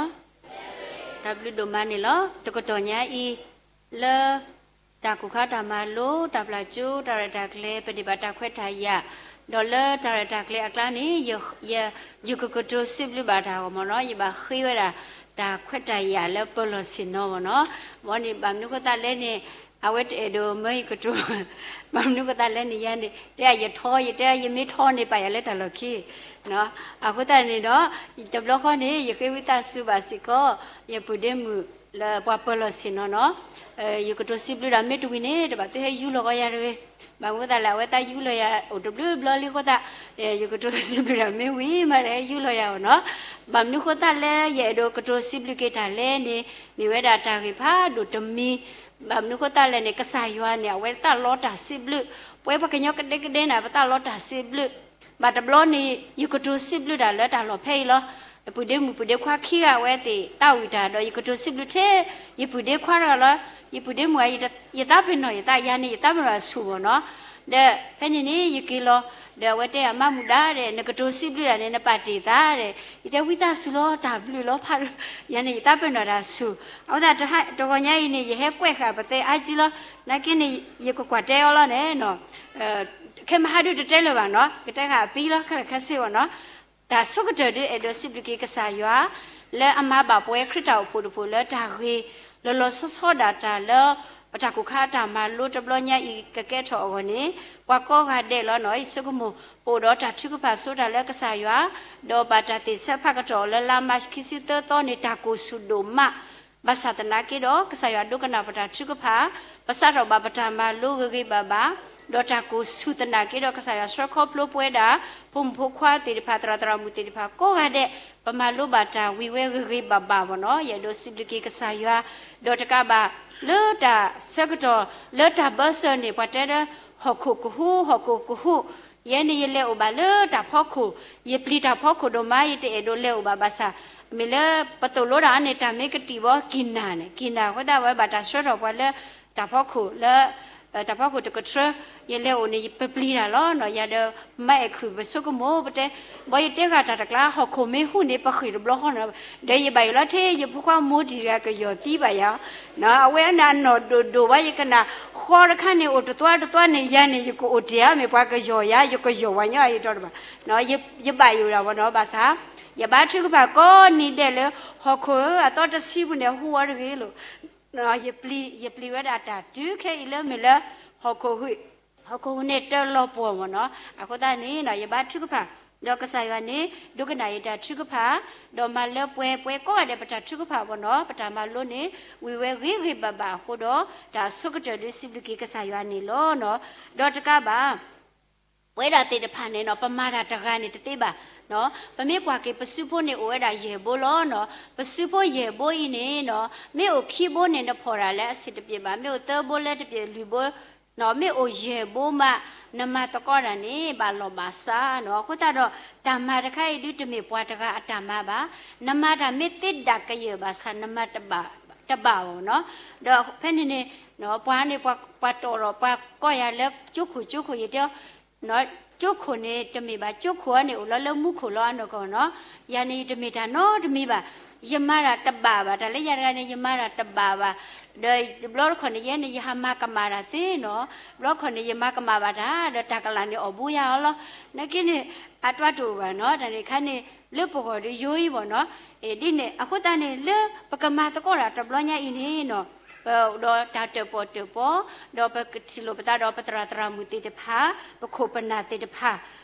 တၢ်ဘျုးဒိၣ်မးန့ၣ်လီၤ. တကတီၢ်ညါအံၤ လၢ တၢ်ကိၢ်ခါတၢ်မၤလိ တၢ်ပျၢ်ကၠိ တၢ်ရဲၣ်တၢ်ကျဲၤ ပဒ့ၣ်ဘၣ်တၢ်ခွဲးတၢ်ယာ်, ဒီးလၢတၢ်ရဲၣ်တၢ်ကျဲၤအကျါန့ၣ် ယ ယ ယကကတိၤစံးဘျုးဘၣ်တၢ်ဂီၢ်မ့ၢ်နီၤ ယဘၣ်ဃ့ဝဲဒၣ် တၢ်ခွဲးတၢ်ယာ်လၢပၢၤလီၢ်ဆ့ၣ်နီၤမ့ၢ်နီၤ. ဘၣ်န့ၣ် ဘၣ်မနုၤဃိသတးလဲၣ်န့ၣ် အဝဲတအဲၣ်ဒိးမၢယကတိၤ ဘၣ်မနုၤဃိသတးလဲၣ်န့ၣ် ယၤန့ၣ် တဲယထီ ယတဲယမ့ၢ်ထီန့ၣ် ပာ်ယၤလၢတၢ်လီၢ်ခံ အဃိသတးန့ၣ်ဒီး တဘျီဃီန့ၣ် ယဃ့ဝံသးစူၤဘၣ်စ့ၢ်ကီး ယပုၢ်ဒ့မုၣ်လၢပှၤပၢၤလီၢ်ဆ့ၣ်နီၤနီၤ ယကတိၤစံးဘျုးဒၣ်မ့ၢ်တဝံၤန့ၣ် တဘၣ်သုဟဲယူလီၤကီးယၤတဂ့ၤ. ဘၣ်မနုၤဃိသတးလဲၣ် အဝဲသးယူလီၤယၤအိၣ်တဘျုးဘျီလံအဃိသတး ယကတိၤစံးဘျုးဒၣ်မ့ၢ်ဝံၤမး တဟဲယူလီၤယၤအီၤနီၤ. ဘၣ်မနုၤဃိသတးလဲၣ် ယအဲၣ်ဒိးကတိၤစံးဘျုးက့ၤတၢ်လဲၣ်န့ၣ် မ့ၢ်ဝဲဒၣ်တၢ်ဂ့ၢ်ဖးဒိၣ်တမံၤ ဘၣ်မနုၤဃိသတးလဲၣ်န့ၣ် ကစၢ်ယွၤန့ၣ် အဝဲသးလီတၢ်စံးဘျုး ပဝဲပှၤကညီကဒဲကဒဲန့ၣ် ပသးလီတၢ်စံးဘျုး ဘၣ်တဘျီန့ၣ် ယကတိၤစံးဘျုးတၢ်လၢတၢ်လီၢ်ဖဲအံၤလီၤ. ပုၢ်ဒ့မုၣ်ပုၢ်ဒ့ခွါခံဂၤအဝဲသ့ၣ်သးဝံၣ်တၢ်ဒီး ယကတိၤစံးဘျုးထဲ ယပုၢ်ဒ့ခွါတဂၤလီၤ. ယပုၢ်ဒ့မုၣ်ဧၢ ယသးပ့ၤနီၣ်ယသး ယၤန့ၣ် ယသးပ့ၤနီၣ်တၢ်ဆူၣ်ဘၣ်နီၤ. ဒီးဖဲန့ၣ်န့ၣ် ယက့ၤလီၤ ဒီးအဝဲတဲအမါမုၣ်ဒါဒီး နကတိၤစံးဘျုးတၢ်န့ၣ် နပာ်တ့ၢ်သးဒီး ယတဲဝံသးစူၤလီၤ တၢ်ဘျုးလီၤဖးဒိၣ် ယၤန့ၣ် ယသးပ့ၤနီၣ်တၢ်ဆူၣ် အဝဲသတးတဂီၤညါအံၤန့ၣ် ယဟဲကွဲးဃာ်ပသဲအါကံလီၤ. နာ်က့န့ၣ် ယကကွၢ်တဲအီၤလီၤန့ၣ် ခဲမဟါဒုတတဲလၢၤဘၣ်နီၤ ကတဲဃာ်အပံလီၤ ခဲလၢာ်ခဲဆ့ဘၣ်နီၤ. တၢ်ဆိကတၢၢ်ဒုးအဲၣ်ဒိးစံးဘျုးက့ၤကစၢ်ယွၤ လၢအမၤဘၣ်ပဝဲခရံာ်တၢ်အိၣ်ဖှိၣ်တဖှိၣ်လၢတၢ်ဂ့ၤ လီၤလီၤဆီဆီဒၣ်တၢ်လၢ ပတၢ်ကိၢ်ခါတၢ်မၤလိတဘျီညါအံၤကကဲထီၣ်အဂီၢ်န့ၣ် ပှၤကိးဂၤဒဲးလီၤနီၤ ယဆိကမိၣ် ပအိၣ်ဒီးတၢ်ထုကဖၣ်ဆိတၢ်လၢကစၢ်ယွၤ ဒီးဘၣ်တၢ်သ့ၣ်ဆၢဖးကတီၢ်လၢလါမးခံဆံသၢသီန့ၣ် တၢ်ကိၢ်ဆူၣ်ဒိၣ်မး ဘၣ်ဆၣ်သနာ်က့ဒီး ကစၢ်ယွၤဒိကနၣ်ပတၢ်ထုကဖၣ်, ပစးထီၣ်ဘၣ်ပတၢ်မၤလိဂ့ၤဂ့ၤဘၣ်ဘၣ်, ဒီးတၢ်ကိၢ်ဆူၣ်သနာ်က့ဒီး ကစၢ်ယွၤဆှၢခီဖျိပဝဲဒၣ် ဖိမုၣ်ဖိခွါသ့ၣ်တဖၣ် သရၣ်သရၣ်မုၣ်သ့ၣ်တဖၣ်ကိးဂၤဒဲး, ပမၤလိဘၣ်တၢ်ဝံၤဝဲဂ့ၤဂ့ၤဘၣ်ဘၣ်ဘၣ်နီၤ. ယအဲၣ်ဒိးစံးဘျုးက့ၤကစၢ်ယွၤ, ဒီးတကးဘၣ် လၢတၢ်ဆၢကတီၢ် လၢတၢ်ဘၢစၢၤန့ၣ် ပှၤတဲလၢ ဟီၣ်ခိၣ်ကဟူး ဟီၣ်ခိၣ်ကဟူး ယဲန့ၣ်ယလဲၤအိၣ်ဘၣ်လၢတၢ်ဖီခိၣ်, ယပျံၤတၢ်ဖီခိၣ်ဒိၣ်မး ယတအဲၣ်ဒိးလဲၤအိၣ်ဘၣ်ဘၣ်ဆၣ်, မ့ၢ်လၢပသိၣ်လိတၢ်န့ၣ် တၢ်မ့ၢ်ကတံာ်ဘီကံၢ်နၢ်န့ၣ် ကံၢ်နၢ်အဃိသတးဝဲဘၣ်တၢ်ဆှၢထီၣ်ပှၤလၢ တၢ်ဖီခိၣ်လၢ တၢ်ဖီခိၣ်တကထြၢ ယလဲၤအိၣ်န့ၣ် ပပျံၤတၢ်လီၤနီၤ ယၤဒီးမါအဲၣ်ခုၣ်ပဆိကမိၣ်ပတဲ, ဘီယတဲဂၤတၢ်တကျါ ဟီၣ်ခိၣ်မ့ၢ်ဟူးန့ၣ် ပဃ့ၢ်တဘျီဃီနီၤ, ဒီးယဘၣ်ယိၣ်လီၤထဲ ယဖိခွါမိၢ်တံၢ်တဂၤကယီၢ်သံဘၣ်ယၤ, အဝဲအနၢ်နီၢ်ဒိၣ်ဒိၣ်ဘၣ် ယကနၣ်ဃီတခါန့ၣ် အိၣ်တသွါတသွါန့ၣ် ယၤန့ၣ် ယကအိၣ်တ့ၢ်ဧါ မ့ၢ်ပှၤကယီၢ်ယၤ ယကယီၢ်ပှၤညီအံၤတီတဘၣ်, ယဘၣ်ယိၣ်ဒၣ်ဝဲနီၤ ဘၣ်ဆၣ် ယဘါထုကဖၣ်ကိးနံၤဒဲးလၢ ဟီၣ်ခိၣ်ဧၢ အသီတဆံပူၤန့ၣ် ဟူးဝဲတဂ့ၤလိာ် ယပျံၤဝဲဒၣ်တၢ်တုၤခဲအံၤလၢမ့ၢ်လၢ ဟီၣ်ခိၣ်ဟူးန့ၣ်တလီၤပှီၢ်မ့ၢ်နီၤ, အဃိသတးန့ၣ် ယဘါထုကဖၣ်, ဒီးကစၢ်ယွၤန့ၣ် ဒိကနၣ်ယတၢ်ထုကဖၣ်, ဒီးမၤလၢပှဲၤပှဲၤကိးဂၤဒဲး ပတၢ်ထုကဖၣ်မ့ၢ်နီၤ, ပတၢ်မၤလိန့ၣ် ဝံၤဝဲဂ့ၤဂ့ၤဘၣ်ဘၣ်အဃိဒီး တၢ်အဆိကတၢၢ်ဒုးစံးဘျုးက့ၤကစၢ်ယွၤန့ၣ်လီၤ. ဒီးတကးဘၣ် ပဝဲဒၣ်သ့ၣ်တဖၣ်န့ၣ်နီၤ ပမၤတၢ်တဂၤန့ၣ်တသ့ဘၣ်, ပမ့ၢ်ကွၢ်က့ၤပစုဖိန့ၣ်အိၣ်ဝဲဒၣ်ယဲၢ်ဘိလီၤနီၤ, ပစုဖိယဲၢ်ဘိအံၤန့ၣ်နီၤ မ့ၢ်အိၣ်ခံဘိန့ၣ် နဖီၣ်တၢ်လၢအဆံးတပျ့ၤဘၣ်, မ့ၢ်အိၣ်သၢဘိလၢတပျ့ၤလွံၢ်ဘိ မ့ၢ်အိၣ်ယဲၢ်ဘိမး နမၤသကိးတၢ်န့ၣ် ဘၣ်လီၢ်ဘၣ်စးနီၤ, အဃိသတးဒီး တၢ်မၤတခါအံၤဒုးတမ့ၢ်ပှၤတဂၤအတၢ်မၤဘၣ်, နမၤတၢ်မ့ၢ်သ့ဒၣ်ကယၢၢ်ဘၣ်ဆၣ် နမၤတဘၣ်ဘၣ်နီၤ, ဒီးဖဲန့ၣ်န့ၣ် ပှၤန့ၣ် ပှၤတီၢ်ထီၣ်ပှၤကိးယၤလၢကၠိခိၣ်ကၠိခိၣ် ယတဲ ကၠိခိၣ်န့ၣ် တမ့ၢ်ဘၣ်, ကၠိခိၣ်အံၤန့ၣ် အိၣ်လီၤလၢမူခိၣ်လီၤအနီၢ်ကီၢ်နီၤ, ယၤန့ၣ် ယတမ့ၢ်တၢ်နီတမံၤဘၣ်, ယမၤတၢ်တဘၣ်ဘၣ်, တၢ်လၢယၤတဂၤန့ၣ် ယမၤတၢ်တဘၣ်ဘၣ်, ဒီးတဘျီတခီၣ်န့ၣ် ယဲန့ၣ် ယဟးမၤကမၣ်တၢ်သ့နီၤ, တဘျီတခီၣ်န့ၣ် ယမၤကမၣ်ဘၣ်တၢ် ဒီးတၢ်ကလၢ်န့ၣ်အီၣ်ဘိယၤအီၤလီၤ, နာ်က့န့ၣ် အတၢ်တအိၣ်ဘၣ်နီၤ, တၢ်န့ၣ်ခါန့ၣ် လၢပဂီၢ်ဒီးယိအံၤဘၣ်နီၤ, ဒ်န့ၣ် အဃိသတးန့ၣ် လၢပကမၤသကိးတၢ်တဘျီညါအံၤန့ၣ်နီၤ ဒီးတၢ်တၢၣ်ပီၣ်တၢၣ်ပီ, ဒီးပကထံၣ်လိာ်ပသးဒီးပသရၣ်သရၣ်မုၣ်သ့ၣ်တဖၣ်, ပခိၣ်ပနၢ်သ့ၣ်တဖၣ်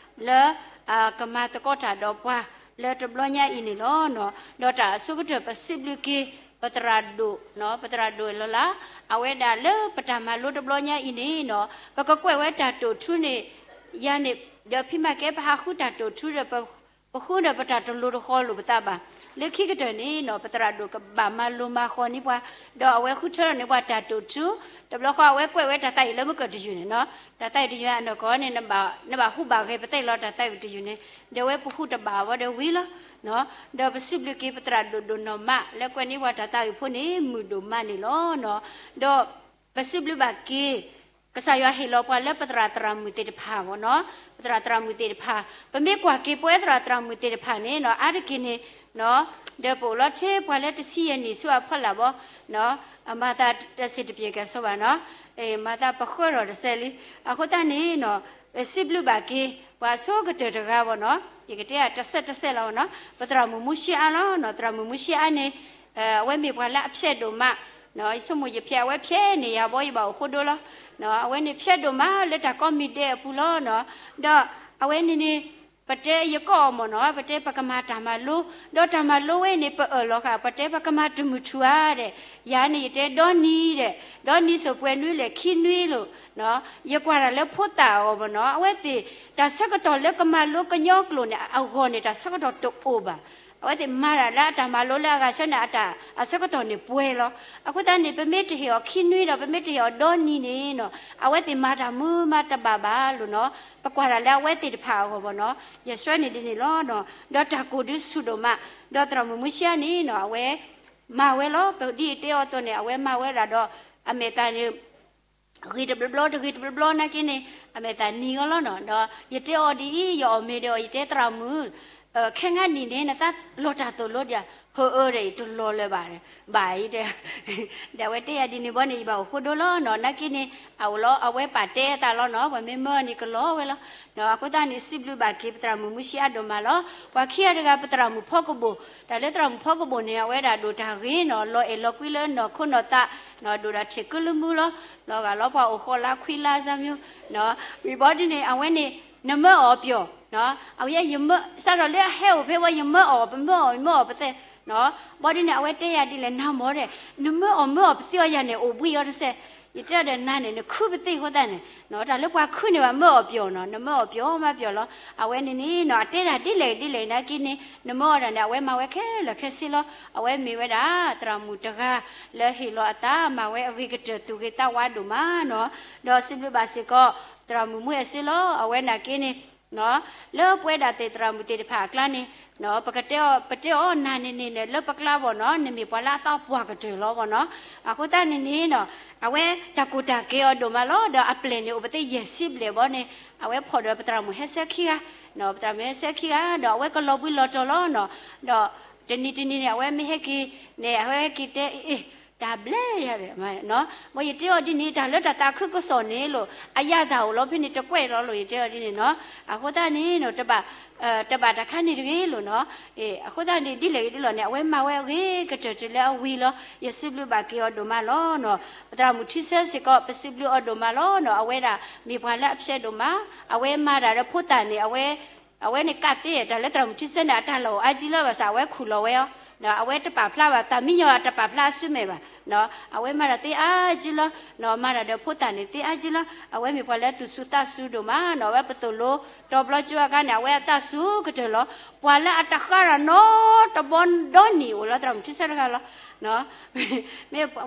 လၢ ကမၤသကိးတၢ်ဒီးပှၤ လၢတဘျီညါအံၤန့ၣ်လီၤ. ဒီးတၢ်အဆိကတၢၢ်ပစံးဘျုးက့ၤ ပသရၣ်ဒိၣ်, ပသရၣ်ဒိၣ်လီၤလၢ အဝဲဒၣ်လၢပတၢ်မၤလိတဘျီညါအံၤန့ၣ်နီၤ ပကကွဲးဝဲတၢ်တိာ်ထူန့ၣ် ယၤန့ၣ် ဒီးဖံးမၤကဲပဟးဃုတၢ်တိာ်ထူဒီး ပဃုဒီးပတၢ်တလိၤတဃီလိာ်ပသးဘၣ်. လၢခံကတၢၢ်န့ၣ်နီၤ ပသရၣ်ဒိၣ်ကဘၣ်မၤလိမၤဃီန့ၢ်ပှၤ, ဒီးအဝဲဃုထၢထီၣ်န့ၢ်ပှၤတၢ်တိာ်ထူ, တဘျီဃီအဝဲကွဲးဝဲတၢ်သးအံၤလၢမုၢ်ကၢၢ်တယုၢ်န့ၣ်နီၤ, တၢ်သးအံၤတယုၢ်အနီၢ်ကီၢ်န့ၣ် နဘၣ်ဟူးဘၣ်ဂဲၤပသဲးလီၤ တၢ်သးအံၤတယုၢ်န့ၣ်, ဒီးအဝဲပဟူးတဘၣ်ဝဲဒီးဝံၤလီၤ. ဒီးပစံးဘျုးက့ၤပသရၣ်ဒိၣ်ဒိၣ်နီၢ်မး လၢကွဲးန့ၢ်ပှၤတၢ်သးအံၤဖိန့ၣ် မုာ်ဒိၣ်မးန့ၣ်လီၤ. ဒီးပစံးဘျုးဘၣ်က့ၤ ကစၢ်ယွၤဟ့ၣ်လီၤပှၤလၢပသရၣ်သရၣ်မုၣ်သ့ၣ်တဖၣ်မ့ၢ်နီၤ, ပသရၣ်သရၣ်မုၣ်သ့ၣ်တဖၣ်, ပမ့ၢ်ကွၢ်က့ၤပဝဲသရၣ်သရၣ်မုၣ်သ့ၣ်တဖၣ်န့ၣ်နီၤ အါတက့ၢ်န့ၣ် ဒီးပအိၣ်လီၤထဲပှၤလၢတဆံယဲၢ်နံၣ်ဆူအဖီလာ်ဘီ, အမၤသးတဆံးတပျ့ၤကဲဆိဘၣ်နီၤ, မၤသးပဃၢထီၣ်တစဲးလံ. အဃိသတးန့ၣ်နီၤ ပစံးဘျုးဘၣ်က့ၤ ပှၤအဆိကတၢၢ်တဂၤဘီနီၤ, ယကတဲတစဲးတစဲးလီၤဘီနီၤ, ပသရၣ်မုၣ်မူရှံအါလီၤနီၤ, သရၣ်မုၣ်မူရှံအါန့ၣ် အဝဲမ့ၢ်ပှၤလၢအဖျဲးဒိၣ်မး, ယဆိကမိၣ်ယဖျဲးအဝဲဖျဲးန့ၢ်ယၤဘီ ယဘၣ်အိၣ်ဃိဒိလီၤ. အဝဲန့ၣ်ဖျဲးဒိၣ်မးလၢတၢ်ကိးမံၤဒဲးအပူၤလီၤနီၤ, ဒီးအဝဲန့ၣ်န့ၣ် ပတဲယကိးအီၤမ့ၢ်နီၤ, ပတဲပကမၤတၢ်မၤလိ, ဒီးတၢ်မၤလိဝဲန့ၣ် ပအၢၣ်လီၤဃာ် ပတဲပကမၤတမုၢ်ထူၣ်ဧါဒီး, ယၤန့ၣ်ယတဲဒီနံၤဒီး, ဒီနံၤစိၤပှဲၤနွံလဲၣ်ခံနွံလိၤ, ယကွၢ်တၢ်လၢဖိသၣ်အဂီၢ်မ့ၢ်နီၤ, အဝဲသ့ၣ် တၢ်ဆၢကတီၢ်လၢကမၤလိကညီကျိာ်န့ၣ် အဂီၢ်န့ၣ် တၢ်ဆၢကတီၢ်တအိၣ်ဘၣ်. အဝဲသ့ၣ်မၤတၢ်လၢအတၢ်မၤလိလၢအဂၤဆၢန့ၣ် အတၢ်အဆၢကတီၢ်န့ၣ်ပှဲၤလီၤ. အဃိသတးန့ၣ် ပမ့ၢ်တဟ့ၣ်အီၤခံနွံဒီး ပမ့ၢ်တဟ့ၣ်အီၤဒီနံၤန့ၣ်နီၤ, အဝဲသ့ၣ်မၤတၢ်မုာ်မးတဘၣ်ဘၣ်လိၤနီၤ, ပကွၢ်တၢ်လၢအဝဲသ့ၣ်တဖၣ်အဂီၢ်မ့ၢ်နီၤ, ယဆှၢန့ၢ်ဒ်န့ၣ်လီၤ. ဒီးတၢ်ကိၢ်ဒုးဆူၣ်ဒိၣ်မး, ဒီးသရၣ်မုၣ်မူရှံအါန့ၣ်နီၤ အဝဲ မၤဝဲလီၤ. ပဒ်ယတဲအီၤအသိးန့ၣ် အဝဲမၤဝဲဒၣ်ဒီး အမဲာ်သၣ်န့ၣ် ဂ့ၤတဘျီဘျီ တဂ့ၤတဘျီဘျီနာ်က့န့ၣ် အမဲာ်သၣ်နံၤအီၤလီၤနီၤ. ဒီးယတဲအီၤဒ်အံၤ ယအီၣ်မ့ၤဒီး ယတဲသရၣ်မုၣ် ခဲငါနံၤန့ၣ် နသးလီၤတၢ်သိၣ်လိဒီး ဟၢအၢဒီး ယတလီၤလၢၤဘၣ်, ဘၣ်အံၤတဲ, ဒီးအဝဲတဲယၤဒ်န့ၣ်ဘီန့ၣ် ယဘၣ်အိၣ်ဃိဒိလီၤနီၤ. နာ်က့န့ၣ် အအိၣ်လီၤ အဝဲပာ်တဲအသးလီၤနီၤ, ပှၤမ့ၢ်မၢအီၤန့ၣ်ကလီၤဝဲလီၤ. အဃိသတးန့ၣ် စံးဘျုးဘၣ်က့ၤပသရၣ်မုၣ်မူရှံအါဒိၣ်မးလီၤ. ပှၤခံဂၤတဂၤ ပသရၣ်မုၣ်ဖီကဘိၣ်, တၢ်လၢသရၣ်မုၣ်ဖီကဘိၣ်န့ၣ် အဝဲဒၣ်ဒိၣ်တၢ်ဂ့ၤနီၤ, လီၤအဲၣ်လီၤကွံလၢနီၢ်ခိနီၢ်သး, ဒိၣ်ဒၣ်ထဲးကုလၢမူလီၤ, လီၤဂာ်လီၤပှၤအိၣ်ဃီလၢခွံလါစၢ်မၠိ, ဝံၤဘီဒ်န့ၣ် အဝဲန့ၣ် နမၢအီၤပျီၢ်, အဝဲယမၢ စးထီၣ်လၢအဟဲအိၣ်ဖဲဝဲ ယမၢအီၤ ပမၢအီၤ ယမၢအီၤပသဲ, ဘီဒ်န့ၣ် အဝဲတဲယၤဒ်လဲၣ် နၤမၢဒီး နမၢအီၤမၢအီၤပသ့အီၤယၤန့ၣ် အိၣ်ဘှံးအီၤတစဲး, ယတဲဒီးနၤန့ၣ် နခုပသ့အဃိသတးန့ၣ်, တၢ်လၢပှၤခုန့ၢ်ဘၣ်မၢအီၤပျီၢ်နီၤ, နမၢအီၤပျီၢ်မးပျီၢ်လီၤ. အဝဲန့ၣ်န့ၣ်နီၤ အတဲတၢ်ဒ်လဲၣ်ဒ်လဲၣ်နာ်က့န့ၣ် နမၢအီၤတၢ်န့ၣ် အဝဲမၤဝဲခဲလၢာ်ခဲဆ့လီၤ. အဝဲမ့ၢ်ဝဲဒၣ် သရၣ်မုၣ်တဂၤ လၢဟ့ၣ်လီၤအသး မၤဝဲအဂ့ၤကတၢၢ်သူၣ်ဂ့ၤသးဝါဒိၣ်မးနီၤ, ဒီးစံးဘျုးဘၣ်စ့ၢ်ကီး သရၣ်မုၣ်မူအဲၣ်စ့လီၤ. အဝဲန့ၣ်က့န့ၣ် လၢပဝဲဒၣ်သ့ၣ်သရၣ်မုၣ်သ့ၣ်တဖၣ်အကျါန့ၣ် ပကတဲအီၤ ပတဲအီၤနၤန့ၣ်န့ၣ်န့ၣ် လၢပကျါဘၣ်နီၤ နမ့ၢ်ပှၤလၢအသးပှၢ်ကတၢၢ်လီၤဘၣ်နီၤ. အဃိသတးန့ၣ်န့ၣ် အဝဲတၢ်ကိၢ်တၢ်ကဲအီၤဒိၣ်မးလီၤ. ဒီးအပျဲၢ်န့ၣ်အိၣ်ပသ့ၣ်ယဲၢ်ဆံဘျဲၣ်ဘီန့ၣ် အဝဲဖီၣ်ဒီးပသရၣ်မုၣ်ဟဲဆၢခံဂၤ, ပသရၣ်မုၣ်ဟဲဆၢခံဂၤ ဒီးအဝဲကလီၤဘှံးလီၤတီၤလီၤနီၤ. ဒီးတနံၤတနံၤန့ၣ် အဝဲမ့ၢ်ဟဲက့ၤန့ၣ် အဝဲဟဲက့ၤတဲအ့ၣ် တၢ်ဘျဲယၤဒီး မ်ယတဲအီၤဒ်န့ၣ် တၢ်လၢတၢ်သးခုကစီၣ်န့ၣ်လိၤ အယၤသၣ်အိၣ်လီၤဖဲန့ၣ်တကွဲးလီၤလိၤ ယတဲအီၤဒ်န့ၣ်နီၤ. အဃိသတးန့ၣ်နီၤ တဘၣ် တဘၣ်တၢ်ခါန့ၣ်တဂ့ၤလိၤနီၤ. အဃိသတးန့ၣ် ဒ်လဲၣ်ဂ့ၤဒ်လဲၣ်န့ၣ် အဝဲမၤဝဲအဂ့ၤကတၢၢ်တုၤလၢအဝံၤလီၤ. ယစံးဘျုးဘၣ်က့ၤအီၤဒိၣ်မးလီၤနီၤ. ပသရၣ်မုၣ်ထံဆၢစ့ၢ်ကီး ပစံးဘျုးအီၤဒိၣ်မးလီၤနီၤ. အဝဲဒၣ်မ့ၢ်ပှၤလၢအဖျဲးဒိၣ်မး, အဝဲမၤတၢ်ဒီးဖိသၣ်န့ၣ် အဝဲ အဝဲန့ၣ်ကးသ့ တၢ်လၢသရၣ်မုၣ်ထံဆၢန့ၣ် အတၢ်လီၢ်အိၣ်အါကံလီၤ ဘၣ်ဆၣ်အဝဲခူၣ်လီၤဝဲအီၤ, အဝဲတပာ်ဖျါဘၣ် သးမံညီၤအတပာ်ဖျါအစုမဲာ်ဘၣ်. အဝဲမၤတၢ်သ့အါကံလီၤ, မၤတၢ်ဒီးဖိသၣ်န့ၣ်သ့အါကံလီၤ. အဝဲမ့ၢ်ပှၤလၢသူၣ်စူၤသးစူၤဒိၣ်မးနီၤ. အဝဲပသိၣ်လိတီဘျီကၠိအခါန့ၣ် အဝဲအသးစူၤကတၢၢ်လီၤ. ပှၤလၢအတဃါတၢ်နီတဘီဒီနံၤအိၣ်လီၤ သရၣ်မုၣ်ထံဆၢတဂၤလီၤ.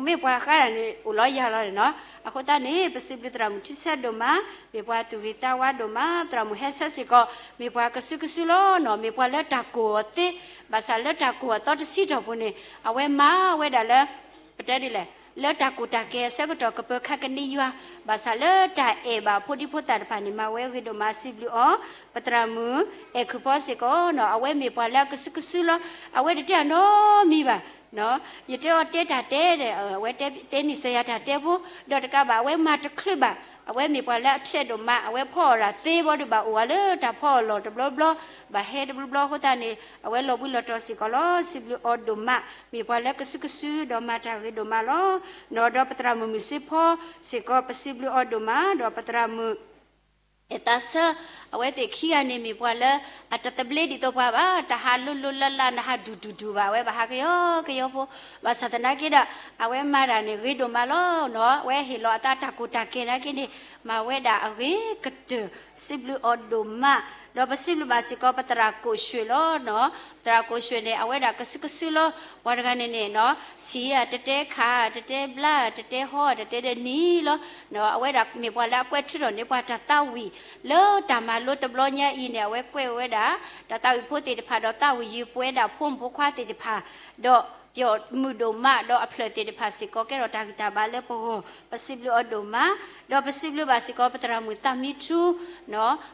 မ့ၢ်ပှၤဃါတၢ်န့ၣ် အိၣ်လီၤယၤလီၤနီၤ. အဃိသတးန့ၣ် ပစံးဘျုးသရၣ်မုၣ်ထံဆၢဒိၣ်မး, မ့ၢ်ပှၤသူၣ်ဂ့ၤသးဝါဒိၣ်မး, သရၣ်မုၣ်ဟဲဆၢစ့ၢ်ကီး မ့ၢ်ပှၤကစုကစုလီၤနီၤ, မ့ၢ်ပှၤလၢတၢ်ကိၢ်အီၤသ့, ဘၣ်ဆၣ်လၢတၢ်ကိၢ်အသီတဆံတီၢ်ပူၤန့ၣ် အဝဲမၤဝဲဒၣ်လၢ ပတဲဒ်လဲၣ်, လၢတၢ်ကိၢ်တၢ်ကဲအဆၢကတီၢ်ကပၢၤခါကနံယွၤ, ဘၣ်ဆၣ်လၢတၢ်အဲၣ်ဘၣ်ဖိဒံဖိသၣ်တဖၣ်န့ၣ် မၤဝဲဂ့ၤဒိၣ်မး စံးဘျုးအီၤ, ပသရၣ်မုၣ်အဲၣ်ခုၣ်ဖီစ့ၢ်ကီးနီၤ, အဝဲမ့ၢ်ပှၤလၢအကစုကစုလီၤ, အဝဲတတဲအနီတမံၤဘၣ် ယတဲအီၤတဲတၢ်တဲဒီး အဝဲတဲနံၣ်စၢၤယၤတၢ်တဲဖိ, ဒီးတကးဘၣ် အဝဲမၤတချုးဘၣ်, အဝဲမ့ၢ်ပှၤလၢအဖျဲးဒိၣ်မး, အဝဲဖီအီၣ်တၢ်သ့ဘီဒီး ဘၣ်အိၣ်ဝဲလၢတၢ်ဖီအီၣ်လီၢ်တဘျီဘျီ, ဘၣ်ဟဲတဘျီဘျီအဃိသတးန့ၣ် အဝဲလီၤဘှံးလီၤတီၤစ့ၢ်ကီးလီၤ. စံးဘျုးအီၤဒိၣ်မး, မ့ၢ်ပှၤလၢကစုကစု ဒီးမၤတၢ်ဂ့ၤဒိၣ်မးလီၤ. ဒီးပသရၣ်မုၣ်မုၢ်စ့ဖီစ့ၢ်ကီး ပစံးဘျုးအီၤဒိၣ်မး, ဒီးပသရၣ်မုၣ် အဲၣ်သးဆၢ, အဝဲသ့ၣ်ခံဂၤန့ၣ်မ့ၢ်ပှၤလၢ အတသဘျ့ဒ်သိးပှၤဘၣ်, တဟးလိၤလိၤလၢ်လၢ် နဟးဒူၣ်ဒူၣ်ဒူၣ်ဘၣ်, အဝဲဘၣ်ဟးကယီကယီဖိ, ဘၣ်ဆၣ်သနာ်က့ဒီး အဝဲမၤတၢ်န့ၣ်ဂ့ၤဒိၣ်မးလီၤနီၤ, အဝဲဟ့ၣ်လီၤအသးတၢ်ကိၢ်တၢ်ကဲနာ်က့န့ၣ် မၤဝဲဒၣ်အဂ့ၤကတၢၢ်, စံးဘျုးအီၤဒိၣ်မး, ဒီးပစံးဘျုးဘၣ်စ့ၢ်ကီး ပသရၣ်ကိၣ်ရွှ့ၣ်လီၤနီၤ, ပသရၣ်ကိၣ်ရွှ့ၣ်န့ၣ် အဝဲဒၣ်ကစုကစုလီၤ, ပှၤတဂၤန့ၣ်န့ၣ်နီၤ, ဆံးဧါ တတဲခး တတဲဘျါ တတဲဟီ တတဲဒီးနံၤလီၤ အဝဲဒၣ်မ့ၢ်ပှၤလၢအကွဲးထုးထီၣ်န့ၢ်ပှၤတၢ်သးဝံၣ် လၢတၢ်မၤလိတဘျီညါအံၤန့ၣ် အဝဲကွဲးဝဲဒၣ် တၢ်သးဝံၣ်ဖိသ့ၣ်တဖၣ် ဒီးသးဝံၣ်ယုာ်ပဝဲဒၣ်ဖိမုၣ်ဖိခွါသ့ၣ်တဖၣ်, ဒီးပျီၣ်မုၣ်ဒိၣ်မးဒီးအဖျၢၣ်သ့ၣ်တဖၣ်စ့ၢ်ကီး ကဲထီၣ်တၢ်ဂံၢ်တၢ်ဘါလၢပဂီၢ်, ပစံးဘျုးအီၤဒိၣ်မး, ဒီးပစံးဘျုးဘၣ်စ့ၢ်ကီး ပသရၣ်မုၣ်သးမံထူ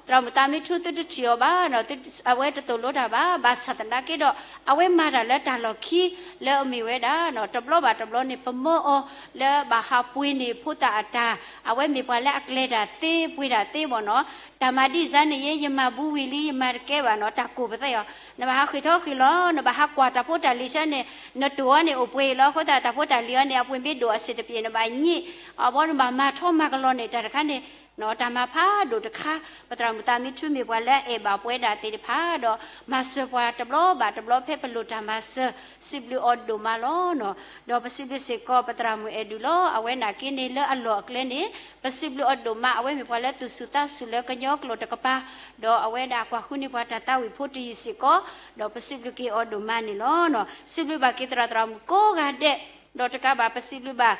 သရၣ်မုၣ်သးမံထူ သုတထံၣ်အီၤဘၣ်နီၤ, အဝဲတသိၣ်လိတၢ်ဘၣ်, ဘၣ်ဆၣ်သနာ်က့ဒီး အဝဲမၤတၢ်လၢတၢ်လီၢ်ခံ လၢအမ့ၢ်ဝဲဒၣ်နီၤ, တဘျီဘၣ်တဘျီန့ၣ် ပမၢအီၤလၢဘၣ်ဟးပှ့ၤန့ၢ်ဖိသၣ်အတၢ်, အဝဲမ့ၢ်ပှၤလၢအကျဲၤတၢ်သ့ ပှ့ၤတၢ်သ့ဘၣ်နီၤ, တၢ်မၤဒ်စါန့ၣ် ယဲယမၤဘူးဝံၤလံ ယမၤတကဲဘၣ်နီၤ, တၢ်ကိၢ်ပသးအီၤ, နဘၣ်ဟးဃ့ၢ်ထီၣ်ဃ့ၢ်လီၤ, နဘၣ်ဟးကွၢ်တၢ်ဖိတၢ်လံၤဆၢန့ၣ်, နတိၢ်အီၤန့ၣ်အိၣ်ပှ့ၤလီၤ, အဃိသတး တၢ်ဖိတၢ်လံၤအီၤန့ၣ် အပှ့ၤမ့ၢ်ဒိၣ်အဆံးတပျ့ၤ နဘၣ်ညံး, အဘီနဘၣ်မၤထီမၤကလီၤန့ၣ် တၢ်တခါန့ၣ် တၢ်မၤဖးဒိၣ်တခါ, ပသရၣ်မုၣ်သးမံထူမ့ၢ်ပှၤလၢအအဲၣ်ဘၣ်ပဝဲဒၣ်သ့ၣ်တဖၣ်ဒီး မၤစၢၤပှၤတဘျီဘၣ်တဘျီဖဲပလိၣ်တၢ်မၤစၢၤ, စံးဘျုးအီၤဒိၣ်မးလီၤနီၤ. ဒီးပစံးဘျုးစ့ၢ်ကီး ပသရၣ်မုၣ်အဲၣ်ဒူးလီၤ, အဝဲနာ်က့န့ၣ်လၢအလီၢ်အကျဲန့ၣ် ပစံးဘျုးအီၤဒိၣ်မး, အဝဲမ့ၢ်ပှၤလၢသူၣ်စူၤသးစူၤလၢကညီကျိာ်တကပၤ, ဒီးအဝဲဒၣ်ကွၢ်ဃုန့ၢ်ပှၤတၢ်သးဝံၣ်ဖိတယုၢ်စ့ၢ်ကီး, ဒီးပစံးဘျုးက့ၤအီၤဒိၣ်မးန့ၣ်လီၤ. စံးဘျုးဘၣ်က့ၤသရၣ်သရၣ်မုၣ်ကိးဂၤဒဲး, ဒီးတကးဘၣ်ပစံးဘျုးဘၣ်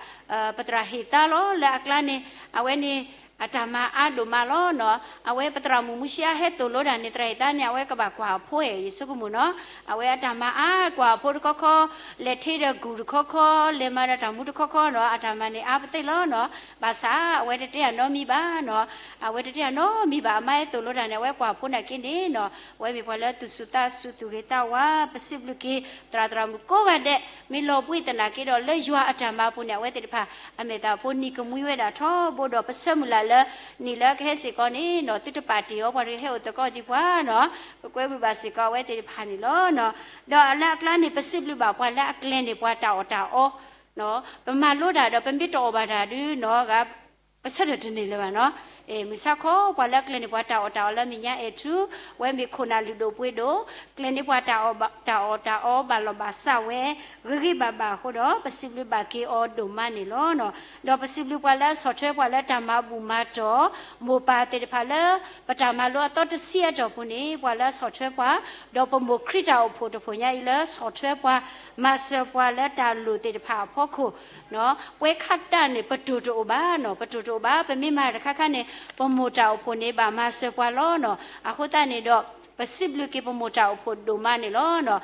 ပသရၣ်ဟ့ၣ်သါလီၤ လၢအကျါန့ၣ်, အဝဲန့ၣ် အတၢ်မၤအါဒိၣ်မးလီၤနီၤ. အဝဲပသရၣ်မုၣ်မူရှံအါဟဲသိၣ်လိတၢ်န့ၣ် သရၣ်ဟ့ၣ်သါန့ၣ် အဝဲကဘၣ်ကွၢ်အဖိအဲၣ် ယဆိကမိၣ်နီၤ. အဝဲအတၢ်မၤအါကွၢ်အဖိတခီခီ, လဲၤထ့ဒီးကူၣ်တခီခီ, လဲၤမၤဒီးတၢ်မူတခီခီနီၤ, အတၢ်မၤန့ၣ်အါပသ့ၣ်လီၤနီၤ. ဘၣ်ဆၣ်အဝဲတတဲအနီတမံၤဘၣ်နီၤ, အဝဲတတဲအနီတမံၤဘၣ်, အမါဟဲသိၣ်လိတၢ်န့ၣ် အဝဲကွၢ်ဖိနာ်က့န့ၣ်နီၤ, အဝဲမ့ၢ်ပှၤလၢသူၣ်စူၤသးစူၤသူၣ်ဂ့ၤသးဝါ, ပစံးဘျုးက့ၤ သရၣ်သရၣ်မုၣ်ကိးဂၤဒဲး, မ့ၢ်လီၤဘှံးသနာ်က့ဒီး လၢယွၤအတၢ်မၤပူၤန့ၣ် အဝဲသ့ၣ်တဖၣ် အမဲာ်သၣ်ဖိနံၤကမှံဝဲဒၣ်ထီဘိဒီး ပဆၢမုၢ်လၢ်လၢ နံၣ်လၢကဟဲစ့ၢ်ကီးန့ၣ်နီၤ, သုတပာ်တ့ၢ်အီၤ ပှၤတဂၤဟဲအိၣ်သကိးဒံးပှၤနီၤ, ပကွဲမုာ်ဘၣ်စ့ၢ်ကီးအဝဲသ့ၣ်တဖၣ်န့ၣ်လီၤနီၤ. ဒီးလၢအကျါန့ၣ် ပစံးဘျုးဘၣ်ပှၤလၢအကျဲၤန့ၢ်ပှၤတၢ်အီၣ်တၢ်အီ, ပမၤလိတၢ်ဒီး ပမ့ၢ်တအီၣ်ဘၣ်တၢ်ဒုးနီၤ ဂၤ ပဆၢထၢၣ်တန့ၢ်လၢၤဘၣ်နီၤ. မုၢ်ဆါခီ ပှၤလၢအကျဲၤန့ၢ်ပှၤတၢ်အီၣ်တၢ်အီလၢမဲာ်ညါအဲၣ်ထူ, ဝဲမ့ၢ်ခိၣ်နၢ်လုၢ်ဒိၣ်ပှ့ၤဒိၣ်, ကျဲၤန့ၢ်ပှၤတၢ်အီၣ်တၢ်အီဘၣ်လီၢ်ဘၣ်စးဝဲ ဂ့ၤဂ့ၤဘၣ်ဘၣ်အဃိဒီး ပစံးဘျုးဘၣ်က့ၤအီၤဒိၣ်မးန့ၣ်လီၤ. ဒီးပစံးဘျုးပှၤလၢအဆီၣ်ထွဲပှၤလၢတၢ်မၤဘူၣ်မၤတီၢ်, မိၢ်ပၢ်သ့ၣ်တဖၣ်လၢ ပတၢ်မၤလိအသီတဆံအတီၢ်ပူၤန့ၣ် ပှၤလၢအဆီၣ်ထွဲပှၤ, ဒီးပမိၢ်ခရံာ်တၢ်အိၣ်ဖှိၣ်တဖှိၣ်ညါအံၤလၢဆီၣ်ထွဲပှၤ, မၤစၢၤပှၤလၢတၢ်လိၣ်သ့ၣ်တဖၣ်အဖီခိၣ်, ပဝဲခါတၢ်န့ၣ် ပတိၢ်တအိၣ်ဘၣ်နီၤ, ပတိၢ်တ ဘၣ်, ပမ့ၢ်မၤတခါခါန့ၣ် ပမိၢ်တၢ်အိၣ်ဖှိၣ်န့ၣ် ဘၣ်မၤစၢၤပှၤလီၤနီၤ. အဃိသတးန့ၣ်ဒီး ပစံးဘျုးက့ၤပမိၢ်တၢ်အိၣ်ဖှိၣ်ဒိၣ်မးန့ၣ်လီၤနီၤ.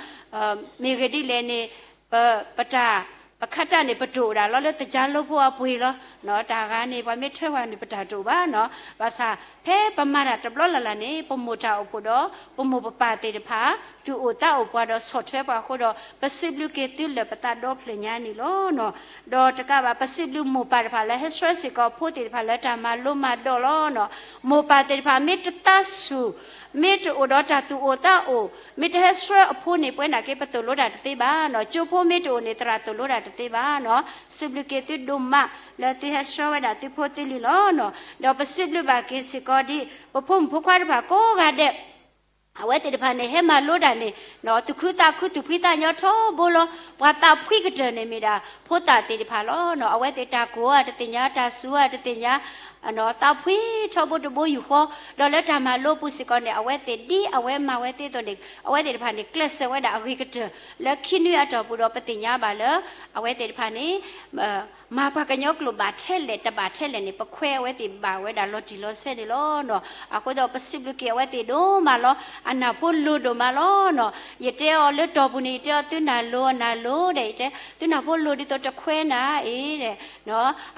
မ့ၢ်ဂ့ၢ်ဒ်လဲၣ်န့ၣ် ပ ပတၢ် ပခါတၢ်န့ၣ် ပတအိၣ်ဒၣ်လီၤလၢသကြားလုံးဖိအပှ့ၤလီၤ. တၢ်ဂၤန့ၣ် ပှၤမ့ၢ်ထၢပှၤန့ၣ် ပတၢ်တအိၣ်ဘၣ်နီၤ. ဘၣ်ဆၣ် ဖဲပမၤတၢ်တဘျီလၢ်လၢ်န့ၣ် ပမိၢ်တၢ်အိၣ်ဖှိၣ်ဒီး ပမိၢ်ပပၢ်သ့ၣ်တဖၣ် သူၣ်အိၣ်သးအိၣ်ပှၤဒီးဆီၣ်ထွဲပှၤအဃိဒီး ပစံးဘျုးက့ၤသုလၢပသးဒီဖျၢၣ်ညါန့ၣ်လီၤနီၤ. ဒီးတကးဘၣ် ပစံးဘျုးမိၢ်ပၢ်တဖၣ်လၢဟဲဆှၢစ့ၢ်ကီးအဖိသ့ၣ်တဖၣ်လၢတၢ်မၤလိမၤဒိးလီၤနီၤ. မိၢ်ပၢ်သ့ၣ်တဖၣ်မ့ၢ်တသးဆူၣ် မ့ၢ်တအိၣ်ဒီးတၢ်သူၣ်အိၣ်သးအိၣ် မ့ၢ်တဟဲဆှၢအဖိန့ၣ် ပဝဲနာ်က့ ပသိၣ်လိတၢ်တသ့ဘၣ်နီၤ. ကၠိဖိမ့ၢ်တအိၣ်န့ၣ် သရၣ်သိၣ်လိတၢ်တသ့ဘၣ်နီၤ. စံးဘျုးက့ၤသုဒိၣ်မး လၢသုဟဲဆှၢဝဲဒၣ်သုဖိသုလံၤလီၤနီၤ. ဒီးပစံးဘျုးဘၣ်က့ၤစ့ၢ်ကီးဒ် ပဖိမုၣ်ဖိခွါတဖၣ်ကိးဂၤဒဲး အဝဲသ့ၣ်တဖၣ်န့ၣ် ဟဲမၤလိတၢ်န့ၣ် သူၣ်ခုသးခု သူၣ်ဖှံသးညီထီဘိလီၤ. ပှၤသးဖှံကတၢၢ်န့ၣ်မ့ၢ်ဒၣ် ဖိသၣ်သ့ၣ်တဖၣ်လီၤနီၤ. အဝဲသ့ၣ်တၢ်ကိၢ်ဧါတသ့ၣ်ညါ, တၢ်စူၤဧါတသ့ၣ်ညါ, သးဖှံထီဘိတဘိယူၢ်ဃီ, ဒီးလၢတၢ်မၤလိပူၤစ့ၢ်ကီးန့ၣ် အဝဲသ့ၣ်ဒ်အဝဲမၤဝဲသ့အသိးန့ၣ် အဝဲသ့ၣ်တဖၣ်န့ၣ် ကျဲးစၢးဝဲဒၣ်အဂ့ၤကတၢၢ် လၢခံနွံအတီၢ်ပူၤဒီး ပသ့ၣ်ညါဘၣ်လၢ အဝဲသ့ၣ်တဖၣ်န့ၣ် မၤပှၤကညီကျိာ်ဘၣ်ထဲလဲၣ်တဘၣ်ထဲလဲၣ်န့ၣ် ပခွဲးအဝဲသ့ၣ်ဘၣ်ဝဲဒၣ်လီၤတံၢ်လီၤဆဲးန့ၣ်လီၤနီၤ. အဃိဒီးပစံးဘျုးက့ၤအဝဲသ့ၣ်ဒိၣ်မးလီၤ. အနၢ်ဖိလိၤဒိၣ်မးလီၤနီၤ. ယတဲအီၤလၢတီၢ်ပူၤန့ၣ် ယတဲအီၤသုနၢ်လိၤအနၢ်လိၤဒီး ယတဲသုနၢ်ဖိလိၤဒ်သိးတခွဲးနၤအံၤဒီး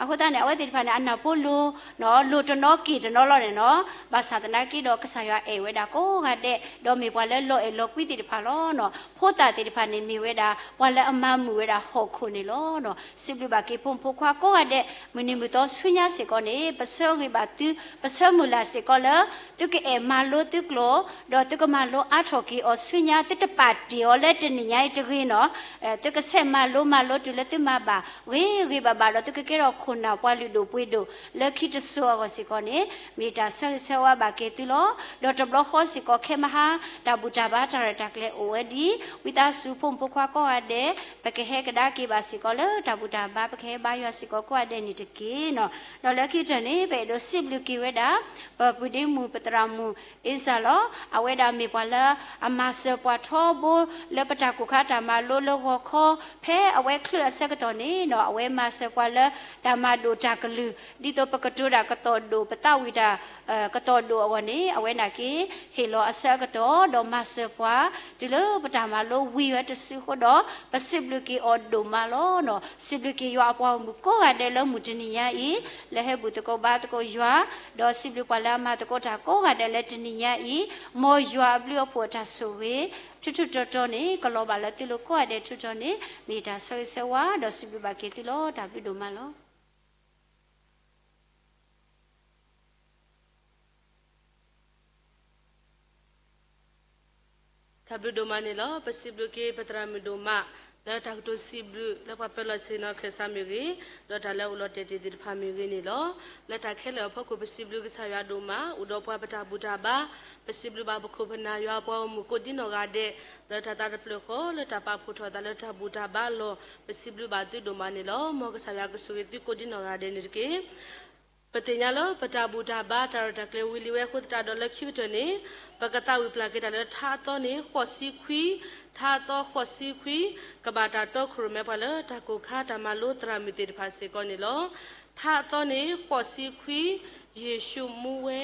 အဃိသတးန့ၣ် အဝဲသ့ၣ်တဖၣ်န့ၣ် အနၢ်ဖိလိၤ လိၤတနီၤက့ၢ်တနီၤလီၤန့ၣ်နီၤ. ဘၣ်ဆၣ်သနာ်က့ဒီး ကစၢ်ယွၤအဲၣ်ဝဲဒၣ်ကိးဂၤဒဲး ဒီးမ့ၢ်ပှၤလၢလီၤအဲၣ်လီၤကွံသ့ၣ်တဖၣ်လီၤနီၤ. ဖိသၣ်သ့ၣ်တဖၣ်န့ၣ် မ့ၢ်ဝဲဒၣ် ပှၤလၢအမၤမုာ်ဝဲဒၣ်ဟီၣ်ခိၣ်န့ၣ်လီၤနီၤ. စံးဘျုးဘၣ်က့ၤဖိမုၣ်ဖိခွါကိးဂၤဒဲး မုၢ်နံၤမုၢ်သီဆူညါစ့ၢ်ကီးန့ၣ် ပဆၢဂ့ၤဘၣ်သု ပဆၢမုၢ်လၢ်စ့ၢ်ကီးလၢ သုကအဲၣ်မၤလိသုကျိာ် ဒီးသုကမၤလိအါထီၣ်က့ၤအီၤဆူညါ သုတပာ်တ့ၢ်အီၤလၢတနံၤညါအံၤတဂ့ၤနီၤ. သုကဆဲးမၤလိမၤလိတုၤလၢသုမၤဘၣ်ဂ့ၤဂ့ၤဘၣ်ဘၣ်ဒီး သုကကဲထီၣ်ခိၣ်နၢ်ပှၤလုၢ်ဒိၣ်ပှ့ၤဒိၣ်လၢခံတစိၤအဂီၢ်စ့ၢ်ကီးန့ၣ် မ့ၢ်တၢ်ဆၢဂ့ၤဆၢဝါဘၣ်က့ၤသုလီၤ. ဒီးတဘျီဃီစ့ၢ်ကီးခဲမဟါ တၢ်ဘူၣ်တၢ်ဘါတၢ်ရဲၣ်တၢ်ကျဲၤအိၣ်ဝဲဒ် ဝံသးစူၤဖိမုၣ်ဖိခွါကိးဂၤဒဲး ပကဟဲကဒါက့ၤဘၣ်စ့ၢ်ကီးလၢတၢ်ဘူၣ်တၢ်ဘါ ပကဟဲဘါယွၤစ့ၢ်ကီးကိးဂၤဒဲးန့ၣ်တက့ၢ်နီၤ. ဒီးလၢခံကတၢၢ်န့ၣ် ပအဲၣ်ဒိးစံးဘျုးက့ၤဝဲဒၣ် ပပုၢ်ဒ့မုၣ်ပသရၣ်မုၣ်အ့စၢ်လီၤ. အဝဲဒၣ်မ့ၢ်ပှၤလၢအမၤစၢၤပှၤထီဘိ လၢပတၢ်ကိၢ်ခါတၢ်မၤလိလၢဂီၤခီ ဖဲအဝဲချုးအဆၢကတီၢ်န့ၣ်နီၤ အဝဲမၤစၢၤပှၤလၢတၢ်မၤဒိၣ်တၢ်ကလုၢ် ဒ်သိးပကတိၤတၢ်ကသီၣ်ဒိၣ် ပသးဝံၣ်တၢ် ကသီၣ်ဒိၣ်အဂီၢ်န့ၣ် အဝဲနာ်က့ ဟ့ၣ်လီၤအဆၢအကတီၢ် ဒီးမၤစၢၤပှၤ တုၤလၢပတၢ်မၤလိဝံၤဝဲတစုအဃိဒီး ပစံးဘျုးက့ၤအီၤဒိၣ်မးလီၤနီၤ. စံးဘျုးက့ၤယွၤအပှၤဂီၢ်မုၢ်ကိးဂၤဒဲးလၢမုၢ်တနံၤညါအံၤ လၢဟဲဘူၣ်သကိးဘါသကိးယွၤ, ဒီးစံးဘျုးပှၤလၢအမၤသကိးတၢ်ကိးဂၤဒဲးလၢတနံၤညါအံၤ, မ်ယွၤအဘျုးအဖှိၣ်အတၢ်ဆိၣ်ဂ့ၤ ထူးထူးတီၤတီၤန့ၣ် ကလီၤဘၣ်လၢသုလိၤကိးဂၤဒဲးထူးတီၤန့ၣ် မ့ၢ်တၢ်ဆၢဂ့ၤဆၢဝါ ဒီးစံးဘျုးဘၣ်က့ၤသုလီၤ. တၢ်ဘျုးဒိၣ်မးလီၤ. တၢ်ဘျုးဒိၣ်မးန့ၣ်လီၤ. ပစံးဘျုးက့ၤပသရၣ်မုၣ်ဒိၣ်မး လၢတၢ်ကတိၤစံးဘျုး လၢပှၤပၢၤလီၢ်ဆ့ၣ်နီၤခၢၣ်စးမ့ၢ်ဂ့ၤ, ဒီးတၢ်လၢအိၣ်လီၤတဲာ်တ့ၢ်သ့ၣ်တဖၣ်မ့ၢ်ဂ့ၤန့ၣ်လီၤ. လၢတၢ်ခဲလၢာ်အဖီခိၣ် ပစံးဘျုးကစၢ်ယွၤဒိၣ်မး အိၣ်ဒီးပှၤပတၢ်ဘူၣ်တၢ်ဘါ, ပစံးဘျုးဘၣ်ပခိၣ်ပနၢ်ယွၤအပှၤဂီၢ်မုၢ်ကိးဒံနီၢ်ဂၤဒဲး လၢတၢ်သးတဖျၢၣ်ဃီ လၢတၢ်ပာ်ဖှိၣ်ထီၣ်သးလၢတၢ်ဘူၣ်တၢ်ဘါအလီၢ် ပစံးဘျုးဘၣ်သုဒိၣ်မးန့ၣ်လီၤ. မ်ကစၢ်ယွၤကဆိၣ်ဂ့ၤသုကိးဒံနီၢ်ဂၤဒဲးန့ၣ်တက့ၢ်. ပသ့ၣ်ညါလၢပတၢ်ဘူၣ်တၢ်ဘါတၢ်ရဲၣ်တၢ်ကျဲၤဝံၤလံဝဲအဃိသတးဒီး လၢခံကတၢၢ်န့ၣ် ပကသးဝံၣ်ပျၢ်က့ၤတၢ်လၢထါအသီန့ၣ် ဃိးဆံခွံ, ထါအသီဃိးဆံခွံ ကဘၣ်တၢ်တီခိၣ်ရိၣ်မဲပှၤလၢတၢ်ကိၢ်ခါတၢ်မၤလိသရၣ်မုၣ်သ့ၣ်တဖၣ်စ့ၢ်ကီးန့ၣ်လီၤ. ထါအသီန့ၣ် ဃိးဆံခွံ, ယ့ၣ်ၡူးမူဝဲ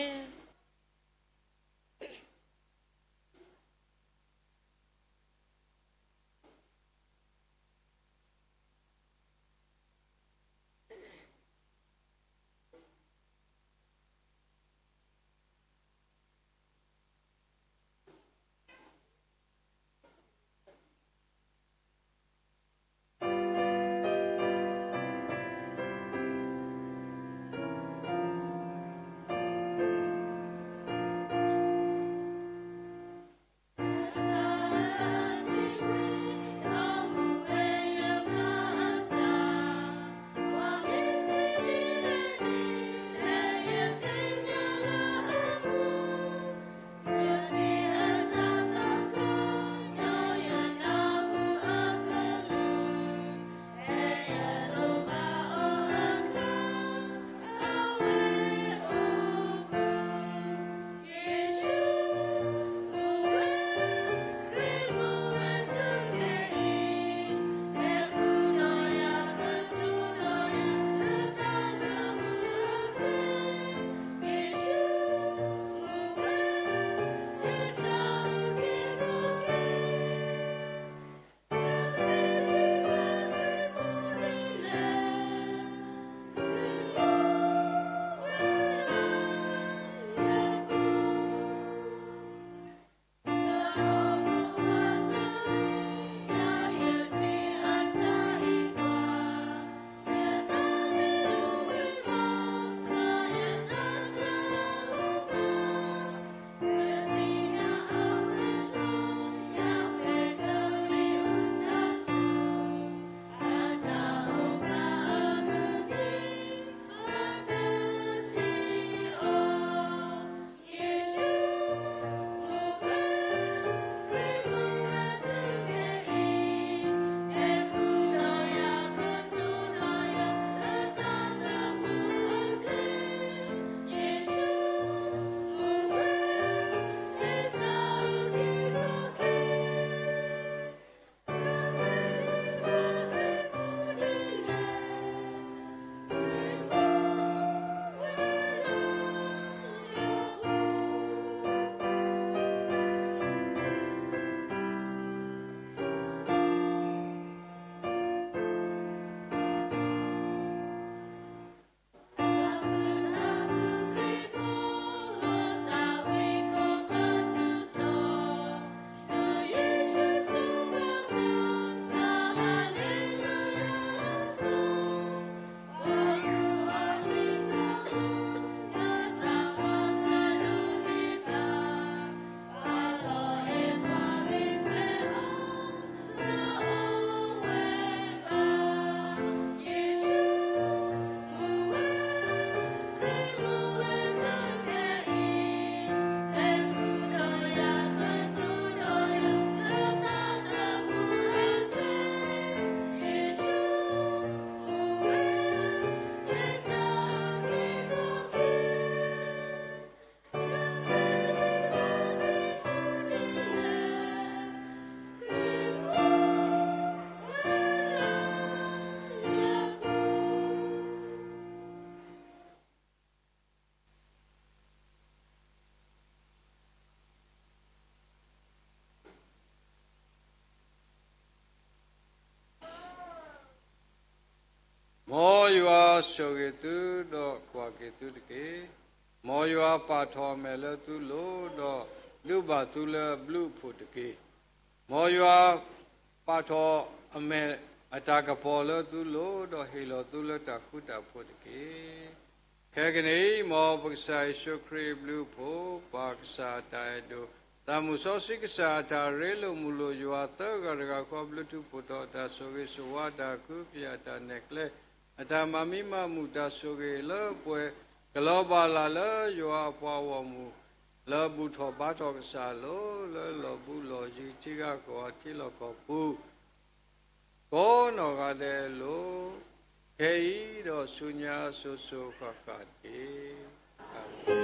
မ်ယွၤဆိၣ်ဂ့ၤသုဒီးကွၢ်က့ၤသုတက့ၢ်. မ်ယွၤပာ်ထီၣ်အမဲာ်လၢသုလိၤ, ဒီးဒုးဘၣ်သုလၢအဘျုးအဖှိၣ်တက့ၢ်. မ်ယွၤပာ်ထီၣ်အမဲာ်အတၢ်ကပီၤလၢသုလိၤ, ဒီးဟ့ၣ်လီၤသုလၢတၢ်ဃူတၢ်ဖိးတက့ၢ်. ခဲကနံၣ်အံၤ, မ်ပကစၢ်ယ့ၣ်ၡူးခရံာ်အဘျုးအဖှိၣ်, ပၢ်ကစၢ်အတၢ်အဲၣ်ဒိၣ်, သးမုၢ်စီဆှံကစၢ်အတၢ်ရ့လိာ်မုာ်လိာ်ယွၤသၢဂၤတဂၤဃီ ဘျုးထူးဖှိၣ်ထီၣ်အတၢ်ဆိၣ်ဂ့ၤဆိၣ်ဝါ, တၢ်ဃုဖျဲးအတၢ်နဲၣ်ကျဲ, အတၢ်မၤမံမၤမုာ်တၢ်ဆိၣ်ဂ့ၤလၢပှဲၤကလီၤဘၣ်လၢ်လၢယွၤအပှၤဂီၢ်မုၢ်, လၢဘူၣ်ထီၣ်ဘါထီၣ်ကစၢ်အလိၤ, လၢလီၢ်ဘူးလီၢ်ယံၤထံဂၤကီၢ်ဂၤထံလီၢ်ကီၢ်ပူၤ ကိးနီၢ်ဂၤဒဲးအလိၤ, ခဲအံၤဒီးဆူညါစိၤစိၤဃၣ်ဃၣ်တက့ၢ်.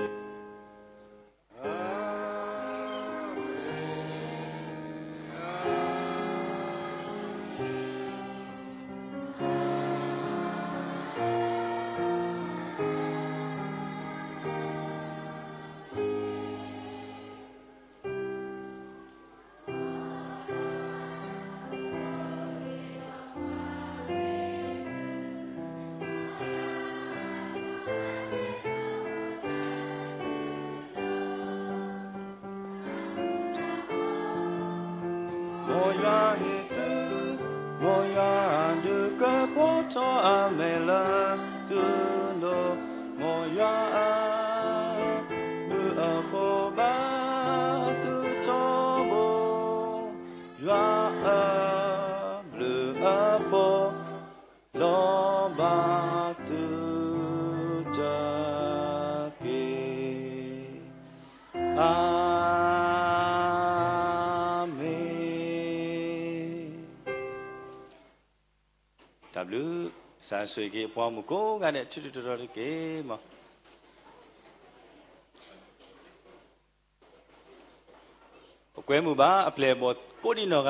မ်ယွၤဟ့ၣ်သု, မ်ယွၤဒုးကဲဖိထီၣ်အမဲာ်လၢသုလိၤ, မ်ယွၤအဘျုးအဖှိၣ်ဘၣ်သုထီဘိ, ယွၤအဘျုးအဖှိၣ် လီၤဘၣ်သုတက့ၢ်. အၤမ့ၣ်. တၢ်ဘျုး, ကစၢ်ဆိၣ်ဂ့ၤက့ၤပှၤမုၣ်ကိးဂၤဒဲး ထူထူတီတီတက့ၢ်. မ်ပကွဲမုာ်ဘၣ် အပျဲၢ်အဘီၣ်ကိးဒံးနီၢ်ဂၤ